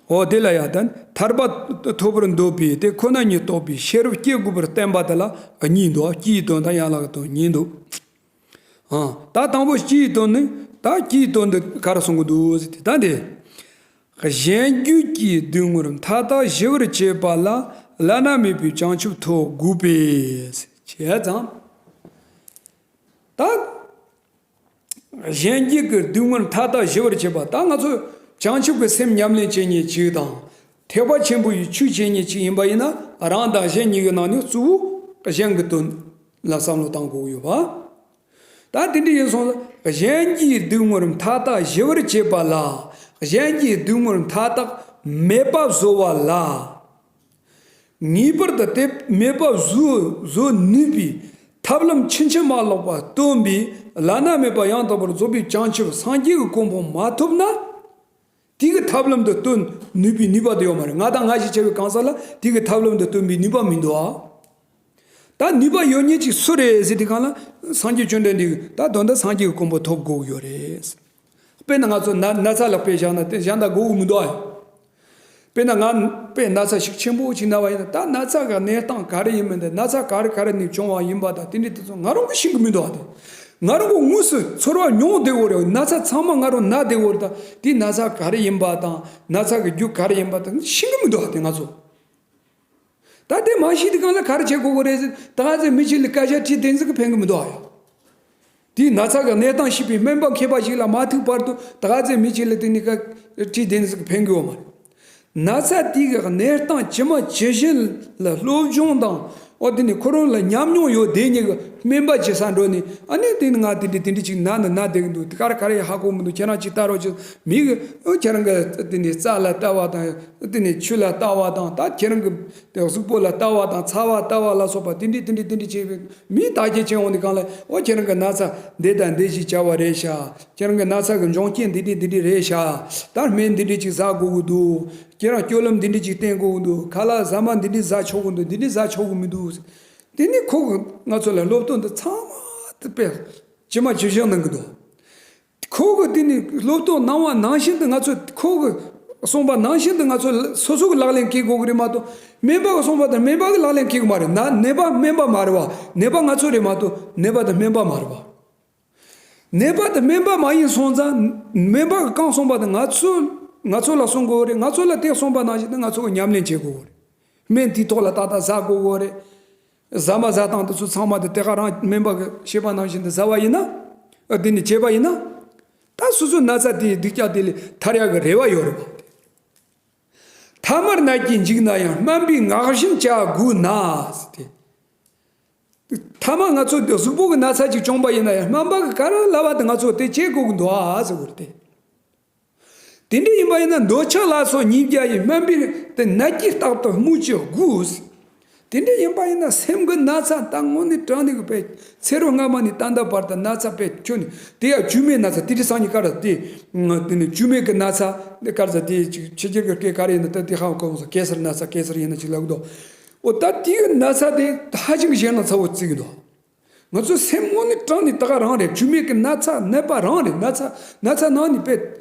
འོ་དེ་ལ་ཡ་ད་ཐར་པ་ཐོབ་པར་འདོད་པས་དེ་ཁོ་ན་ཉིད་རྟོགས་པའི་ཤེས་རབ་སྐྱེ་དགོས་པར་བསྟན་པ་དེ་ལ་གཉིས་འདུག་སྤྱིའི་དོན་དང་ཡན་ལག་གི་དོན་གཉིས་འདུག་ཨ། ད་དང་པོ་སྤྱིའི་དོན་ནི། ད་སྤྱིའི་དོན་འདི་ག་རེ་གསུང་གི་འདུག་ཟེར་དུས། ད་འདི། གཞན་རྒྱུད་ཀྱི་སྡུག་བསྔལ་མཐའ་དག་ཞི་བར་བྱེད་པ་ལ་བླ་ན་མེད་པའི་བྱང་ཆུབ་ཐོབ་དགོས་པས། བྱས་ཙང་། ད་གཞན་རྒྱུད་ཀྱི་སྡུག་བསྔལ་མཐའ་དག་ཞི་བར་བྱེད་པ། ད་ང་ཚོ་བྱང་ཆུབ་ཀྱི་སེམས་ཉམས་ལེན་བྱེད་མཁན་ཅིག་དང་། ཐེག་པ་ཆེན་པོ་ཡི་ཆོས་བྱེད་མཁན་ཅིག་ཡིན་པ་ཡིན་ན། རང་དང་གཞན་གཉིས་ཀྱི་ནང་ནས་གཙོ་བོ་གཞན་གྱི་དོན་ལ་བསམ་བློ་བཏང་དགོས་ཀྱི་ཡོད་པ། ད་དེ་འདྲ་ཡིན་སོང་ཙང་། གཞན་གྱི་སྡུག་བསྔལ་མཐའ་དག་ཞི་བར་བྱེད་པ་ལ། གཞན་གྱི་སྡུག་བསྔལ་མཐའ་དག་མེད་པ་བཟོ་བ་ལ། ངེས་པར་དུ་དེ་མེད་པ་བཟོ་བཟོ་ནུས་པའི་ཐབས་ལམ་ཕྱིན་ཅི་མ་ལོག་པ་སྟོན་པའི་བླ་ན་མེད་པ་ཡང་དག་པར་རྫོགས་པའི་བྱང་ཆུབ་སངས་རྒྱས་ཀྱི་གོ་འཕང་མ་ཐོབ་ན། དེ་གི་ཐབས་ལམ་དུ་སྟོན་ནུས་པའི་ནུས་པ་དེ་ཡོད་མ་རེད། ང་དང་ང་ཞེས་བྱ་བའི་གང་ཟག་ལ་དེ་གི་ཐབས་ལམ་དུ་སྟོན་པའི་ནུས་པ་མི་འདུག་ཨ། ད་ནུས་པ་ཡོད་མཁན་ཅིག་སུ་རེད་ཟེར་དུས་སྒང་ལ། སངས་རྒྱས་བཅོམ་ལྡན་འདས་ཀྱིས་ད་དོན་དུ་སངས་རྒྱས་ཀྱི་གོ་འཕང་ཐོབ་དགོས་ཀྱི་ཡོད་རེད། དཔེར་ན་ང་ཚོ་ན་ན་ཚ་ལ་དཔེ་བཞག་ན་དེ་གཞན་དག་དགོས་ཀྱི་མི་འདུག་ཨ། དཔེར་ན་ང་དཔེ་ན་ཚ་ཤུགས་ཆེན་པོ་ཅིག་ན་བ་ཡིན་ན། ད་ན་ཚ་གི་གནས་སྟངས་ག་རེ་ཡིན་མིན་དང་། ན་ཚ་ག་རེ་ག་རེ་ནས་བྱུང་བ་ཡིན་པ་དང་། དེ་འདྲའི་དེ་ཚོ་ང་རང་གིས་ཤེས་ཀྱི་མི་འདུག་ཨ། དེ་ ང་རང་གི་དངོས་སུ་ཚོར་བ་མྱོང་བསྡད་ཡོད་རེད། ན་ཚ་ཚང་མ་ང་རང་ན་བསྡད་ཡོད་རེད། ད་དེའི་ན་ཚ་ག་རེ་ཡིན་པ་དང་ན་ཚ་གི་རྒྱུ་ག་རེ་ཡིན་པ་དང་ཤེས་གི་མི་འདུག་ཨ། དེ་ང་ཚོ། ད་དེ་མ་ཤེས་དུས་སྒང་ལ་ག་རེ་བྱེད་དགོས་ཀྱི་རེད་ཟེར། ད་ག་ཚོད་མི་གཅིག་ལ་སྐད་ཆ་དྲིས་བདེན་ཟིག་གི་ཕན་གི་མི་འདུག་ཨ་ཡ། དེའི་ན་ཚ་གི་གནས་སྟངས་ཤེས་པའི་སྨན་པ་མཁས་པ་ཞིག་ལ་མ་ཐུག་བར་དུ་ད་ག་ཚོད་མི་གཅིག་ལ་དེ་ནི་སྐད་དྲིས་བདེན་ཟིག་གི་ཕན་གི་ཡོད་མ་རེད། ན་ཚ་དེའི་གི་གནས་སྟངས་ཇི་མ་ཇི་བཞིན་ལ་སློབ་སྦྱོང་དང་། ཨོ་དེ་ནི་ཁོ་རང་ལ་ཉམས་མྱོང་ཡོད་དེ་ཉིད་ཀྱི་སྨན་པ་བྱེད་ས་འགྲོ་ནས། ཨ་ནི་དེ་ནི་ང་དེ་འདྲི་དེ་འདྲི་ཅིག་ན་ནི་ན་བསྡད་ཀྱི་འདུག་དེ་ག་རེ་ག་རེ་ཡང་ཧ་གོ་མི་འདུག་ཁྱེད་རང་ཅིག་ལྟ་རོགས་བྱེད། མི་གི་ཨོ་ཁྱེད་རང་གི་དེ་ནི་རྩ་ལ་ལྟ་བ་དང་། དེ་ནི་ཆུ་ལ་ལྟ་བ་དང་། ད་ཁྱེད་རང་གི་དེ་གཟུགས་པོ་ལ་ལྟ་བ་དང་། ཚ་བ་ལྟ་བ་ལ་སོགས་པ་དེ་འདྲི་དེ་འདྲི་དེ་འདྲི་བྱས་པའི་མིའི་བརྟག་དཔྱད་བྱས་འོང་དུས་སྒང་ལ། ཨོ་ཁྱེད་རང་གི་ན་ཚ་འདི་དང་འདི་ཞིག་བྱ་བ་རེད་ཤག་ཁྱེད་རང་གི་ན་ཚ་གི་འབྱུང་རྐྱེན་འདི་འདི་འདི་འདི་རེད་ཤག་ད་སྨན་འདི་འདྲི་ཅིག་ཟ་དགོས་ཀྱི་འདུག་ཁྱེད་རང་སྤྱོད་ལམ་འདི་འདྲི་ཅིག་བསྟེན་དགོས་ཀྱི་འདུག་ཁ་ལག་ཟ་མ་འདི་འདྲི་ཟ་ཆོག་གི་འདུག་འདི་འདྲི་ཟ་ཆོག་གི་མི་འདུག་དེ་ནི་ཁོ་གི་ང་ཚོ་ལ་སློབ་སྟོན་འདི་ཚང་མ་དེ་དཔེ་ཇི་མ་ཇི་བཞིན་གནང་གི་འདུག་ཁོ་གི་དེ་ནི་སློབ་སྟོན་གནང་བ་ནང་བཞིན་དུ་ང་ཚོ་ཁོ་གི་གསུངས་པ་ནང་བཞིན་དུ་ང་ཚོ་སོ་སོ་གི་ལག་ལེན་འཁེལ་དགོས་ཀྱི་རེད་མ་གཏོགས། སྨན་པ་གི་གསུངས་པ་དང་སྨན་པ་གི་ལག་ལེན་འཁེལ་གི་མ་རེད། ན་ནད་པ་སྨན་པ་མ་རེད་བ། ནད་པ་ང་ཚོ་རེད་མ་གཏོགས་ནད་པ་དང་སྨན་པ་མ་རེད་བ། ནད་པ་དང་སྨན་པ་མ་ཡིན་སོང་ཙང་། སྨན་པ་གི་གང་གསུངས་པ་དང་ང་ཚོ་ང་ཚོ་ལ་གསུང་དགོས་རེད། ང་ཚོ་ལ་དེ་གསུངས་པ་ནང་བཞིན་དུ་ང་ཚོ་གི་ཉམས་ལེན་བྱེད་དགོས་རེད། སྨན་དེའི་ཐོག་ལ་ཏག་ཏག་ཟ་དགོས་རེད། ཟ་མ་ཟ་སྟངས་དེ་ཚོ་ཚང་མ་དེ་དེ་ག་རང་སྨན་པ་གི་བཤད་པ་ནང་བཞིན་དུ་ཟ་བ་ཡིན་ན། ཨ་དེ་ནི་བྱས་པ་ཡིན་ན། ད་སོ་སོའི་ན་ཚ་དེའི་སྡུག་ཅག་དེ་ལས་ཐར་ཡག་གི་རེ་བ་ཡོད་རེད་བ། ཐ་མར་ནད་ཀྱིས་འཇིགས་ན་ཡང་སྨན་པས་ངག་བཞིན་བྱ་དགོས་ན་ཟེར་ཏེ། ཐ་མ་ང་ཚོ་གཟུགས་པོ་གི་ན་ཚ་ཅིག་བྱུང་པ་ཡིན་ན་ཡང་སྨན་པ་གི་ག་རེ་ལབ་པ་དེ་ང་ཚོ་དེ་བྱེད་དགོས་ཀྱི་འདུག་ཨ་ཟེར་བ་རེད་དེ། དེ་འདྲ་ཡིན་པ་ཡིན་ན་འདོད་ཆགས་ལ་སོགས་ཉིས་བརྒྱ་ཡི། སྨན་པས་དེ་ནད་ཀྱིས་རྟག་ཏུ་སྨོས་ཅི་དགོས། དེ་འདྲ་ཡིན་པ་ཡིན་ན་སེམས་ཀྱི་ན་ཚ་ད་དངོས་གནས་དྲང་གནས་ཀྱི་དཔེ་ཚེ་རབས་སྔ་མ་ནས་ད་ལྟ་བར་དུ་ན་ཚ་དཔེ་ཁྱོན་ནས་དེ་ཡང་བཅོས་མའི་ན་ཚ་དེ་འདྲ་སང་ཉིན་ཀ་ར་དེ། དེ་ནི་བཅོས་མའི་གི་ན་ཚ་དེ་ག་རེ་ཟེར། དེ་ཅིག་ཕྱི་རྒྱལ་གྱི་སྐད་ག་རེ་ཡིན་ན་ད་དེ་ཧ་གོ་སོང་། ཀེན་སར་ན་ཚ་ཀེན་སར་ཡིན་ན་ཅིག་ལབ་གི་འདུག་འོ་ད་དེ་གི་ན་ཚ་དེ་ཧ་ཅང་གི་ཞེད་སྣང་ཚ་བོ་བརྩི་གི་འདུག་ང་ཚོ་སེམས་དངོས་གནས་དྲང་ནས་ད་ག་རང་རེད། བཅོས་མའི་གི་ན་ཚ་ནད་པ་རང་རེད། ན་ཚ་ན་ཚ་ནང་ནས་དཔེ་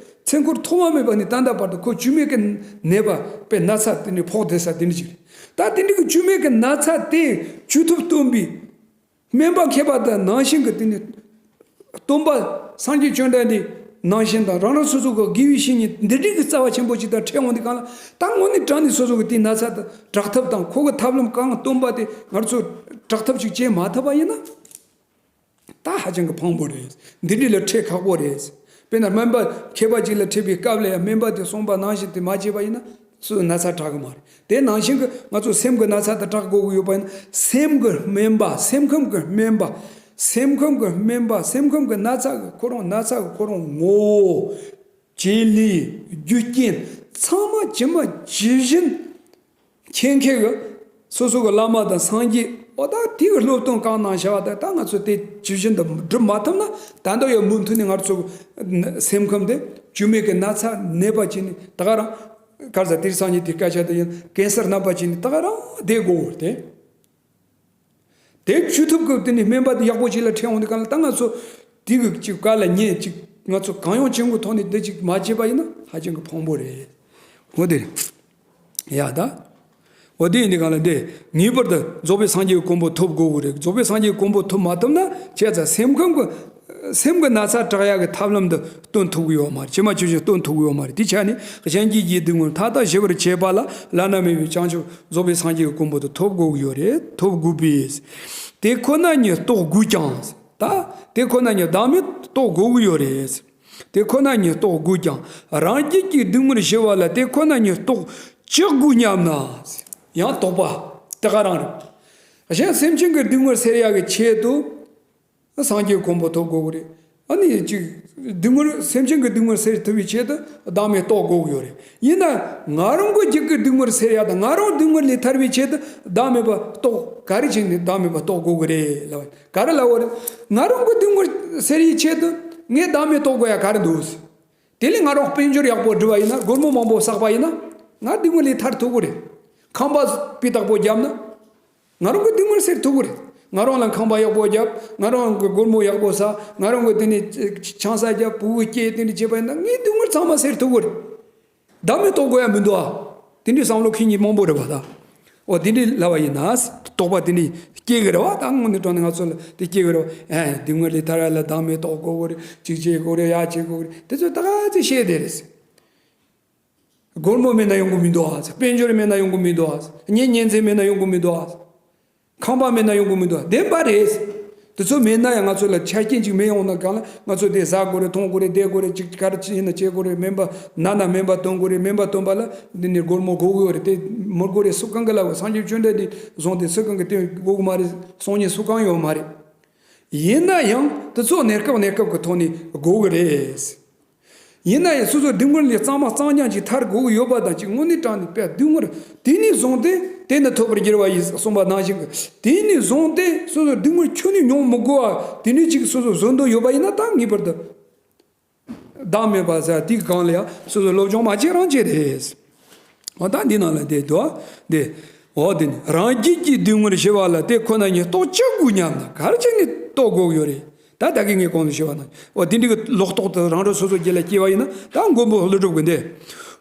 ཚེ་འཁོར་ཐོག་མ་མེད་པ་ནས་ད་ལྟ་བར་དུ་ཁོ་བཅོས་མའི་གི་ནད་པ་དཔེ་ན་ཚ་དེ་ནས་ཕོག་བསྡད་ས་དེ་འདྲ་ཅིག་རེད། ད་དེ་འདྲ་གི་བཅོས་མའི་གི་ན་ཚ་དེ་བཅོས་ཐབས་སྟོན་པའི་སྨན་པ་མཁས་པ་དང་ནང་བཞིན་གི་དེ་ནས་སྟོན་པ་སངས་རྒྱས་བཅོམ་ལྡན་འདས་ནང་བཞིན་དང་། རང་རང་སོ་སོ་གི་དགེ་བའི་བཤེས་གཉེན་འདི་འདྲའི་གི་རྩ་བ་ཆེན་པོ་ཅིག་དང་འཕྲད་འོང་དུས་སྒང་ལ། ད་དངོས་གནས་དྲང་ནས་སོ་སོ་གི་དེའི་ན་ཚ་དེ་དྲག་ཐབས་དང་། ཁོ་གི་ཐབས་ལམ་གང་སྟོན་པ་དེ་ང་ཚོ་དྲག་ཐབས་ཅིག་བྱེད་མ་ཐུབ་པ་ཡིན་ན། ད་ཧ་ཅང་གི་ཕངས་པོ་རེད། འདི་འདྲ་ལ་འཕྲད་ཁག་པོ་རེད། དཔེར་ན་སྨན་པ་མཁས་པ་ཅིག་ལ་འཕྲད་པའི་སྐབས་ལ་ཡང་སྨན་པ་དེ་གསུངས་པ་ནང་བཞིན་དེ་མ་བྱས་པ་ཡིན་ན་སུ་ན་ཚ་དྲག་གི་མ་རེད། དེ་ནང་བཞིན་གི་ང་ཚོ་སེམས་ཀྱི་ན་ཚ་དེ་དྲག་དགོས་ཀྱི་ཡོད་པ་ཡིན་ན། སེམས་ཀྱི་སྨན་པ། སེམས་ཁམས་ཀྱི་སྨན་པ། སེམས་ཁམས་ཀྱི་སྨན་པ། སེམས་ཁམས་ཀྱི་ན་ཚ་གི་ཁོ་རང་ན་ཚ་གི་ཁོ་རང་ངོ་བོ། བྱེད་ལས། རྒྱུ་རྐྱེན་ཚང་མ་ཇི་མ་ཇི་བཞིན་མཁྱེན་མཁན་གྱི་སོ་སོ་གི་བླ་མ་དང་སངས་རྒྱས། འོ་ད་དེ་གི་སློབ་སྟོན་གང་གནང་བཞག་པ་དེ་ད་ང་ཚོ་དེ་ཇི་བཞིན་དུ་སྒྲུབ་མ་ཐུབ་ན། ད་ལྟ་ཡང་མུ་མཐུད་ནས་ང་ཚོ་སེམས་ཁམས་དེ་བཅོས་མའི་གི་ན་ཚ་ནད་པ་བྱས་ནས་ད་ག་རང་། ག་རེ་ཟེར། དེ་སངས་རྒྱས་དེ་སྐད་ཆ་དེ་ཡིན། ཀེན་སར་ནད་པ་བྱས་ནས་ད་ག་རང་བསྡད་དགོས་པ་རེད་དེ། དེ་བཅོས་ཐུབ་ཀྱི་དེ་ནི་སྨན་པ་དེ་ཡག་པོ་ཅིག་ལ་འཕྲད་འོང་དུས་སྒང་ལ། ད་ང་ཚོ་དེ་གི་ཅིག་དཀའ་ལས་ཉེན་ཅིག་ང་ཚོ་གང་ཡོང་ཅན་གྱི་ཐོག་ནས་འདི་ཅིག་མ་བྱས་པ་ཡིན་ན་ཧ་ཅང་གི་ཕངས་པོ་རེད། འོ་དེ་རེད། ཡ་ད། འོ་དེ་ཡིན་དུས་སྒང་ལ་འདི་ངེས་པར་དུ་རྫོགས་པའི་སངས་རྒྱས་ཀྱི་གོ་འཕང་ཐོབ་དགོས་ཀྱི་རེད། རྫོགས་པའི་སངས་རྒྱས་ཀྱི་གོ་འཕང་ཐོབ་མ་ཐུབ་ན། བྱས་ཙང་སེམས་ཁམས་ཀྱི་སེམས་ཀྱི་ན་ཚ་དྲག་ཡག་གི་ཐབས་ལམ་འདི་སྟོན་ཐུབ་ཀྱི་ཡོད་མ་རེད། ཇི་མ་ཇི་བཞིན་སྟོན་ཐུབ་ཀྱི་ཡོད་མ་རེད། དེ་ཆ་ནས་གཞན་གྱི་རྗེས་སྡུག་བསྔལ་མཐའ་དག་ཞི་བར་བྱེད་པ་ལ། བླ་ན་མེད་པའི་བྱང་ཆུབ་རྫོགས་པའི་སངས་རྒྱས་ཀྱི་གོ་འཕང་དེ་ཐོབ་དགོས་ཀྱི་ཡོད་རེད། ཐོབ་དགོས་པས། དེ་ཁོ་ན་ཉིད་རྟོགས་དགོས་ཀྱང་། ད་དེ་ཁོ་ན་ཉིད་བདག་མེད་རྟོགས་དགོས་ཀྱི་ཡོད་རེད། དེ་ཁོ་ན་ཉིད་རྟོགས་དགོས་ཀྱང་། རང་རྒྱུད་ཀྱི་སྡུག་བསྔལ་ཞི་བ་ལ་དེ་ཁོ་ན་ཉིད་རྟོགས་ཅི་དགོས་སྙམ་ན། ཡང་དོགས་པ་དེ་ག་རང་རེད། གཞན་སེམས་ཅན་གྱི་སྡུག་བསྔལ་སེལ་ཡག་གི་ཆེད་དུ། སངས་རྒྱས་གོ་འཕང་ཐོབ་དགོས་ཀྱི་རེད། ཨ་ནི་ཅིག་སྡུག་བསྔལ་སེམས་ཅན་གྱི་སྡུག་བསྔལ་སེལ་ཐུབ་པའི་ཆེད་དུ་བདག་མེད་རྟོགས་དགོས་ཀྱི་ཡོད་རེད། ཡིན་ན་ང་རང་གི་རྒྱུད་ཀྱི་སྡུག་བསྔལ་སེལ་ཡག་དང་། ང་རང་སྡུག་བསྔལ་ལས་ཐར་བའི་ཆེད་དུ་བདག་མེད་པ་རྟོགས། ག་རེ་བྱས་ནས་བདག་མེད་པ་རྟོགས་དགོས་ཀྱི་རེད་ལབ། ག་རེ་ལབ་པ་རེད། ང་རང་གི་སྡུག་བསྔལ་སེལ་ཡག་ཆེད་དུ་ངས་བདག་མེད་རྟོགས་དགོས་ཡག་ག་རེ་འདུག་དེ་ལས་ང་རང་དཔལ་འབྱོར་ཡག་པོ་བསྒྲུབས་པ་ཡིན་ན། སྒོར་མོ་མང་པོ་བསགས་པ་ཡིན་ན། ང་སྡུག་བསྔལ་ལས་ཐར་ཐུབ་ཀྱི་རེད། ཁང་པ་སྤུས་དག་པོ་བརྒྱབ་ན། ང་རང་གི་སྡུག་བསྔལ་སེལ་ཐུབ་ཀྱི་རེད། ང་རང་ལ་ཁང་པ་ཡག་པོ་བརྒྱབ། ང་རང་གི་སྒོར་མོ་ཡག་པོ་བསགས། ང་རང་གི་དེ་ནས་ཆང་ས་བརྒྱབ། ཕྲུ་གུ་སྐྱེས། དེ་འདྲ་བྱས་པ་ཡིན་ན་ངའི་སྡུག་བསྔལ་ཚང་མ་སེལ་ཐུབ་ཀྱི་རེད། བདག་མེད་རྟོགས་དགོས་ཡག་མི་འདུག་ཨ། དེ་འདྲའི་བསམ་བློ་འཁོར་མཁན་མང་པོ་རེད་པ་ད། འོ་དེ་འདྲའི་ལབ་པ་ཡིན་ན། རྟོགས་པ་དེ་འདྲའི་སྐྱེ་གི་རེད་བ། ད་དངོས་གནས་དྲང་གནས་ང་ཚོ་ལ་དེ་སྐྱེ་གི་རེད་བ། ཨེ་སྡུག་བསྔལ་ལས་ཐར་བ་ལ་བདག་མེད་རྟོགས་དགོས་གི་རེད། གཅིག་བྱེད་དགོས་རེད། ཡ་བྱེད་དགོས་གི་རེད། དེ་ཚོ་ད་ག་ཚོད་བཤད་བསྡད་རེད། སྒོར་མོ་མེད་ན་ཡོང་གི་མི་འདུག་ཨ། དཔལ་འབྱོར་མེད་ན་ཡོང་གི་མི་འདུག་ཨ། གཉེན་ཉེ་ཚན་མེད་ན་ཡོང་གི་མི་འདུག་ཨ། ཁང་པ་མེད་ན་ཡོང་གི་མི་འདུག་ཨ། བདེན་པ་རེད། དེ་ཚོ་མེད་ན་ཡང་ང་ཚོ་ལ་ཆ་རྐྱེན་ཅིག་མེད་ཡོང་ན་གང་ལ། ང་ཚོ་དེ་ཟ་དགོས་རེད། འཐུང་དགོས་རེད། བསྡད་དགོས་རེད། ཅིག་ག་རེ་ཅིག་ཡིན་ན་བྱེད་དགོས་རེད། སྨན་པ་ན་ན་སྨན་པ་སྟོན་དགོས་རེད། སྨན་པ་སྟོན་པ་ལ་འདི་ནས་སྒོར་མོ་དགོས་ཀྱི་ཡོད་རེད། དེ་མི་དགོས་རེད། སུ་གང་གི་ལ་བ། སངས་རྒྱས་བཅོམ་ལྡན་འདས་བཟུང་སྟེ་སུ་གང་གི་སྟེང་དགོས་ཀྱི་མ་རེད། སང་ཉིན་སུ་གང་ཡོད་མ་རེད། ཡིན་ན་ཡང་དེ་ཚོ་གནས་སྐབས་གནས་སྐབས་ཀྱི་ཐོག་ནས་དགོས་ཀྱི་རེད། ཡིན་ན་ཡང་སོ་སོ་སྡུག་བསྔལ་ལས་གཙང་མ་གཙང་རྐྱང་ཅིག་ཐར་དགོས་ཀྱི་ཡོད་པ་དང་གཅིག་དངོས་གནས་དྲང་གནས་དཔེ་སྡུག་བསྔལ་དེ་ནས་བཟུང་སྟེ་དེ་ནི་ཐོབ་པར་འགྱུར་བ་ཡིན་གསུངས་པ་ནང་བཞིན་གྱི། དེ་ནས་བཟུང་སྟེ་སོ་སོ་སྡུག་བསྔལ་ཁྱོན་ནས་མྱོང་མི་དགོས་པ། དེ་ནས་ཅིག་སོ་སོ་བཟོ་འདོད་ཡོད་པ་ཡིན་ན་ད་ངེས་པར་དུ་བདག་མེད་པ་ཟེར་དེའི་སྒང་ལ་ཡང་སོ་སོ་སློབ་སྦྱོང་མ་བྱེད་རང་བྱེད་རེད། འོ་ད་འདི་ནང་ལ་བསྡད་འདུག་འདི། འོ་དེ་ནི་རང་རྒྱུད་ཀྱི་སྡུག་བསྔལ་ཞི་བ་ལ་དེ་ཁོ་ན་ཉིད་རྟོགས་ཅི་དགོས་སྙམ་ན། ག་རེ་བྱས་ནས་རྟོགས་དགོས་ཀྱི་ཡོད་རེད། ད་ད་གིན་ངས་གོང་དུ་ཞུས་པ་ནང་། འོ་དེ་འདྲའི་གི་ལོག་རྟོག་དེ་རང་རང་སོ་སོ་རྒྱུད་ལ་སྐྱེ་བ་ཡིན་ན། ད་མགོན་པོ་ཀླུ་སྒྲུབ་ཀྱི་འདི།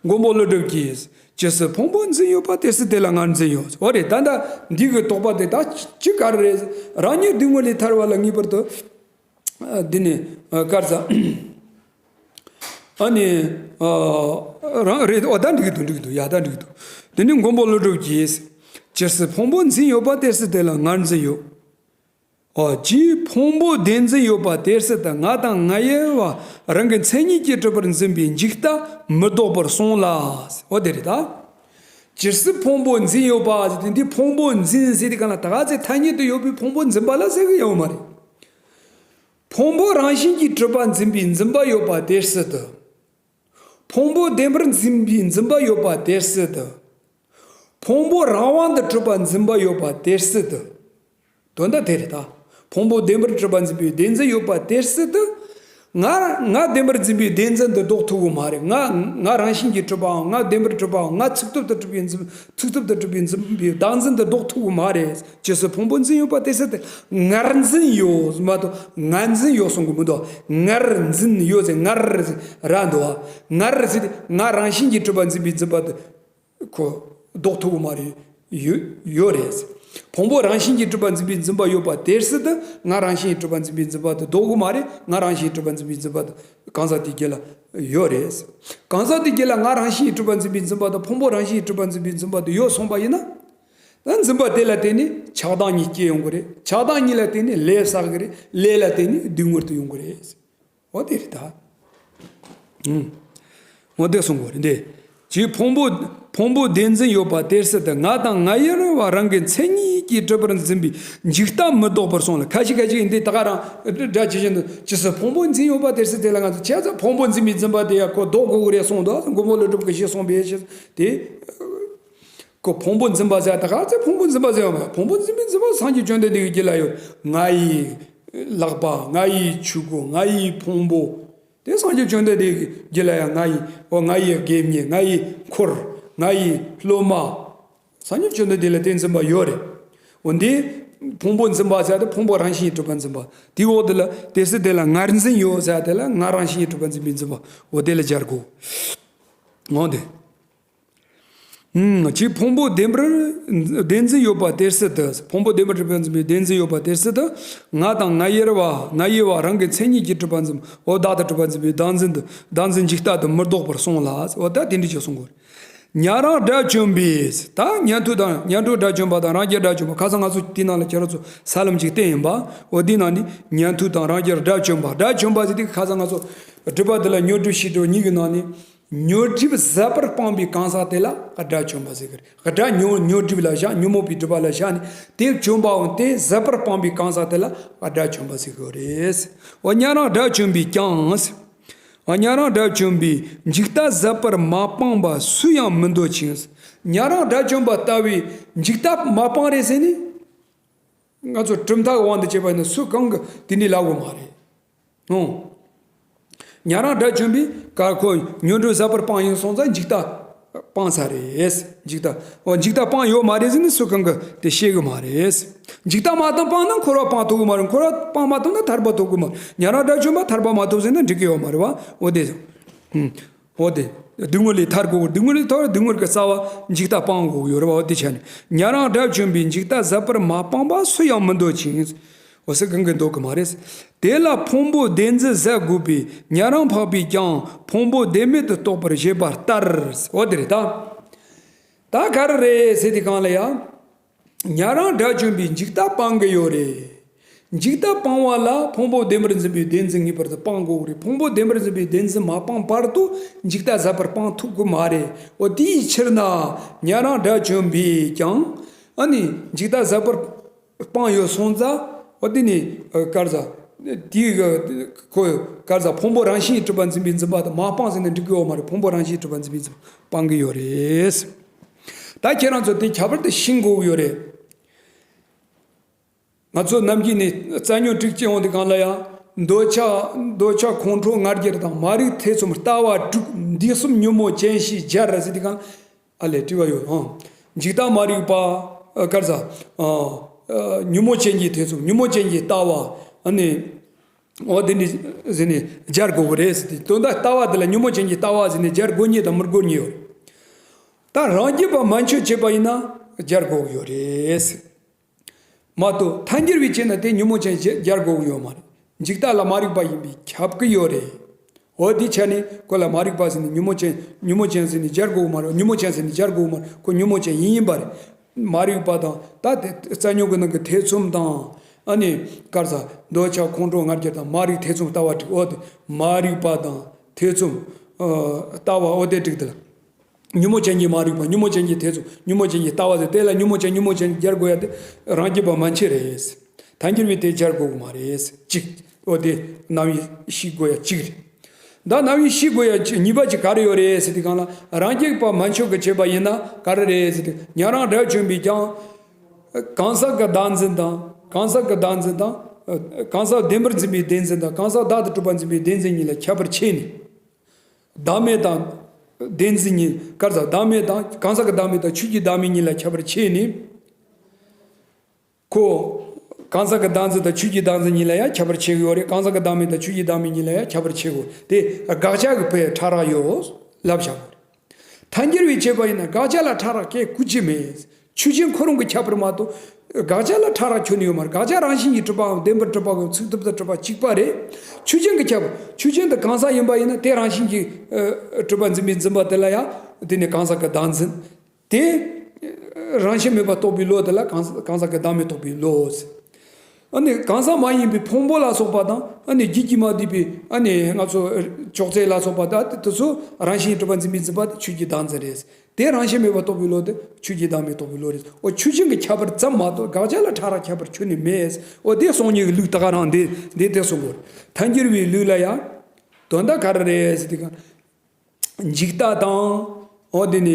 མགོན་པོ་ཀླུ་སྒྲུབ་ཀྱིས། ཇི་སྲིད་ཕུང་པོ་འཛིན་ཡོད་པ། དེ་སྲིད་དེ་ལ་ངར་འཛིན་ཡོད། འོ་རེད། ད་ད་འདི་གི་རྟོག་པ་དེ་ད་ཅི་ག་རེ་རེད། རང་ཉིད་སྡུག་བསྔལ་ལས་ཐར་བ་ལ་ངེས་པར་དུ། ཨ། འདི་ནི། ཨ། ག་རེ་ཟ། ཨ་ནི། ཨ། རང་རེད། འོ་ད་འགྲིག་གི་འདུག་འགྲིག་གི་འདུག་ཡ་ད་འགྲིག་གི་འདུག་དེ་ནི་མགོན་པོ་ཀླུ་སྒྲུབ་ཀྱིས། ཇི་སྲིད་ཕུང་པོ་འཛིན་ཡོད་པ། དེ་སྲིད་དེ་ལ་ངར་འཛིན་ཡོད། འོ། ཇི་སྲིད་ཕུང་པོ་བདེན་འཛིན་ཡོད་པ། དེ་སྲིད་དུ་ང་དང་ང་ཡི་བ་རང་གི་མཚན་ཉིད་ཀྱིས་གྲུབ་པར་འཛིན་པའི་འཇིག་ལྟ་མི་ལྡོག་པར་སོང་ལ། འོ་དེ་རེད་ད། ཇི་སྲིད་ཕུང་པོ་འཛིན་ཡོད་པ་ཟེར་དུས་འདི་ཕུང་པོ་འཛིན་ཟེར་དུས་གང་ལ་ད་ག་ཚོད་ཐ་སྙད་དུ་ཡོད་པའི་ཕུང་པོ་འཛིན་པ་ལ་ཟེར་གི་ཡོད་མ་རེད། ཕུང་པོ་རང་བཞིན་གྱིས་གྲུབ་པ་འཛིན་པའི་འཛིན་པ་ཡོད་པ་དེ་སྲིད་དུ། ཕུང་པོ་བདེན་པར་འཛིན་པའི་འཛིན་པ་ཡོད་པ་དེ་སྲིད་དུ། ཕུང་པོ་རང་དབང་དུ་གྲུབ་པ་འཛིན་པ་ཡོད་པ་དེ་སྲིད་དུ། དོན་དག་དེ་རེད་ད། ཕུང་པོ་བདེན་པར་གྲུབ་པ་འཛིན་པའི་བདེན་འཛིན་ཡོད་པ་དེ་སྲིད་དུ། ང་ང་བདེན་པར་འཛིན་པའི་བདེན་འཛིན་དུ་ལྡོག་ཐུབ་ཀྱི་མ་རེད། ང་ང་རང་བཞིན་གྱིས་གྲུབ་པའམ། ང་བདེན་པར་གྲུབ་པའམ། ང་ཚུགས་ཐུབ་ཏུ་གྲུབ་པའི་འཛིན། ཚུགས་ཐུབ་ཏུ་གྲུབ་པའི་འཛིན་པའི་བདག་འཛིན་དུ་ལྡོག་ཐུབ་ཀྱི་མ་རེད། ཇི་སྲིད་ཕུང་པོ་འཛིན་ཡོད་པ་དེ་སྲིད་དུ་ངར་འཛིན་ཡོད་མ་གཏོགས་ངར་འཛིན་ཡོད་གསུང་གི་མི་འདུག་ངར་འཛིན་ཡོད་ཟེར། ངར་ཟེར་ར་འདུག་ངར་ཟེར་དུས་ང་རང་བཞིན་གྱིས་གྲུབ་པ་འཛིན་པའི་འཛིན་པ་དེ་ཁོ་ལྡོག་ཐུབ་ཀྱི་མ་རེད། ཡོད་ཡོད་རེད། ཕུང་པོ་རང་བཞིན་གྱིས་གྲུབ་པ་འཛིན་པའི་འཛིན་པ་ཡོད་པ་དེ་སྲིད་དུ་ང་རང་བཞིན་གྱིས་གྲུབ་པ་འཛིན་པའི་འཛིན་པ་དེ་ལྡོག་གི་མ་རེད། ང་རང་བཞིན་གྱིས་གྲུབ་པ་འཛིན་པའི་འཛིན་པ་དེ་གང་ཟག་དེའི་རྒྱུད་ལ་ཡོད་རེད། གང་ཟག་དེའི་རྒྱུད་ལ་ང་རང་བཞིན་གྱིས་གྲུབ་པ་འཛིན་པའི་འཛིན་པ་དང་ཕུང་པོ་རང་བཞིན་གྱིས་གྲུབ་པ་འཛིན་པའི་འཛིན་པ་དེ་ཡོད་སོང་པ་ཡིན་ན། ད་འཛིན་པ་དེ་ལ་བརྟེན་ནས་ཆགས་སྡང་གཉིས་སྐྱེ་ཡོང་གི་རེད། ཆགས་སྡང་གཉིས་ལ་བརྟེན་ནས་ལས་བསགས་གི་རེད། ལས་ལ་བརྟེན་ནས་སྡུག་བསྔལ་དུ་ཡོང་གི་རེད། འོ་དེ་རེད་ད། ཨུམ། འོ་དེ་གསུང་གི་རེད་འདི། ཇི་སྲིད་ཕུང་པོ་ཕུང་པོ་བདེན་འཛིན་ཡོད་པ་དེ་སྲིད་དུ་ང་དང་ང་ཡི་རང་བ་རང་གི་མཚན་ཉིད་ཀྱིས་གྲུབ་པར་འཛིན་པའི་འཇིག་ལྟ་མི་ལྡོག་པར་སོང་ལ། ཁ་ཤས་ཁ་ཤས་ཡིན་དེ་ད་ག་རང་སྒྲ་ཇི་བཞིན་དུ། ཇི་སྲིད་ཕུང་པོ་འཛིན་ཡོད་པ་དེ་སྲིད་དེ་ལ་ང་ཚོ་བྱས་ཙང་ཕུང་པོ་འཛིན་པའི་འཛིན་པ་དེ་ཡང་ཁོ་ལྡོག་དགོས་ཀྱི་རེད་གསུངས་འདུག་མགོན་པོ་ཀླུ་སྒྲུབ་ཀྱིས་ཞེས་གསུངས་པའི་ཕྱིར་དེ། ཁོ་ཕུང་པོ་འཛིན་པ་ཟེར་ད་ག་ཚོད་ཕུང་པོ་འཛིན་པ་ཟེར་བ། ཕུང་པོ་འཛིན་པའི་འཛིན་པ་སངས་རྒྱས་བཅོམ་ལྡན་འདས་ཀྱི་རྒྱུད་ལ་ཡོད། ང་ཡི་ལག་པ། ང་ཡི་ཕྱུ་གུ། ང་ཡི་ཕུང་པོ། དེ་སངས་རྒྱས་བཅོམ་ལྡན་འདས་ཀྱི་རྒྱུད་ལ་ཡང་ང་ཡི། འོ། ང་ཡི་དགེ་བསྙེན། ང་ཡི་འཁོར། ང་ཡི་སློབ་མ། སངས་རྒྱས་བཅོམ་ལྡན་འདས་ལ་དེ་འཛིན་པ་ཡོད་རེད། འོ་འདི་ཕུང་པོ་འཛིན་པ་ཟེར་དེ་ཕུང་པོ་རང་བཞིན་གྱིས་གྲུབ་པ་འཛིན་པ། དེའི་འོག་དེ་ལ་དེ་སྲིད་དེ་ལ་ངར་འཛིན་ཡོད་ཟེར་དེ་ལ་ང་རང་བཞིན་གྱིས་གྲུབ་པ་འཛིན་པའི་འཛིན་པ། འོ་དེ་ལ་སྦྱར་དགོས། འོ་དེ། ཨུམ། ཇི་སྲིད་ཕུང་པོ་བདེན་པར་བདེན་འཛིན་ཡོད་པ་དེ་སྲིད་དུ། ཕུང་པོ་བདེན་པར་གྲུབ་པར་འཛིན་པའི་བདེན་འཛིན་ཡོད་པ་དེ་སྲིད་དུ། ང་དང་ང་ཡི་བ་ང་ཡི་བ་རང་གི་མཚན་ཉིད་ཀྱིས་གྲུབ་པར་འཛིན། འོ་བདག་ཏུ་གྲུབ་པར་འཛིན་པའི་བདག་འཛིན་དུ། བདག་འཛིན་འཇིག་ལྟ་དུ་མི་ལྡོག་པར་སོང་ལ། འོ་ད་དེ་འདྲ་ཅིག་གསུང་དགོས། ཉན་རང་དགྲ་བཅོམ་པས། ད་ཉན་ཐོས་དང་ཉན་ཐོས་དགྲ་བཅོམ་པ་དང་རང་རྒྱལ་དགྲ་བཅོམ་པ། ཁ་སང་ང་ཚོ་དེའི་ནང་ལ་ཁྱེད་རང་ཚོ་ས་ལམ་གཅིག་བསྟན་ཡིན་པ། འོ་དེའི་ནང་ནས་ཉན་ཐོས་དང་རང་རྒྱལ་དགྲ་བཅོམ་པ། དགྲ་བཅོམ་པ་ཟེར་དུས་ཁ་སང་ང་ཚོ་སྒྲུབ་པ་འདི་ལ་ཉོན་སྒྲིབ་ཞི་སྒྲིབ་གཉིས་ཀྱི་ནང་ནས། ཉོན་སྒྲིབ་ཟད་པར་སྤངས་པའི་གང་ཟག་དེ་ལ་དགྲ་བཅོམ་པ་ཟེར་གི་རེད། དགྲ་ཉོན་ཉོན་སྒྲིབ་ལ་བཞག་ཉོན་མོངས་པའི་སྒྲིབ་པ་ལ་བཞག་ནས་དེ་བཅོམ་པའམ་དེ་ཟད་པར་སྤངས་པའི་གང་ཟག་དེ་ལ་དགྲ་བཅོམ་པ་ཟེར་གི་རེད། འོ་ཉན་རང་དགྲ་བཅོམ་པས་ཀྱང་། འོ་ཉན་རང་དགྲ་བཅོམ་པས་འཇིག་ལྟ་ཟད་པར་མ་སྤངས་པ་སུ་ཡང་མི་འདོད་ཅིང་། ཉན་རང་དགྲ་བཅོམ་པ་ལྟ་བུའི་འཇིག་ལྟ་མ་སྤངས་རེད་ཟེར་ནས། ང་ཚོ་གྲུབ་མཐའ་གི་དབང་དུ་བྱས་པ་ཡིན་ན་སུ་གང་གིས་དེ་འདྲ་ལབ་དགོས་མ་རེད། ཨོ། ཉན་རང་དགྲ་བཅོམ་པས་ཀ་ཁོ་ཉོན་སྒྲིབ་ཟད་པར་སྤངས་ཡིན་སོང་ཙང་འཇིག་ལྟ་སྤངས་ཚར་རེད། འཇིག་ལྟ། ཨོ། འཇིག་ལྟ་སྤངས་ཡོད་མ་རེད་ཟེར་ནས་སུ་གང་གིས་དེ་བཤད་གི་མ་རེད། འཇིག་ལྟ་མ་བཏང་སྤངས་ན་འཁོར་བ་སྤངས་ཐུབ་གི་མ་རེད། འཁོར་བ་སྤངས་མ་ཐུབ་ན་ཐར་པ་ཐོབ་གི་མ་རེད། ཉན་རང་དགྲ་བཅོམ་པ་ཐར་པ་མ་ཐོབ་ཟེར་ན་འགྲིག་གི་ཡོད་མ་རེད་བ། འོ་དེ། ཨུམ། འོ་དེ། སྡུག་བསྔལ་ལས་ཐར་དགོས། སྡུག་བསྔལ་ལས་ཐར། སྡུག་བསྔལ་གྱི་རྩ་བ་འཇིག་ལྟ་སྤང་དགོས་ཡོད་རེད་བ། དེ་ཆ་ནས་ཉན་རང་དགྲ་བཅོམ་པས་འཇིག་ལྟ་ཟད་པར་མ་སྤངས་པ་སུ་ཡང་མི་འདོད་ཅིང་། འོ་ཟེར་གང་གི་འདོད་གི་མ་རེད། དེ་ལ་ཕུང་པོ་བདེན་འཛིན་ཟད་དགོས་པས་ཉན་རང་འཕགས་པས་ཀྱང་ཕུང་པོ་བདེན་མེད་དུ་རྟོགས་པར་བཞེད་པ་ལྟར། འོ་དེ་རེད་ད། ད་ག་རེ་རེད་ཟེར་དུས་སྒང་ལ་ཡ། ཉན་རང་དགྲ་བཅོམ་པས་འཇིག་ལྟ་སྤང་གི་ཡོད་རེད། འཇིག་ལྟ་སྤང་བ་ལ་ཕུང་པོ་བདེན་པར་འཛིན་པའི་བདེན་འཛིན་ངེས་པར་དུ་སྤང་དགོས་རེད། ཕུང་པོ་བདེན་པར་འཛིན་པའི་བདེན་འཛིན་མ་སྤངས་བར་དུ་འཇིག་ལྟ་ཟད་པར་སྤང་ཐུབ་ཀྱི་མ་རེད། འོ་དེའི་ཕྱིར་ན་ཉན་རང་དགྲ་བཅོམ་པས་ཀྱང་ཨ་ནི་འཇིག་ལྟ་ཟད་པར་སྤངས་ཡོད་སོང་ཙང་། འོ་དེ་ནི་ཨ་ག་རེ་ཟ། དེའི་གི་ཁོ་ག་རེ་ཟ། ཕུང་པོ་རང་བཞིན་གྱིས་གྲུབ་པ་འཛིན་པའི་འཛིན་པ་དེ་མ་སྤངས་ཟེར་ན་འགྲིག་གི་ཡོད་མ་རེད། ཕུང་པོ་རང་བཞིན་གྱིས་གྲུབ་པ་འཛིན་པའི་འཛིན་པ་སྤང་གི་ཡོད་རེད། ད་ཁྱེད་རང་ཚོ་དེ་ཁྱད་པར་དུ་ཤེས་དགོས་ཀྱི་ཡོད་རེད། ང་ཚོ་ནམ་རྒྱུན་ནས་རྩ་རྙོག་དྲུག་ཅུ་ཡོང་དུས་སྒང་ལ་ཡང་འདོད་ཆགས། འདོད་ཆགས་ཁོང་ཁྲོ་ང་རྒྱལ་དང་མ་རིག་ཐེ་ཚོམ་ལྟ་བ་དྲུག་འདི་གསུམ་ཉོན་མོངས་ཅན་ཞེས་སྦྱར་ཟེར་དུས་སྒང་། ཨ་ལས་དྲི་བ་ཡོད་ཨང་། འཇིག་ལྟ་མ་རིག་པ། ཨ་ག་རེ་ཟ། ཨ་ཨ་ཉོན་མོངས་ཅན་གྱི་ཐེ་ཚོམ། ཉོན་མོངས་ཅན་གྱི་ལྟ་བ། ཨ་ནི། འོ་དེ་འདྲ་ཟེར་ནས་སྦྱར་དགོས་ཀྱི་རེད་ཟེར་ཏེ། དོན་དག་ལྟ་བ་དེ་ལ་ཉོན་མོངས་ཅན་གྱི་ལྟ་བ་ཟེར་ནས་སྦྱར་དགོས་ངེས་དང་མི་དགོས་ངེས་ཡོད། ད་རང་རྒྱུད་པ་མན་ཆད་བྱས་པ་ཡིན་ན་སྦྱར་དགོས་ཀྱི་ཡོད་རེད། མ་གཏོགས་ཐལ་འགྱུར་བས་བྱས་ན་དེ་ཉོན་མོངས་ཅན་སྦྱར་དགོས་ཀྱི་ཡོད་མ་རེད། འཇིག་ལྟ་ལ་མ་རིག་པ་ཡིན་པས་ཁྱབ་ཀྱི་ཡོད་རེད། འོ་དེ་ཆ་ནས་ཁོ་ལ་མ་རིག་པ་ཟེར་ནས། ཉོན་མོངས་ཅན། ཉོན་མོངས་ཅན་ཟེར་ནས་སྦྱར་དགོས་མ་རེད། ཉོན་མོངས་ཅན་ཟེར་ནས་སྦྱར་དགོས་མ་རེད། ཁོ་ཉོན་མོངས་ཅན་ཡིན་ཡིན་པ་རེད། མ་རིག་པ་དང་། ད་དེ་རྩ་རྙོག་གི་ནང་གི་ཐེ་ཚོམ་དང་། ཨ་ནི་ག་རེ་ཟ། འདོད་ཆགས་ཁོང་ཁྲོ་ང་རྒྱལ་དང་མ་རིག་ཐེ་ཚོམ་ལྟ་བ་དྲུག་འོ་དེ་མ་རིག་པ་དང་ཐེ་ཚོམ། ཨ་ལྟ་བ་འོ་དེ་དྲུག་དེ་ལ། ཉོན་མོངས་ཅན་གྱི་མ་རིག་པ། ཉོན་མོངས་ཅན་གྱི་ཐེ་ཚོམ། ཉོན་མོངས་ཅན་གྱི་ལྟ་བ་ཟེར། དེ་ལ་ཉོན་མོངས་ཅན་ཉོན་མོངས་ཅན་སྦྱར་དགོས་ཡ་དེ་རང་རྒྱུད་པ་མན་ཆད་རེད། ཐལ་འགྱུར་བས་དེ་སྦྱར་དགོས་ཀྱི་མ་རེད། གཅིག་འོ་དེ་རྣམ་དབྱེ་ཤེས་དགོས་ཡ་གཅིག་རེད། ད་རྣམ་དབྱེ་ཤེས་དགོས་ཡ་གཅིག་གཉིས་པ་གཅིག་ག་རེ་ཡོད་རེད་ཟེར་དུས་སྒང་ལ། རང་རྒྱུད་པ་མན་ཆད་ཀྱིས་བྱས་པ་ཡིན་ན་ག་རེ་རེད་ཟེར་དུས། ཉན་རང་དགྲ་བཅོམ་པས་ཀྱང་། གང་ཟག་གི་བདག་འཛིན་དང་། གང་ཟག་གི་བདག་འཛིན་དང་། གང་ཟག་བདེན་པར་འཛིན་པའི་བདེན་འཛིན་དང་། གང་ཟག་བདག་ཏུ་གྲུབ་པ་འཛིན་པའི་བདེན་འཛིན་གཉིས་ལ་ཁྱད་པར་ཕྱེ་ནས། བདག་མེད་དང་བདེན་འཛིན་གཉིས། ག་རེ་ཟ། བདག་མེད་དང་། གང་ཟག་གི་བདག་མེད་དང་ཆོས་ཀྱི་བདག་མེད་གཉིས་ལ་ཁྱད་པར་ཕྱེ་ནས། ཁོ། གང་ཟག་གི་བདག་འཛིན་དང་ཆོས་ཀྱི་བདག་འཛིན་གཉིས་ལ་ཡང་ཁྱད་པར་ཕྱེ་གི་ཡོད་རེད། གང་ཟག་གི་བདག་མེད་དང་ཆོས་ཀྱི་བདག་མེད་གཉིས་ལ་ཡང་ཁྱད་པར་ཕྱེ་གི་ཡོད་རེད། དེ་དགག་བྱ་གི་ཕའི་ཕྲ་རགས་ཡོད་ལབ་བཞག་གི་ཡོད་རེད། ཐལ་འགྱུར་བས་བྱས་པ་ཡིན་ན་དགག་བྱ་ལ་ཕྲ་རགས་སྐད་བཀོལ་གྱི་མེད། ཆོས་ཅན་ཁོ་རང་གི་ཁྱད་པར་མ་གཏོགས་དགག་བྱ་ལ་ཕྲ་རགས་ཁྱོན་ནས་ཡོད་མ་རེད། དགག་བྱ་རང་བཞིན་གྱིས་གྲུབ་པའམ་བདེན་པར་གྲུབ་པའམ་ཚུགས་ཐུབ་ཏུ་གྲུབ་པ་གཅིག་པ་རེད། ཆོས་ཅན་གྱི་ཁྱད་པར། ཆོས་ཅན་དེ་གང་ཟག་ཡིན་པ་ཡིན་ན་དེ་རང་བཞིན་གྱིས་ཨ་གྲུབ་པ་འཛིན་པའི་འཛིན་པ་དེ་ལ་ཡང་དེ་ནི་གང་ཟག་གི་བདག་འཛིན། དེ་རང་བཞིན་མེད་པར་རྟོགས་པའི་བློ་དེ་ལ་གང་གང་ཟག་གི་བདག་མེད་རྟོགས་པའི་བློ། ཨ་ནི་གང་ཟག་མ་ཡིན་པའི་ཕུང་པོ་ལ་སོགས་པ་དང་། ཨ་ནི་རྒྱུད་ཀྱིས་མ་བསྡུས་པའི་ཨ་ནི་ང་ཚོ་ཅོག་ཙེ་ལ་སོགས་པ་དང་། དེ་ཚོ་རང་བཞིན་གྲུབ་པ་འཛིན་པའི་འཛིན་པ་དེ་ཆོས་ཀྱི་བདག་འཛིན་རེད། དེ་རང་བཞིན་མེད་པར་རྟོགས་པའི་བློ་དེ་ཆོས་ཀྱི་བདག་མེད་རྟོགས་པའི་བློ་རེད། འོ་ཆོས་ཅན་གྱི་ཁྱད་པར་ཙམ་མ་གཏོགས་དགག་བྱ་ལ་ཕྲ་རགས་ཁྱད་པར་ཁྱོན་ནས་མེད། འོ་དེ་གསུང་ནི་གི་ལུགས་ད་ག་རང་འདི་འདི་དེ་གསུང་དགོས་རེད། ཐལ་འགྱུར་བའི་ལུགས་ལ་ཡང་དོན་དག་ག་རེ་རེད་ཟེར་དུས་སྒང་། འཇིག་ལྟ་དང་། འོ་དེ་ནས་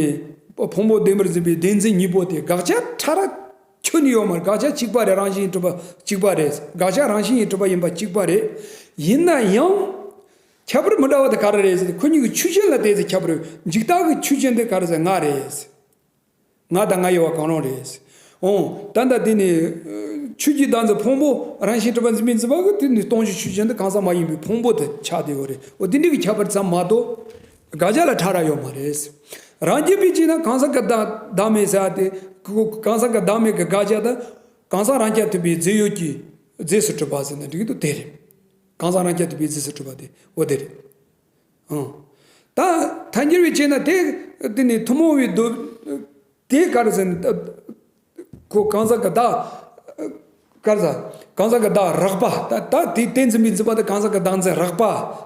ཕུང་པོ་བདེན་པར་འཛིན་པའི་བདེན་འཛིན་གཉིས་པོ་དེ་དགག་བྱ་ཕྲ་རགས་ཁྱོན་ནས་ཡོད་མ་རེད། དགག་བྱ་གཅིག་པ་རེད། རང་བཞིན་གྱིས་གྲུབ་པ་གཅིག་པ་རེད། དགག་བྱ་རང་བཞིན་གྱིས་གྲུབ་པ་ཡིན་པ་གཅིག་པ་རེད། ཡིན་ན་ཡང་། ཁྱད་པར་མི་འདྲ་བ་དེ་ག་རེ་རེད་ཟེར་ན། ཁོ་གཉིས་ཀྱི་ཆོས་ཅན་ལ་བལྟས་ཚེ་ཁྱད་པར་ཡོད། འཇིག་ལྟ་གི་ཆོས་ཅན་དེ་ག་རེ་ཟེར། ང་རེད། ང་དང་ང་ཡི་བ་གང་རུང་རེད། འོང་། ད་ལྟ་དེ་ནི་ཆོས་ཀྱི་བདག་འཛིན། ཕུང་པོ་རང་བཞིན་གྲུབ་པ་འཛིན་པའི་འཛིན་པ་གི་དེ་ནི་སྟོང་གཞི་ཆོས་ཅན་དེ་གང་ཟག་མ་ཡིན་པའི་ཕུང་པོ་དེ་ཆགས་བསྡད་ཡོད་རེད། འོ་དེ་འདྲ་གི་ཁྱད་པར་ཙམ་མ་གཏོགས་དགག་བྱ་ལ་ཕྲ་རགས་ཡོད་མ་རེད། རང་རྒྱུད་པས་བྱས་ན་གང་ཟག་གི་བདག་བདག་མེད་ཟེར་ཡ་དེ། གང་ཟག་གི་བདག་མེད་ཀྱི་དགག་བྱ་དེ། གང་ཟག་རང་རྐྱ་ཐུབ་པའི་རྫས་ཡོད་ཀྱི་རྫས་སུ་གྲུབ་པ་ཟེར་ན་འགྲིག་གི་འདུག་དེ་རེད། གང་ཟག་རང་རྐྱ་ཐུབ་པའི་རྫས་སུ་གྲུབ་པ་དེ་འོ་དེ་རེད། ཨང་། ད་ཐལ་འགྱུར་བས་བྱས་ན་དེ། དེ་ནི་ཐུན་མོང་བའི་མདོ། དེ་ག་རེ་ཟེར་ན། ཁོ་གང་ཟག་གི་བདག་ག་རེ་ཟེར། གང་ཟག་གི་བདག་རགས་པ། ད་ད་དེ་དེ་འཛིན་པའི་འཛིན་པ་དེ་གང་ཟག་གི་བདག་འཛིན་རགས་པ།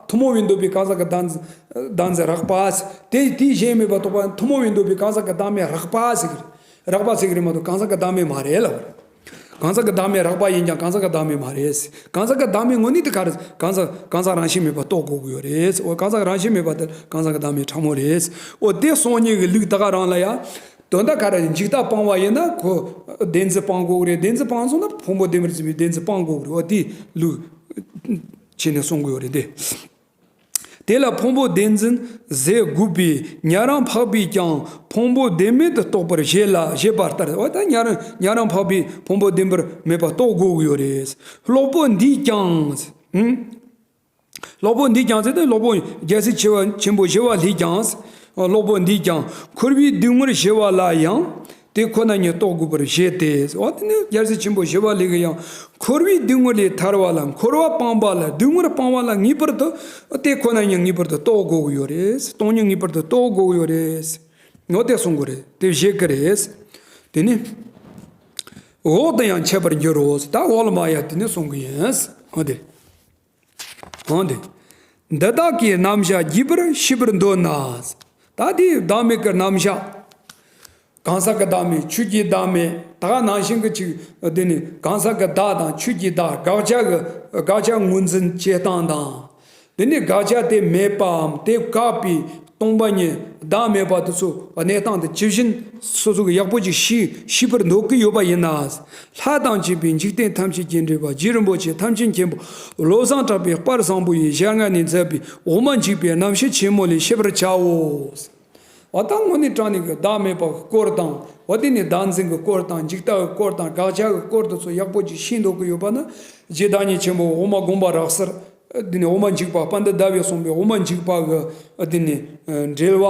ཐུན་མོང་བའི་མདོ་པའི་གང་ཟག་གི་བདག་འཛིན་བདག་འཛིན་རགས་པ། དེ་དེའི་གཞན་མེད་པར་རྟོགས་པ་ཐུན་མོང་བའི་མདོ་པའི་གང་ཟག་གི་བདག་མེད་རགས་པ་ཟེར་གི་རེད། རགས་པ་ཟེར་གི་རེད་མ་གཏོགས་གང་ཟག་གི་བདག་མེད་མ་རེད་ལབ་པ་རེད། གང་ཟག་གི་བདག་མེད་རགས་པ་ཡིན་ཀྱང་གང་ཟག་གི་བདག་མེད་མ་རེད། གང་ཟག་གི་བདག་མེད་དངོས་གནས་དེ་ག་རེ། གང་ཟག་གང་ཟག་རང་བཞིན་མེད་པར་རྟོགས་དགོས་ཀྱི་ཡོད་རེད། འོ་གང་ཟག་རང་བཞིན་མེད་པ་དེ་གང་ཟག་གི་བདག་མེད་ཕྲ་མོ་རེད། འོ་དེ་གསུང་ནི་གི་ལུགས་ད་ག་རང་ལ་ཡ། དོན་དག་ག་རེ། འཇིག་ལྟ་སྤང་བ་ཡིན་ན་ཁོ་བདེན་འཛིན་སྤང་དགོས་ཀྱི་རེད། བདེན་འཛིན་སྤང་སོང་ན་ཕུང་པོ་བདེན་པར་འཛིན་པའི་བདེན་འཛིན་སྤང་དགོས་ཀྱི་རེད། འོ་དེ་ལུགས་བྱས་ནས་གསུང་གི་ཡོད་རེད་དེ། དེ་ལ་ཕུང་པོ་བདེན་འཛིན་ཟད་དགོས་པས་ཉན་རང་འཕགས་པས་ཀྱང་ཕུང་པོ་བདེན་མེད་དུ་རྟོགས་པར་བཞེད་ལ་བཞེད་པ་ལྟར། འོ་ད་ཉན་རང་ཉན་རང་འཕགས་པས་ཕུང་པོ་བདེན་པར་མེད་པ་རྟོགས་དགོས་ཀྱི་ཡོད་རེད། ཀློག་པོ་འདིས་ཀྱང་། ཧུམ། ཀློག་པོ་འདིས་ཀྱང་ཟེར་ཏེ་ཀློག་པོ་རྒྱལ་སྲས་ཆེ་བ་ཆེན་པོ་ཞི་བ་ལྷས་ཀྱང་། གློག་པོ་འདིས་ཀྱང་འཁོར་བའི་སྡུག་བསྔལ་ཞི་བ་ལ་ཡང་། དེ་ཁོ་ན་ཉིད་རྟོགས་དགོས་པར་བཞེད་དེ། འོ་དེ་ནི་རྒྱལ་སྲས་ཆེན་པོ་ཞི་བ་ལྷས་ཀྱིས་ཡང་འཁོར་བའི་སྡུག་བསྔལ་ལས་ཐར་བ་ལ། འཁོར་བ་སྤངས་པ་ལ། སྡུག་བསྔལ་སྤངས་པ་ལ་ངེས་པར་དུ་དེ་ཁོ་ན་ཉིད་ངེས་པར་དུ་རྟོགས་དགོས་ཀྱི་ཡོད་རེད། སྟོང་ཉིད་ངེས་པར་དུ་རྟོགས་དགོས་ཀྱི་ཡོད་རེད། འོ་དེ་གསུང་གི་རེད། དེ་བཞེད་ཀྱི་རེད། དེ་ནི་འོག་ཏུ་ཡང་འཆད་པར་འགྱུར་རོ། ད་འོག་ལ་མ་ཡ་དེ་ནི་གསུང་གི་ཡིན། འོ་དེ། འོན་ཏེ། འདི་དག་གི་རྣམ་གཞག་རྒྱས་པར་ཤེས་པར་འདོད་ན། ད་དེའི་བདག་མེད་ཀྱི་རྣམ་གཞག་གང་ཟག་གི་བདག་མེད། ཆོས་ཀྱི་བདག་མེད། ད་ག་ནང་བཞིན་གྱི་ཅིག་དེ་ནི་གང་ཟག་གི་བདག་དང་ཆོས་ཀྱི་བདག་དགག་བྱ་གི་དགག་བྱ་ངོས་འཛིན་བྱེད་སྟངས་དང་། དེ་ནི་དགག་བྱ་དེ་མེད་པའམ་དེ་བཀག་པའི་སྟོང་པ་ཉིད་བདག་མེད་པ་དེ་ཚོ་གནས་སྟངས་དེ་ཇི་བཞིན་སོ་སོ་གི་ཡག་པོ་ཅིག་ཤེས་ཤེས་པར་འདོད་ཀྱི་ཡོད་པ་ཡིན་ན། ལྷ་དང་བཅས་པའི་འཇིག་རྟེན་ཐམས་ཅད་ཀྱི་འདྲེན་པ་རྗེ་རིན་པོ་ཆེ་ཐམས་ཅད་མཁྱེན་པ་བློ་བཟང་གྲགས་པའི་དཔལ་བཟང་པོ་ཡི་ཞལ་སྔ་ནས་མཛད་པའི་འོག་མ་འཇིགས་པའི་རྣམ་བཤད་ཆེན་མོ་ལས་ཤེས་པར་བྱའོ། འོ་ད་དངོས་གནས་དྲང་གནས་ཀྱི་བདག་མེད་པ་གི་སྐོར་དང་། འོ་དེ་ནས་བདག་འཛིན་གྱི་སྐོར་དང་། འཇིག་ལྟ་བའི་སྐོར་དང་། དགག་བྱ་གི་སྐོར་དེ་ཚོ་ཡག་པོ་ཅིག་ཤེས་འདོད་ཀྱི་ཡོད་པ་ན། རྗེ་བདག་ཉིད་ཆེན་པོ་འོག་མ་དགོངས་པ་རབ་གསལ། འདི་ནི་འོག་མ་འཇིགས་པ། དཔལ་ལྡན་ཟླ་བས་གསུངས་པའི་འོག་མ་འཇིགས་པ་གི་འདི་ནི་འགྲེལ་བ།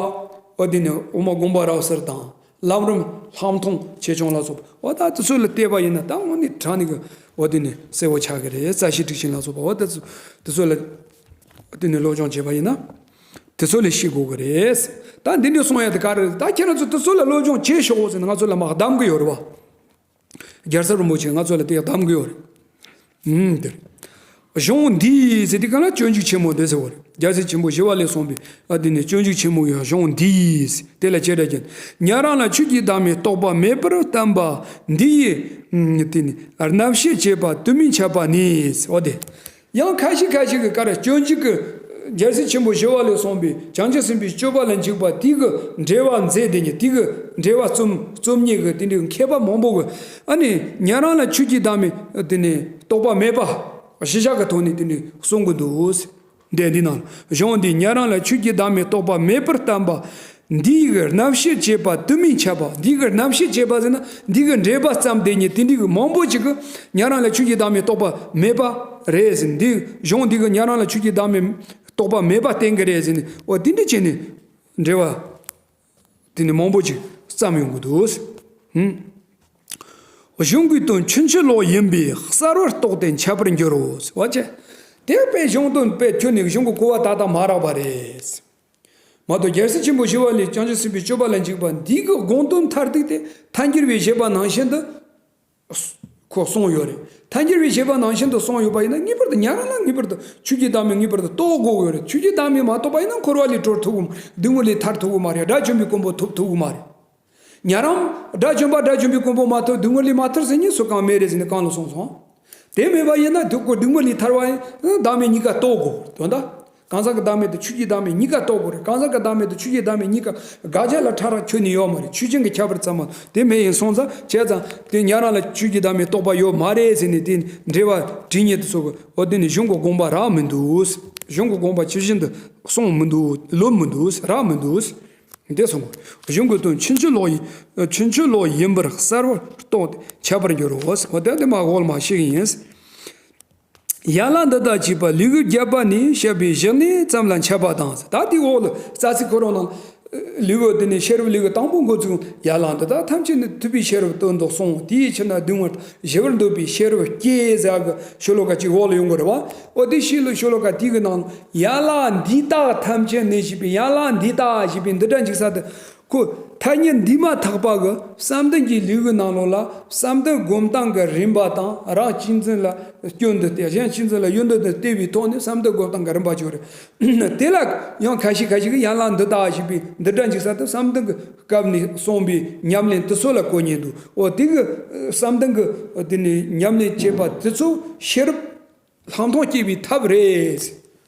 འོ་འདི་ནི་འོག་མ་དགོངས་པ་རབ་གསལ་དང་། ལམ་རིམ་ལྷག་མཐོང་ཆེ་ཆུང་ལ་སོགས་པ། འོ་ད་དེ་ཚོ་ལ་བལྟས་པ་ཡིན་ན་ད་དངོས་གནས་དྲང་གནས་ཀྱི་འོ་འདི་ནི་གསལ་བོ་ཆགས་ཀྱི་རེད། རྩ་ཤེ་ཊཱིཀ་ཆེན་ལ་སོགས་པ། འོ་ད་དེ་ཚོ་ལ་འདི་ནི་སློབ་སྦྱོང་བྱས་པ་ཡིན་ན། དེ་ཚོ་ལ་ཤེས་དགོས་ཀྱི་རེད། ད་འདི་འདྲ་གསུང་ཡ་དེ་ག་རེ་རེད། ད་ཁྱེད་རང་ཚོ་དེ་ཚོ་ལ་སློབ་སྦྱོང་བྱེད་ཤོག་ཟེར་ནས་ང་ཚོ་ལ་མར་གདམ་གྱི་ཡོད་རེད་བ། རྒྱལ་ཚབ་རིན་པོ་ཆེ་ང་ཚོ་ལ་དེ་གདམ་གྱི་ཡོད་རེད། ཨུམ་དེ་རེད། གཞུང་འདིས་ཟེར་དེ་ག་ལ་སྤྱོད་འཇུག་ཆེན་མོ་འདི་ཟེར་བ་རེད། རྒྱལ་སྲས་ཆེན་པོ་ཞི་བ་ལྷས་གསུངས་པའི་ཨ་དེ་ནི་སྤྱོད་འཇུག་ཆེན་མོ་ཡི་གཞུང་འདིས་དེ་ལ་བྱེ་བྲག་གི་ཉན་རང་ལ་ཆོས་ཀྱི་བདག་མེད་རྟོགས་པ་མེད་པར་བསྟན་པ་འདི་ཡི་དེ་ནི་རྣམ་བཤད་བྱེད་པ་དུ་མས་འཆད་པ་ནི། འོ་དེ། ཡང་ཁ་ཤས་ཁ་ཤས་ཀྱིས་ག་རེ་སྤྱོད་འཇུག་གི་རྒྱལ་སྲས་ཆེན་པོ་ཞི་བ་ལྷས་གསུངས་པའི་བྱང་ཆུབ་སེམས་དཔའི་སྤྱོད་པ་ལ་འཇུག་པ་དེ་གི་འགྲེལ་བ་མཛད་དེ་ཉིད། དེ་གི་འགྲེལ་བ་རྩོམ་རྩོམ་མཁན་གྱི་དེ་འདྲའི་མཁས་པ་མང་པོ་གིས་ཨ་ནི་ཉན་རང་ལ་ཆོས་ཀྱི་བདག་མེད་དེ་ནི་རྟོགས་པ་མེད་པ་གཞི་བཞག་གི་ཐོག་ནས་དེ་འདྲའི་གསུང་གི་འདུག། འདི་འདི་ནང་གཞུང་འདིས་ཉན་རང་ལ་ཆོས་ཀྱི་བདག་མེད་རྟོགས་པ་མེད་པར་བསྟན་པ། འདི་ཡི་རྣམ་བཤད་བྱེད་པ་དུ་མས་འཆད་པ། འདི་གི་རྣམ་བཤད་བྱེད་པ་ཟེར་ན་འདི་གི་འགྲེལ་པ་བརྩམས་དེ་ཉིད་དེ་འདྲའི་གི་མང་པོ་ཅིག་གིས་ཉན་རང་ལ་ཆོས་ཀྱི་བདག་མེད་རྟོགས་པ་མེད་པ་རེད་ཟེར། འདི་གཞུང་འདི་གི་ཉན་རང་ལ་ཆོས་ཀྱི་བདག་མེད་རྟོགས་པ་མེད་པ་བསྟན་གི་རེད་ཟེར་ནས། འོ་དེ་འདྲ་བྱས་ནས་འགྲེལ་བ་དེ་ནི་མང་པོ་ཅིག་བརྩམས་ཡོང་གི་འདུག། ཧུམ། གཞུང་གི་དོན་ཕྱིན་ཅི་ལོག་ཡིན་པས་གསལ་བར་རྟོགས་ཏེ་འཆད་པར་འགྱུར་རོ། འོ་ཅེ། དེ་དཔེ་གཞུང་དོན་དཔེ་ཁྱོན་ནས་གཞུང་གི་གོ་བ་ཏག་ཏག་མ་རག་པ་རེད། མ་གཏོགས་རྒྱལ་སྲས་ཆེན་པོ་ཞི་བ་ལྷས་བྱང་ཆུབ་སེམས་དཔའི་སྤྱོད་པ་ལ་འཇུག་པ་འདི་གི་དགོངས་དོན་མཐར་ཐུག་དེ་ཐལ་འགྱུར་བའི་བཞེད་པ་ནང་བཞིན་དུ་ཁོ་གསུངས་ཡོད་རེད། ཐལ་འགྱུར་བའི་བཞེད་པ་ནང་བཞིན་དུ་གསུངས་ཡོད་པ་ཡིན་ན་ངེས་པར་དུ་ཉན་རང་ལ་ངེས་པར་དུ་ཆོས་ཀྱི་བདག་མེད་ངེས་པར་དུ་རྟོགས་དགོས་ཀྱི་ཡོད་རེད། ཆོས་ཀྱི་བདག་མེད་མ་རྟོགས་པ་ཡིན་ན་འཁོར་བ་ལས་གྲོལ་ཐུབ་ཀྱི་མ་རེད། སྡུག་བསྔལ་ལས་ཐར་ཐུབ་ཀྱི་མ་རེད། དགྲ་བཅོམ་པའི་གོ་འཕང་ཐོབ་ཐུབ་ཀྱི་མ་རེད། ཉན་རང་དགྲ་བཅོམ་པ་དགྲ་བཅོམ་པའི་གོ་འཕང་མ་ཐོབ། སྡུག་བསྔལ་ལས་མ་ཐར་ཟེར་མཁན་སུ་གང་མེད་རེད་ཟེར་ནས་གང་ལ་གསུངས་སོང་། དེ་མེད་པ་ཡིན་ན་དུ་ཁོ་སྡུག་བསྔལ་ལས་ཐར་བ་ཡིན་བདག་མེད་གཉིས་ཀ་རྟོགས་དགོས་དོན་དག། གང་ཟག་གི་བདག་མེད་དང་ཆོས་ཀྱི་བདག་མེད་གཉིས་ཀ་རྟོགས་དགོས་རེད། གང་ཟག་གི་བདག་མེད་དང་ཆོས་ཀྱི་བདག་མེད་གཉིས་ཀ་དགག་བྱ་ལ་ཕྲ་རགས་ཁྱོན་ནས་ཡོད་མ་རེད། ཆོས་ཅན་གྱི་ཁྱད་པར་ཙམ་མ་དེ་མེད་ཡིན་སོང་ཙང་བྱས་ཙང་དེ་ཉན་རང་ལ་ཆོས་ཀྱི་བདག་མེད་རྟོགས་པ་ཡོད་མ་རེད་ཟེར་ནས་དེ་འགྲེལ་བ་བྲིས་མཁན་དེ་ཚོ་གི་འོ་དེ་ནི་གཞུང་གི་དགོངས་པ་རག་མི་འདུག། གཞུང་གི་དགོངས་པ་ཇི་བཞིན་དུ་གསུངས་མི་འདུག། ལོན་མི་འདུག། རག་མི་འདུག། འདི་གསུངས། གཞུང་གི་དོན་ཕྱིན་ཅི་ལོག་ཡིན། ཕྱིན་ཅི་ལོག་ཡིན་པར་གསལ་བར་རྟོགས་ཏེ་འཆད་པར་འགྱུར་རོ། འོ་དེ་དེ་མ་འོག་ལ་མ་ཤེས་ཀྱི་ཡིན། ཡན་ལག་འདི་དག་ཅེས་པ་ལེའུ་བརྒྱད་པ་ནས་བཤད་པའི་བཞི་གནས་ཙམ་ལ་འཆད་པ་དང་། ད་དེའི་འོག་ལ་རྩ་ཚིག་ཁོ་རང་ནང་ལེའུ་དེ་ནས་ཤེས་རབ་ལེའུ་དང་པོ་འགོ་ཚུགས། ཡན་ལག་འདི་དག་ཐམས་ཅད་ནི་ཐུབ་པའི་ཤེས་རབ་སྟོན་དུ་གསུངས། དེའི་ཕྱིར་ན་སྡུག་བསྔལ་ཞི་བར་འདོད་པའི་ཤེས་རབ་སྐྱེས་ཟེར་གི་ཤོ་ལོ་ཀ་གཅིག་འོག་ལ་ཡོང་གི་རེད་བ། འོ་དེ་ཤེས་ལ་ཤོ་ལོ་ཀ་དེ་གི་ནང་ཡན་ལག་འདི་དག་ཐམས་ཅད་ནི་ཞེས་པའི་ཡན་ལག་འདི་དག་ཞེས་པའི་འདི་སྒྲ་འཇུག་ས་དེ། ཁོ་ཐ་སྙད་འདི་མ་ཐག་པ་གི་བསམ་གཏན་གྱི་ལེའུ་གི་ནང་ལོགས་ལ་བསམ་གཏན་སྒོམ་སྟངས་ཀྱི་རིམ་པ་དང་། རང་གཅེས་འཛིན་ལ་སྐྱོན་དུ་སྟེ་གཞན་གཅེས་འཛིན་ལ་ཡོན་ཏན་དུ་སྟེ་བའི་ཐོག་ནས་བསམ་གཏན་སྒོམ་སྟངས་ཀྱི་རིམ་པ་བྱུང་རེད། དེ་ལ་ཡང་ཁ་ཤས་ཁ་ཤས་ཀྱིས་ཡན་ལག་འདི་དག་ཞེས་པའི་འདི་སྒྲ་འཇུག་ས་དེ་བསམ་གཏན་གྱི་སྐབས་ནས་གསུངས་པའི་ཉམས་ལེན་དེ་ཚོ་ལ་གོ་ཉན་འདུག། འོ་དེ་གི་བསམ་གཏན་གྱི་དེ་ནས་ཉམས་ལེན་བྱེད་པ་དེ་ཚོ་ཤེས་རབ་ལྷག་མཐོང་སྐྱེ་བའི་ཐབས་རེད།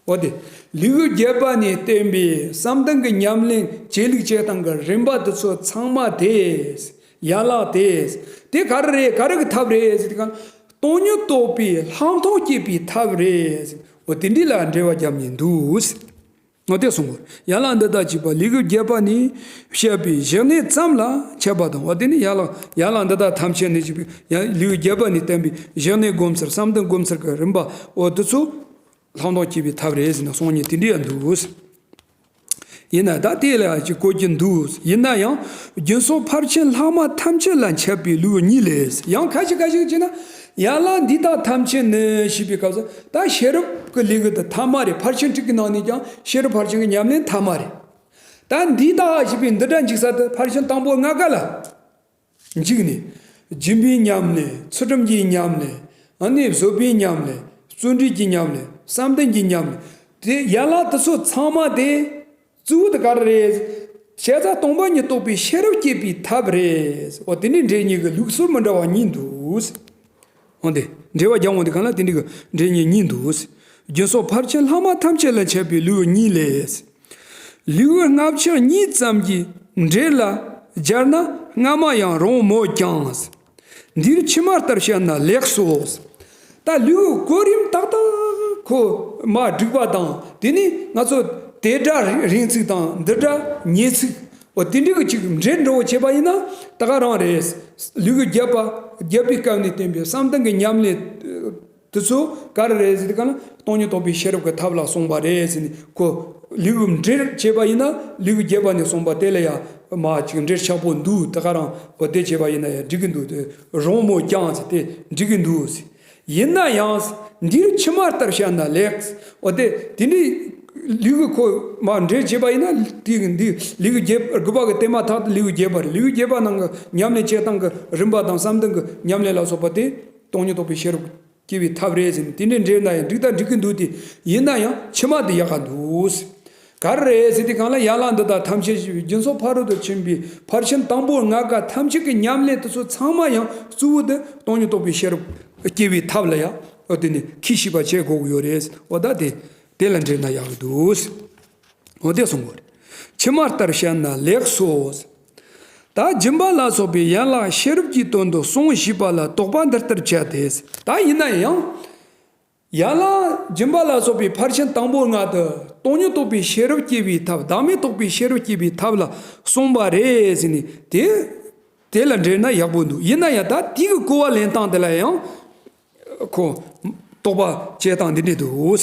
འོ་དེ་ལེའུ་བརྒྱད་པ་ནས་བསྟན་པའི་བསམ་གཏན་གྱི་ཉམས་ལེན་བྱེད་ལུགས་བྱེད་སྟངས་ཀྱི་རིམ་པ་དེ་ཚོ་ཚང་མ་དེ་ཡན་ལག་དེ་དེ་ག་རེ་རེད། ག་རེ་གི་ཐབས་རེད་ཟེར་དུས་གང་སྟོང་ཉིད་རྟོགས་པའི་ལྷག་མཐོང་སྐྱེ་བའི་ཐབས་རེད། འོ་དེ་འདྲ་ལ་འགྲེལ་བ་རྒྱབ་ཉན་འདུག། འོ་དེ་གསུངས་པར་ཡན་ལག་འདི་དག་ཅེས་པ་ལེའུ་བརྒྱད་པ་ནས་བཤད་པའི་བཞི་གནས་ཙམ་ལ་འཆད་པ་དང་། འོ་དེ་ནི་ཡན་ལག་ཡན་ལག་འདི་དག་ཐམས་ཅད་ནི་ཅེས་པའི་ཡང་ལེའུ་བརྒྱད་པ་ནས་བསྟན་པའི་བཞི་གནས་སྒོམ་ཚུལ་བསམ་གཏན་སྒོམ་ཚུལ་གྱི་རིམ་པ་འོ་དེ་ཚོ་ལྷག་མཐོང་སྐྱེ་བའི་ཐབས་རེད་ཟེར་ནས་གསུང་ཉན་དེ་འདྲ་ཡང་འདུག། ཡིན་ན་ད་དེ་ལ་ཅིག་གོ་རྒྱུ་འདུག་ཡིན་ན་ཡང་རྒྱུན་སོགས་ཕར་ཕྱིན་ལྷག་མ་ཐམས་ཅད་ལ་འཆད་པའི་ལེའུ་གཉིས་ལས། ཡང་ཁ་ཅིག་ཁ་ཅིག་བྱས་ན་ཡན་ལག་འདི་དག་ཐམས་ཅད་ནི་ཞེས་པའི་སྐབས་སུ་ད་ཤེས་རབ་ཀྱི་ལེའུ་དེ་ཐ་མ་རེད། ཕར་ཕྱིན་དྲུག་གི་ནང་ནས་ཀྱང་ཤེས་རབ་ཕར་ཕྱིན་གྱི་ཉམས་ལེན་ཐ་མ་རེད། ད་འདི་དག་ཞེས་པའི་འདི་འདྲ་འཇུག་ས་དེ་ཕར་ཕྱིན་དང་པོ་ལྔ་ཀ་ལ། འཇུག་ནས། སྦྱིན་པའི་ཉམས་ལེན། ཚུལ་ཁྲིམས་ཀྱི་ཉམས་ལེན། ཨ་ནི་བཟོད་པའི་ཉམས་ལེན། བརྩོན་འགྲུས་ཀྱི་ཉམས་ལེན། བསམ་གཏན་གྱི་ཉམས་ལེན། དེ་ཡན་ལག་དེ་ཚོ་ཚང་མ་དེ་གཙོ་བོ་དེ་ག་རེ་རེད། བྱས་ཙང་སྟོང་པ་ཉིད་རྟོགས་པའི་ཤེས་རབ་སྐྱེད་པའི་ཐབས་རེད། འོ་དེ་ནི་འགྲེལ་གཉིས་ཀྱི་ལུགས་སྲོལ་མི་འདྲ་བ་གཉིས་འདུག་འོ་དེ་འགྲེལ་བ་རྒྱག་འོང་དུས་གང་ལ་དེ་འདྲའི་གི་འགྲེལ་གཉིས་གཉིས་འདུག་རྒྱུན་སོགས་ཕར་ཕྱིན་ལྷག་མ་ཐམས་ཅད་ལ་འཆད་པའི་ལེའུ་གཉིས་ལས། ལེའུ་ལྔ་བཅུ་གཉིས་ཙམ་གྱི་འགྲེལ་ལ་སྦྱར་ན་སྔ་མ་ཡང་རིང་མོད་ཀྱང་། འདིར་ཕྱི་མ་ལྟར་བཤད་ན་ལེགས་སོ། ད་ལེའུ་གོ་རིམ་ཏག་ཏག་ཁོ་མ་བསྒྲིགས་པ་དང་དེ་ནི་ང་ཚོ་དེ་སྒྲ་རིང་ཚིག་དང་འདི་སྒྲ་ཉེ་ཚིག་འོ་དེ་འདྲའི་གི་ཅིག་འགྲེལ་འགྲོ་བྱས་པ་ཡིན་ན་ད་ག་རང་རེད། ལེའུ་བརྒྱད་པ་བརྒྱད་པའི་སྐབས་ནས་བསྟན་པའི་བསམ་གཏན་གྱི་ཉམས་ལེན། དེ་ཚོ་ག་རེ་རེད་ཟེར་དུས་གང་ལ་སྟོང་ཉིད་རྟོགས་པའི་ཤེས་རབ་ཀྱི་ཐབས་ལ་གསུངས་པ་རེད་ཟེར་ནས་ཁོ་ལེའུ་འགྲེལ་བྱས་པ་ཡིན་ན་ལེའུ་བརྒྱད་པ་ནས་གསུངས་པ་དེ་ལ་ཡང་མ་ཅིག་འགྲེལ་ཆགས་པོ་འདུག་ད་ག་རང་འོ་དེ་བྱས་པ་ཡིན་ན་ཡང་འགྲིག་གི་འདུག་དེ་རིང་མོད་ཀྱང་ཟེར་དེ་འགྲིག་གི་འདུག་ཟེར། ཡིན་ན་ཡང་འདིར་ཕྱི་མ་ལྟར་བཤད་ན་ལེགས། འོ་དེ་དེ་འདྲའི་ལེའུ་ཁོ་མ་འགྲེལ་བྱས་པ་ཡིན་ན་དེ་འདི་ལེའུ་བརྒྱད་དགུ་པ་གི་དེ་མ་ཐག་ཏུ་ལེའུ་བརྒྱད་པ་རེད། ལེའུ་བརྒྱད་པ་ནང་གི་ཉམས་ལེན་བྱེད་སྟངས་ཀྱི་རིམ་པ་དང་བསམ་གཏན་གྱི་ཉམས་ལེན་ལ་སོགས་པ་དེ་སྟོང་ཉིད་རྟོགས་པའི་ཤེས་རབ་སྐྱེ་བའི་ཐབས་རེད་ཟེར་ནས་དེ་འདྲའི་འགྲེལ་ན་ཡང་འགྲིག་དང་འགྲིག་གི་འདུག་དེ་ཡིན་ན་ཡང་ཕྱི་མ་དེ་ཡག་ག་འདུག་ག་རེ་རེད་ཟེར་དུས་གང་ལ་ཡན་ལག་འདི་དག་ཐམས་ཅད་ཞེས་པའི་རྒྱུན་སོགས་ཕ་རོལ་ཏུ་ཕྱིན་པའི་ཕར་ཕྱིན་དང་པོ་ལྔ་ཀ་ཐམས་ཅད་ཀྱི་ཉམས་ལེན་དེ་ཚོ་ཚང་མ་ཡང་གཙོ་བོ་དེ་སྟོང་ཉིད་རྟོགས་པའི་ཤེས་རབ་སྐྱེ་བའི་ཐབས་ལ་ཡང་འོ་དེ་ནི་ཁྱད་ཞིབ་པ་བྱེད་དགོས་ཀྱི་ཡོད་རེད། འོ་ད་དེ་དེ་ལ་འགྲེལ་ན་ཡག་གི་འདུག་འོ་དེ་གསུང་དགོས་རེད། ཕྱི་མ་ལྟར་བཤད་ན་ལེགས་སོ། ད་སྦྱིན་པ་ལ་སོགས་པའི་ཡན་ལག་ཤེས་རབ་ཀྱི་དོན་དུ་གསུངས་བཞེད་པ་ལ་དོགས་པ་འདི་ལྟར་བྱ་སྟེ། ད་ཡིན་ན་ཡང་། ཡན་ལག་སྦྱིན་པ་ལ་སོགས་པའི་ཕར་ཕྱིན་དང་པོ་ལྔ་དེ་སྟོང་ཉིད་རྟོགས་པའི་ཤེས་རབ་སྐྱེ་བའི་ཐབས་བདག་མེད་རྟོགས་པའི་ཤེས་རབ་སྐྱེ་བའི་ཐབས་ལ་གསུངས་པ་རེད་ཟེར་ནས་དེ་དེ་ལ་འགྲེལ་ན་ཡག་པོ་འདུག་ཡིན་ན་ཡང་ད་དེ་གི་གོ་བ་ལེན་སྟངས་དེ་ལ་ཡང་ཁོ་དོགས་པ་བྱེད་སྟངས་འདི་འདྲས་འདུག་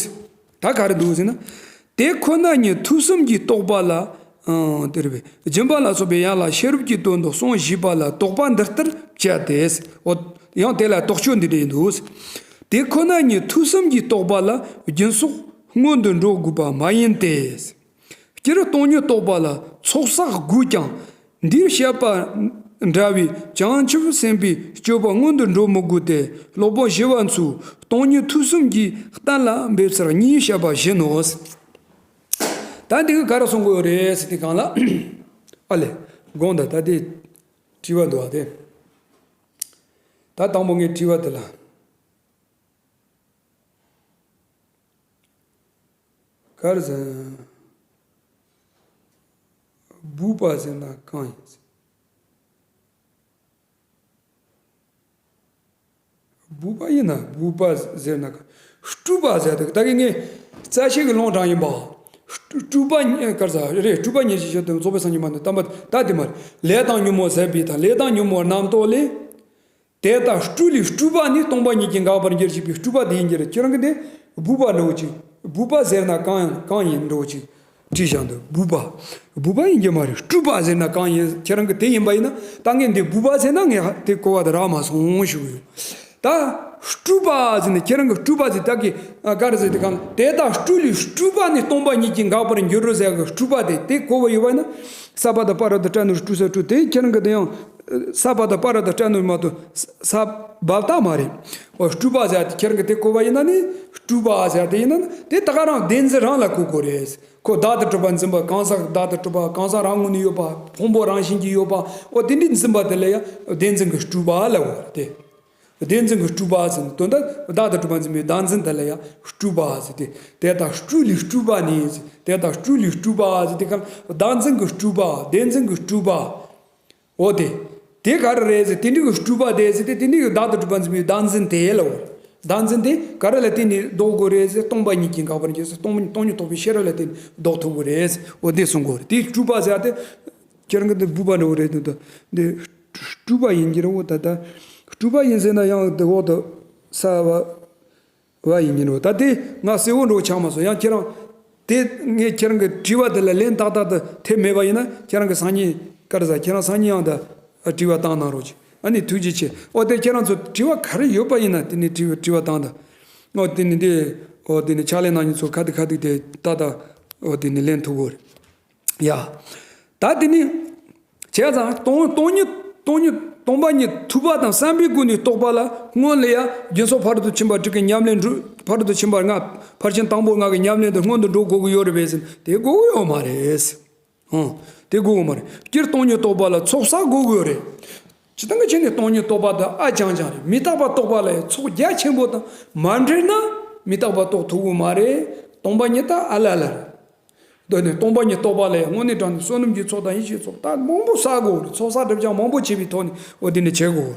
ད་ག་རེ་འདུག་ཟེར་ན། དེ་ཁོ་ན་ཉིད་ཐོས་བསམ་གྱིས་རྟོགས་པ་ལ། ཨང་། དེ་རེད་པས། སྦྱིན་པ་ལ་སོགས་པའི་ཡན་ལག་ཤེས་རབ་ཀྱི་དོན་དུ་གསུངས་བཞེད་པ་ལ་དོགས་པ་འདི་ལྟར་བྱ་སྟེ། འོ། ཡང་དེ་ལ་དོགས་གཅོད་འདི་འདྲ་ཡིན་འདུག་དེ་ཁོ་ན་ཉིད་ཐོས་བསམ་གྱིས་རྟོགས་པ་ལ་རྒྱུན་སོགས་སྔོན་དུ་འགྲོ་དགོས་པ་མ་ཡིན་ཏེ། སྤྱིར་སྟོང་ཉིད་རྟོགས་པ་ལ་ཚོགས་བསགས་དགོས་ཀྱང་། འདིར་བཤད་པ་འདྲ་བའི་བྱང་ཆུབ་སེམས་དཔའི་སྤྱོད་པ་སྔོན་དུ་འགྲོ་མི་དགོས་ཏེ། སློབ་དཔོན་ཞི་བ་འཚོས་སྟོང་ཉིད་ཐོས་བསམ་གྱིས་གཏན་ལ་འབེབས་ཚུལ་གཉིས་བཤད་པ་བཞིན་ནོ། ད་འདི་གི་ག་རེ་གསུང་དགོས་རེད་ཟེར་དུས་གང་ལ། ཨ་ལས། དགོངས་དག་ད་དེ་དྲི་བ་འདུག་བ་དེ། ད་དང་པོ་ངས་དྲི་བ་དེ་ལ། ག་རེ་ཟེར། སྦུག་པ་ཟེར་ན་གང་ཡིན། སྦུག་པ་ཡིན་ན་སྦུག་པ་ཟེར་ན་གང་། སྤྲུལ་པ་ཟེར་དེ་ད་གི་ངས་རྩ་ཤེ་གི་ལུང་དྲངས་ཡིན་པ། སྤྲུལ་པ་ག་རེ་ཟེར་རེད། སྤྲུལ་པ་ཉེར་གཅིག་ཞེས་དོན་རྫོགས་པའི་སངས་རྒྱས་མ་ནི་དམ་པ་ད་དེ་མ་རེད། ལས་དང་ཉོན་མོངས་ཟད་པའི་ཐབས། ལས་དང་ཉོན་མོངས་རྣམ་རྟོག་ལས། དེ་ལྟར་སྤྲུལ་ལས་སྤྲུལ་པ་ནི་སྟོང་པ་ཉིད་ཀྱིས་འགག་པར་འགྱུར་ཞེས་པའི་སྤྲུལ་པ་དེ་ཡིན་གྱི་རེད། ཁྱེད་རང་གི་འདི་སྦུག་པ་འདྲ་བོ་ཅིག་སྦུག་པ་ཟེར་ན་གང་ཡང་གང་ཡིན་འདྲ་བོ་ཅིག་བྲིས་བཞག་འདུག་སྦུག་པ། སྦུག་པ་ཡིན་གྱི་མ་རེད། སྤྲུལ་པ་ཟེར་ན་གང་ཡིན། ཁྱེད་རང་གི་དེ་ཡིན་པ་ཡིན་ན་ད་ངས་འདི་སྦུག་པ་ཟེར་ན་ངས་དེ་གོ་བ་དེ་རག་མ་སོང་ཞུ་གི་ཡོད། ད་སྤྲུལ་པ་ཟེར་ནས་ཁྱེད་རང་གི་སྤྲུལ་པ་ཟེར་ད་གི་ག་རེ་ཟེར་དེ་གང་། དེ་ལྟར་སྤྲུལ་ལས་སྤྲུལ་པ་ནི་སྟོང་པ་ཉིད་ཀྱིས་འགག་པར་འགྱུར་རོ་ཟེར་གི་སྤྲུལ་པ་དེ་དེ་གོ་བ་ཡོད་པ་ཡིན་ན། ས་པ་དང་པ་ར་དང་སྤྲ་ནོར་སྤྲུལ་ས་སྤྲུལ་དེ་ཁྱེད་རང་གི་དེ་ཡང་། ས་པ་དང་པ་ར་དང་སྤྲ་ནོར་མ་གཏོགས་ས་བབ་ད་མ་རེད། འོ་སྤྲུལ་པ་ཟེར་དེ་ཁྱེད་རང་གི་དེ་གོ་བ་ཡིན་ན་ནི་སྤྲུལ་པ་ཟེར་དེ་ཡིན་ན་ནི་དེ་ད་ག་རང་བདེན་འཛིན་རང་ལ་གོ་དགོས་རེད། ཁོ་བདག་ཏུ་གྲུབ་པ་འཛིན་པ་གང་ཟག་བདག་ཏུ་གྲུབ་པ་གང་ཟག་རང་ངོས་ནས་ཡོད་པ་ཕུང་པོ་རང་བཞིན་གྱིས་ཡོད་པ་འོ་དེ་འདྲའི་འཛིན་པ་དེ་ལ་ཡང་བདེན་འཛིན་གྱི་སྤྲུལ་པ་ལབ་དགོས་རེད་དེ། བདེན་འཛིན་གྱི་སྤྲུལ་པ་ཟེར་ནས་དོན་དག་བདག་ཏུ་གྲུབ་པ་འཛིན་པའི་བདག་འཛིན་དེ་ལ་ཡང་སྤྲུལ་པ་ཟེར་ཏེ། དེ་ལྟར་སྤྲུལ་ལས་སྤྲུལ་པ་ནི་ཟེར། དེ་ལྟར་སྤྲུལ་ལས་སྤྲུལ་པ་ཟེར་ཏེ་གང་བདག་འཛིན་གྱི་སྤྲུལ་པ་བདེན་འཛིན་གྱི་སྤྲུལ་པ། འོ་དེ། དེ་ག་རེ་རེད་ཟེར་དེ་འདྲ་གི་སྤྲུལ་པ་དེ་ཟེར་ཏེ་དེ་འདྲ་གི་བདག་ཏུ་གྲུབ་པ་འཛིན་པའི་བདག་འཛིན་དེ་ལ་འོ། བདག་འཛིན་དེ་ག་རེ་ལ་བརྟེན་ནས་ལྡོག་དགོས་རེད་ཟེར། སྟོང་པ་ཉིད་ཀྱིས་འགག་པར་འགྱུར་ཟེར། སྟོང་སྟོང་ཉིད་རྟོགས་པའི་ཤེས་རབ་ལ་བརྟེན་ནས་ལྡོག་ཐུབ་དགོས་རེད་ཟེར། འོ་དེ་གསུང་དགོས་རེད། དེ་སྤྲུལ་པ་ཟེར་ཡ་དེ། ཁྱེད་རང་གི་འདི་སྦུག་པ་འདྲ་བོ་རེད་འདུག་འདི་སྤྲུལ་པ་ཡིན་གྱི་རེད་འོ། ད་ལྟ་སྤྲུལ་པ་ཡིན་ཟེར་ན་ཡང་དེ་འོག་ཏུ་ས་བ་བ་ཡིན་གྱི་རེད་འོ། ད་དེ་ང་གསལ་བོ་འདྲ་བོ་ཆགས་མ་སོང་། ཡང་ཁྱེད་རང་ དེ་ངས་ཁྱེད་རང་གི་དྲི་བ་དེ་ལ་ལན་ཏག་ཏག་ཏུ་ཐེབས་མེད་པ་ཡིན་ན། ཁྱེད་རང་གི་སང་ཉིན་ག་རེ་ཟ། ཁྱེད་རང་སང་ཉིན་ཡང་ད་དྲི་བ་བཏང་གནང་རོགས་གྱིས། ཨ་ནི་ཐུགས་རྗེ་ཆེ། ཨོ་དེ་ཁྱེད་རང་ཚོ་དྲི་བ་ག་རེ་ཡོད་པ་ཡིན་ན་དེ་ནི་དྲི་བ་དྲི་བ་བཏང་ད། ཨོ་དེ་ནི་དེ་ཨོ་དེ་ནི་ཕྱག་ལས་གནང་མཁན་ཚོ་ཁ་ཐུག་ཁ་ཐུག་དེ་ཏག་ཏག་ཨོ་དེ་ནི་ལན་ཐུབ་དགོས་རེད། ཡ། ད་དེ་ནི། བྱས་ཙང་སྟོང་སྟོང་ཉིད་སྟོང་ཉིད་སྟོང་པ་ཉིད་ཐུབ་པ་དང་བསམ་པའི་སྒོ་ནས་རྟོགས་པ་ལ་སྔོན་ལ་ཡང་སྦྱིན་སོགས་ཕ་རོལ་ཏུ་ཕྱིན་པ་དྲུག་གི་ཉམས་ལེན་འགྲོ། ཕ་རོལ་ཏུ་ཕྱིན་པ་ལྔ། ཕར་ཕྱིན་དང་པོ་ལྔ་གི་ཉམས་ལེན་དུ་སྔོན་དུ་འགྲོ་དགོས་ཀྱི་ཡོད་རེད་པས་ཟེར་ན། དེ་དགོས་ཀྱི་ཡོད་མ་རེད། ཨང་། དེ་དགོས་ཀྱི་མ་རེད། སྤྱིར་སྟོང་ཉིད་རྟོགས་པ་ལ་ཚོགས་བསགས་དགོས་ཀྱི་ཡོད་རེད། སྤྱིར་བཏང་གི་ཆ་ནས་སྟོང་ཉིད་རྟོགས་པ་དེ་ཨ་ཅང་ཅང་རེད། མི་རྟག་པ་རྟོགས་པ་ལ་ཡང་ཚོགས་རྒྱ་ཆེན་པོ་དང་མ་འབྲེལ་ན་མི་རྟག་པ་རྟོགས་ཐུབ་ཀྱི་མ་རེད། སྟོང་པ་ཉིད་ད་ཨ་ལ་ལ་རེད། འདི་ནི་སྟོང་པ་ཉིད་རྟོགས་པ་ལ་ཡང་དངོས་གནས་དྲང་གནས་བསོད་ནམས་ཀྱི་ཚོགས་དང་ཡེ་ཤེས་ཚོགས་ད་མང་པོ་བསགས་དགོས་རེད། ཚོགས་བསགས་སྒྲིབ་སྦྱང་མང་པོ་བྱས་པའི་ཐོག་ནས་འོ་དེ་འདྲ་བྱེད་དགོས་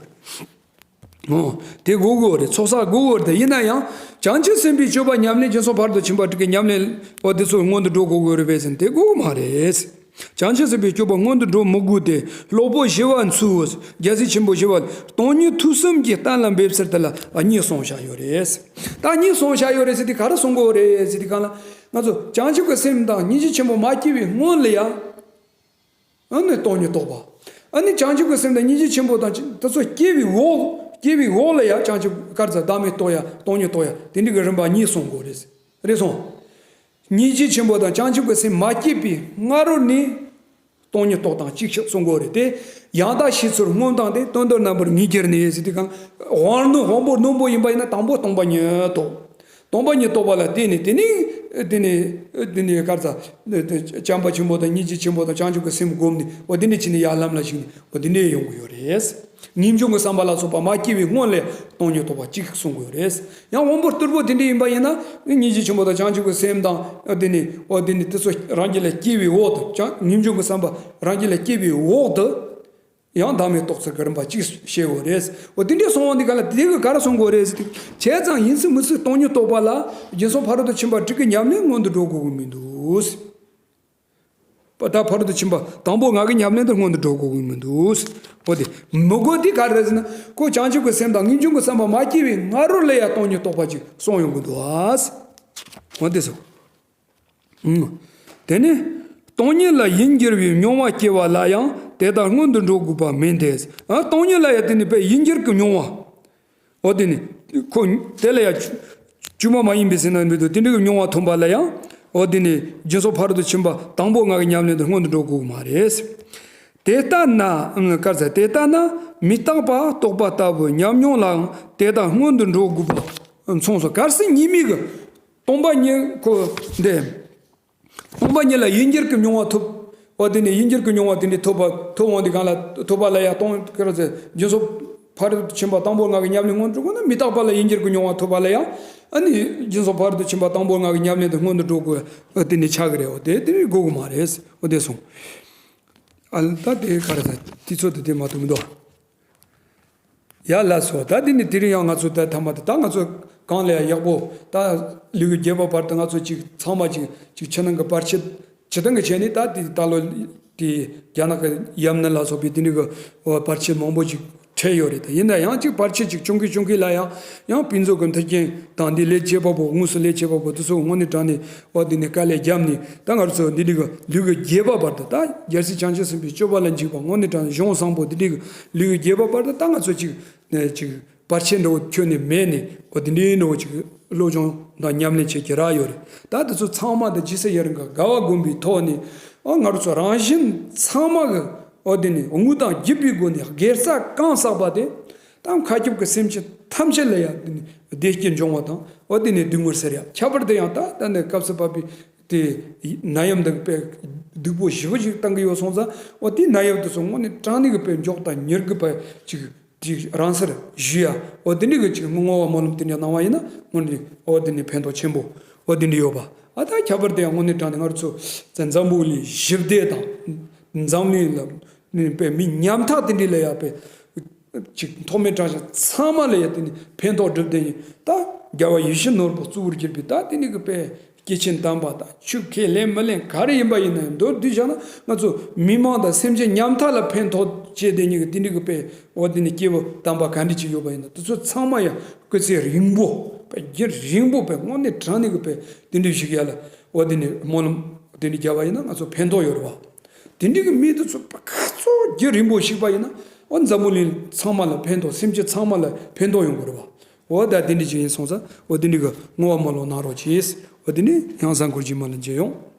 རེད། འོ་དེ་དགོས་དགོས་རེད། ཚོགས་བསགས་དགོས་དགོས་རེད། དེ་ཡིན་ན་ཡང་བྱང་ཆུབ་སེམས་དཔའི་སྤྱོད་པ་ཉམས་ལེན་སྦྱིན་སོགས་ཕ་རོལ་ཏུ་ཕྱིན་པ་དྲུག་གི་ཉམས་ལེན་འོ་དེ་ཚོ་སྔོན་དུ་འགྲོ་དགོས་དགོས་རེད་པས་ཟེར་ན་དེ་དགོས་ཀྱི་མ་རེད། བྱང་ཆུབ་སེམས་དཔའི་སྤྱོད་པ་སྔོན་དུ་འགྲོ་མི་དགོས་ཏེ། སློབ་དཔོན་ཞི་བ་འཚོས། རྒྱལ་སྲས་ཆེན་པོ་ཞི་བ་ལྷས་སྟོང་ཉིད་ཐུགས་གསུམ་གྱིས་གཏན་ལ་འབེབས་ཚུལ་དེ་ལ་གཉིས་གསུངས་བཞག་ཡོད་རེད། ད་གཉིས་གསུངས་བཞག་ཡོད་རེད་ཟེར་དུས་ག་རེ་གསུང་གི་ཡོད་རེད་ཟེར་དུས་གང་ལ། ང་ཚོ་བྱང་ཆུབ་ཀྱི་སེམས་དང་སྙིང་རྗེ་ཆེན་པོ་མ་སྐྱེས་པའི་སྔོན་ལ་ཡང་། ཨ་ནི་སྟོང་ཉིད་རྟོགས་པ། ཨ་ནི་བྱང་ཆུབ་ཀྱི་སེམས་དང་སྙིང་རྗེ་ཆེན་པོ་དང་དེ་ཚོ་སྐྱེས་པའི་འོག་སྐྱེས་པའི་འོག་ལ་ཡང་བྱང་ཆུབ་ག་རེ་ཟ། བདག་མེད་རྟོགས་ཡ། སྟོང་ཉིད་རྟོགས་ཡ། དེ་འདྲ་གི་རིམ་པ་གཉིས་གསུང་གི་ཡོད་རེད། རེད་སོང་། སྙིང་རྗེ་ཆེན་པོ་དང་བྱང་ཆུབ་ཀྱི་སེམས་མ་སྐྱེས་པའི་སྔ་རོལ་ནས། སྟོང་ཉིད་རྟོགས་དང་གཅིག་ཤོས་གསུང་གི་ཡོད་རེད་དེ། ཡང་དག་ཤེས་ཚུལ་སྔོན་དང་དེ། དོན་དུ་རྣམ་པར་ངེས་གྱུར་ནས་ཟེར་དུས་གང་། དབང་རྣོན་དབང་པོ་རྣོན་པོ་ཡིན་པ་ཡིན་ན་དང་པོ་སྟོང་པ་ཉིད་རྟོགས། སྟོང་པ་ཉིད་རྟོགས་པ་ལ་བརྟེན་ནས་དེ་ནས་དེ་ནས་དེ་ནས་ག་རེ་ཟ། བྱམས་པ་ཆེན་པོ་དང་སྙིང་རྗེ་ཆེན་པོ་དང་བྱང་ཆུབ་ཀྱི་སེམས་བསྒོམས་ནས་འོ་དེ་འདྲ་བྱས་ནས་ཡར་ལམ་ལ་ཞུགས་ནས་འོ་དེ་འདྲ་ཡོང་གི་ཡོད་རེད། ངེས་འབྱུང་གི་བསམ་པ་ལ་སོགས་པ་མ་སྐྱེས་པའི་སྔོན་ལས་སྟོང་ཉིད་རྟོགས་པ་གཅིག་གསུང་གི་ཡོད་རེད། ཡང་དབང་པོ་རྟུལ་པོ་དེ་འདྲ་ཡིན་པ་ཡིན་ན་སྙིང་རྗེ་ཆེན་པོ་དང་བྱང་ཆུབ་ཀྱི་སེམས་དང་འོ་དེ་ནས་འོ་དེ་ནས་དེ་ཚོ་རང་རྒྱུད་ལ་སྐྱེས་པའི་འོག་ཏུ་ཀྱང་ངེས་འབྱུང་གི་བསམ་པ་རང་རྒྱུད་ལ་སྐྱེས་པའི་འོག་ཏུ། ཡང་བདག་མེད་རྟོགས་ཚུལ་གྱི་རིམ་པ་གཅིག་བཤད་ཡོད་རེད། འོ་དེ་འདྲའི་གསུང་བ་འདི་ག་ལ་དེ་གི་ག་རེ་གསུང་དགོས་རེད་ཟེར་དུས། བྱས་ཙང་ཡིན་ཚུལ་མིན་ཚུལ་སྟོང་ཉིད་རྟོགས་པ་ལ་སྦྱིན་སོགས་ཕ་རོལ་ཏུ་ཕྱིན་པ་དྲུག་གི་ཉམས་ལེན་སྔོན་དུ་འགྲོ་དགོས་ཀྱི་མི་འདུག། པ་ད་ཕ་རོལ་ཏུ་ཕྱིན་པ་དང་པོ་ལྔ་གི་ཉམས་ལེན་དུ་སྔོན་དུ་འགྲོ་དགོས་ཀྱི་མི་འདུག། འོ་དེ་མི་དགོས་དེ་ག་རེ་རེད་ཟེར་ན། ཁོ་བྱང་ཆུབ་ཀྱི་སེམས་དང་ངེས་འབྱུང་གི་བསམ་པ་མ་སྐྱེས་པའི་སྔ་རོལ་ལ་ཡང་སྟོང་ཉིད་རྟོགས་པ་ཅིག་གསུངས་ཡོང་གི་འདུག་ཨ། འོ་དེ་སོ། དེ་ནི་སྟོང་ཉིད་ལ་ཡིད་འགྱུར་བའི་མྱོང་བ་སྐྱེ་བ་ལ་ཡང་དེ་ལྟར་སྔོན་དུ་འགྲོ་དགོས་པ་མིན་ཏེ། ཨ། སྟོང་ཉིད་ལ་ཡང་དེ་ནི་དཔེ་ཡིད་འགྱུར་གྱི་མྱོང་བ། འོ་དེ་ནི་ཁོ་དེ་ལ་ཡང་བཅོས་མ་མ་ཡིན་པའི་སེམས་དང་མི་འདུག། དེ་འདྲ་གི་མྱོང་བ་ཐོན་པ་ལ་ཡང་འོ་དེ་ནི་སྦྱིན་སོགས་ཕ་རོལ་ཏུ་ཕྱིན་པ་དང་པོ་ལྔ་གི་ཉམས་ལེན་དུ་སྔོན་དུ་འགྲོ་དགོས་ཀྱི་མ་རེད། དེ་ལྟ་ན། ཨང་། ག་རེ་ཟ། དེ་ལྟ་ན་མི་རྟག་པ་རྟོགས་པ་ལྟ་བུའི་ཉམས་མྱོང་ལའང་དེ་ལྟར་སྔོན་དུ་འགྲོ་དགོས་པ་མཚུངས་སོ། གལ་སྲིད་ཉེས་དམིགས་ཀྱི། སྟོང་པ་ཉིད་ཁོ་འདི། སྟོང་པ་ཉིད་ལ་ཡིད་འགྱུར་གྱི་མྱོང་བ་ཐོབ། འོ་དེ་ནས་ཡིད་འགྱུར་གྱི་མྱོང་བ་དེ་འདྲའི་ཐོབ་པ་ཐོབ་འོང་དུས་གང་ལ་ཐོབ་པ་ལ་ཡང་སྟོང་ག་རེ་ཟེར། སྦྱིན་སོགས་ཕ་རོལ་ཏུ་ཕྱིན་པ་དང་པོ་ལྔ་གི་ཉམས་ལེན་སྔོན་འགྲོ་དགོས་ན་མི་རྟག་པ་ལ་ཡིད་འགྱུར་གྱི་མྱོང་བ་ཐོབ་པ་ལ་ཡང་། ཨ་ནི་སྦྱིན་སོགས་ཕ་རོལ་ཏུ་ཕྱིན་པ་དང་པོ་ལྔ་གི་ཉམས་ལེན་དུ་སྔོན་དུ་འགྲོ་དགོས། འོ་དེ་ནས་ཆགས་ཀྱི་རེད། འོ་དེ་དེ་ནས་དགོས་ཀྱི་མ་རེད། འོ་དེ་སོང་། ཨ་ལ་ད་དེ་ག་རེ་ཟེར། དུས་ཚོད་དེ་དེ་མ་གཏོགས་མི་འདུག། ཡ་ལགས་སོ། ད་འདི་ནི་དེ་རིང་ཡང་ང་ཚོ་ད་ཐ་མ་དེ་ད་ང་ཚོ་གང་ལས་ཡག་པོ་ད་ལུས་ཀྱི་རྒྱས་པ་བར་དུ་ང་ཚོ་ཅིག་ཚང་མ་ཅིག་ཅིག་ཕྱི་ནང་གི་བར་ཆད་སྤྱི་བཏང་གི་བྱས་ནས་ད་དེ་ད་ལོ་དེ་རྒྱ་ནག་གི་ཡམ་ནི་ལ་སོགས་པའི་དེ་འདྲ་གི་བར་ཆད་མང་པོ་ཅིག་འཕྲད་ཡོད་རེད། ད་ཡིན་ན་ཡང་ཅིག་བར་ཆད་ཅིག་བྱུང་གི་བྱུང་གི་ལ་ཡང་ཡང་ཕུན་ཚོགས་ཀྱི་མཐུན་རྐྱེན་དང་འདི་ལས་བྱེད་པ་པོ་དངོས་སུ་ལས་བྱེད་པ་པོ་དེ་ཚོ་དངོས་གནས་དྲང་གནས་འོ་དེ་ནས་དཀའ་ལས་བརྒྱབ་ནས་ད་ང་ཚོ་འདི་འདྲ་གི་ལུས་ཀྱི་རྒྱས་པ་བར་དུ་ད་རྒྱལ་སྲས་བྱང་ཆུབ་སེམས་དཔའི་སྤྱོད་པ་ལ་འཇུག་པ་དངོས་གནས་དྲང་གནས་གཞུང་བཟང་པོ་འདི་འདྲའི་གི་ལུས་ཀྱི་རྒྱས་པ་བར་དུ་ད་ང་ཚོ་ཅིག་ནས་ཅིག་བར་ཆད་འདྲ་བོ་ཁྱོན་ནས་མེད་ནས་འོ་དེ་འདྲའི་འདྲ་བོ་ཅིག་སློབ་སྦྱོང་དང་ཉམས་ལེན་བྱེད་ཀྱི་རག་ཡོད་རེད། ད་དེ་ཚོ་ཚང་མ་དང་ཇི་སྲིད་ཡུན་རིང་གི་དགའ་བ་བསྒོམས་པའི་ཐོག་ནས་འོ་ང་རང་ཚོ་རང་གཞན་ཚང་མ་གི་འོ་དེ་ནས་དངོས་དང་བརྒྱུད་པའི་སྒོ་ནས་དགེ་རྩ་གང་བསགས་པ་དེ་ད་མཁའ་ཁྱབ་ཀྱི་སེམས་ཅན་ཐམས་ཅད་ལ་ཡང་དེ་ནས་བདེ་སྐྱིད་འབྱུང་བ་དང་འོ་དེ་ནས་སྡུག་བསྔལ་སེལ་ཡ། ཁྱད་པར་དུ་ཡང་ད་ད་ནས་སྐབས་སུ་བབ་པའི་དེ་ནད་ཡམས་འདི་དཔེ་སྡུག་པོ་ཞེ་པོ་ཞིག་བཏང་གི་ཡོད་སོང་ཙང་འོ་དེ་ནད་ཡམས་དེ་ཚོ་དངོས་གནས་དྲང་གནས་ཀྱི་དཔེ་མགྱོགས་དང་མྱུར་གྱི་དཔེ་ཅིག་དེ་རང་སར་ཞུ་ཡ། འོ་དེ་འདྲ་གི་ཅིག་བསྔོ་བ་སྨོན་ལམ་དེ་འདྲ་གནང་བ་ཡིན་ན་དངོས་གནས་འོ་དེ་ནི་ཕན་ཐོགས་ཆེན་པོ་འོ་དེ་འདྲ་ཡོད་པ། ཨ་ད་ཁྱད་པར་དུ་ཡང་དངོས་གནས་དྲང་གནས་ང་ཚོ་འཛམ་བུ་གླིང་ཞི་བདེ་དང་འཛམ་གླིང་ལ་ནི་དཔེ་མི་ཉམ་ཐག་དེ་འདྲ་ལ་ཡ་དཔེ་ཅིག་ཐོག་མའི་དྲང་གཞག་ཚང་མ་ལ་ཡ་དེ་ནི་ཕན་ཐོགས་སྒྲུབ་བདེ་ཡིན། ད་རྒྱལ་བ་ཡིད་བཞིན་ནོར་བུ་གཙོ་བོར་གྱུར་པའི་ད་དེ་ནི་གི་དཔེ་སྐྱེས་ཆེན་དམ་པ་དང་ཆོས་ཁས་ལེན་མི་ལེན་ག་རེ་ཡིན་པ་ཡིན་ན་ཡང་མདོར་བསྡུས་བཞག་ན་ང་ཚོ་མི་མང་དང་སེམས་ཅན་ཉམ་ཐག་ལ་ཕན་ཐོགས་བྱེད་བདེ་ཉིད་ཀྱི་དེ་འདྲ་གི་དཔེ་འོ་དེ་ནི་སྐྱེས་བུ་དམ་པ་ག་འདྲ་ཅིག་ཡོད་པ་ཡིན་ན་དེ་ཚོ་ཚང་མ་ཡང་སྐུ་ཚེ་རིང་པོ་ པ་རྒྱུན་རིང་པོ་པའི་དངོས་གནས་དྲང་གནས་ཀྱི་པའི་དེ་འདྲའི་ཞིག་ཡ་ལ་འོ་དེ་ནི་སྨོན་ལམ་དེ་འདྲའི་བརྒྱབ་པ་ཡིན་ན་ང་ཚོ་ཕན་ཐོགས་ཡོད་རེད་བ། དེ་འདྲའི་གི་མི་དེ་ཚོ་པ་ཁ་ཚོ་རྒྱུན་རིང་པོ་ཞིག་པ་ཡིན་ན་འོ་འཛམ་བུ་གླིང་ཚང་མ་ལ་ཕན་ཐོགས། སེམས་ཅན་ཚང་མ་ལ་ཕན་ཐོགས་ཡོང་གི་རེད་བ། འོ་ད་དེ་འདྲའི་ཞིག་ཡིན་སོང་ཙང་འོ་དེ་འདྲའི་གི་བསྔོ་བ་སྨོན་ལམ་གནང་རོགས་གྱིས། འོ་དེ་ནི་ཡང་གཟའ་འཁོར་རྗེས་མ་ལ་མཇལ་ཡོང་།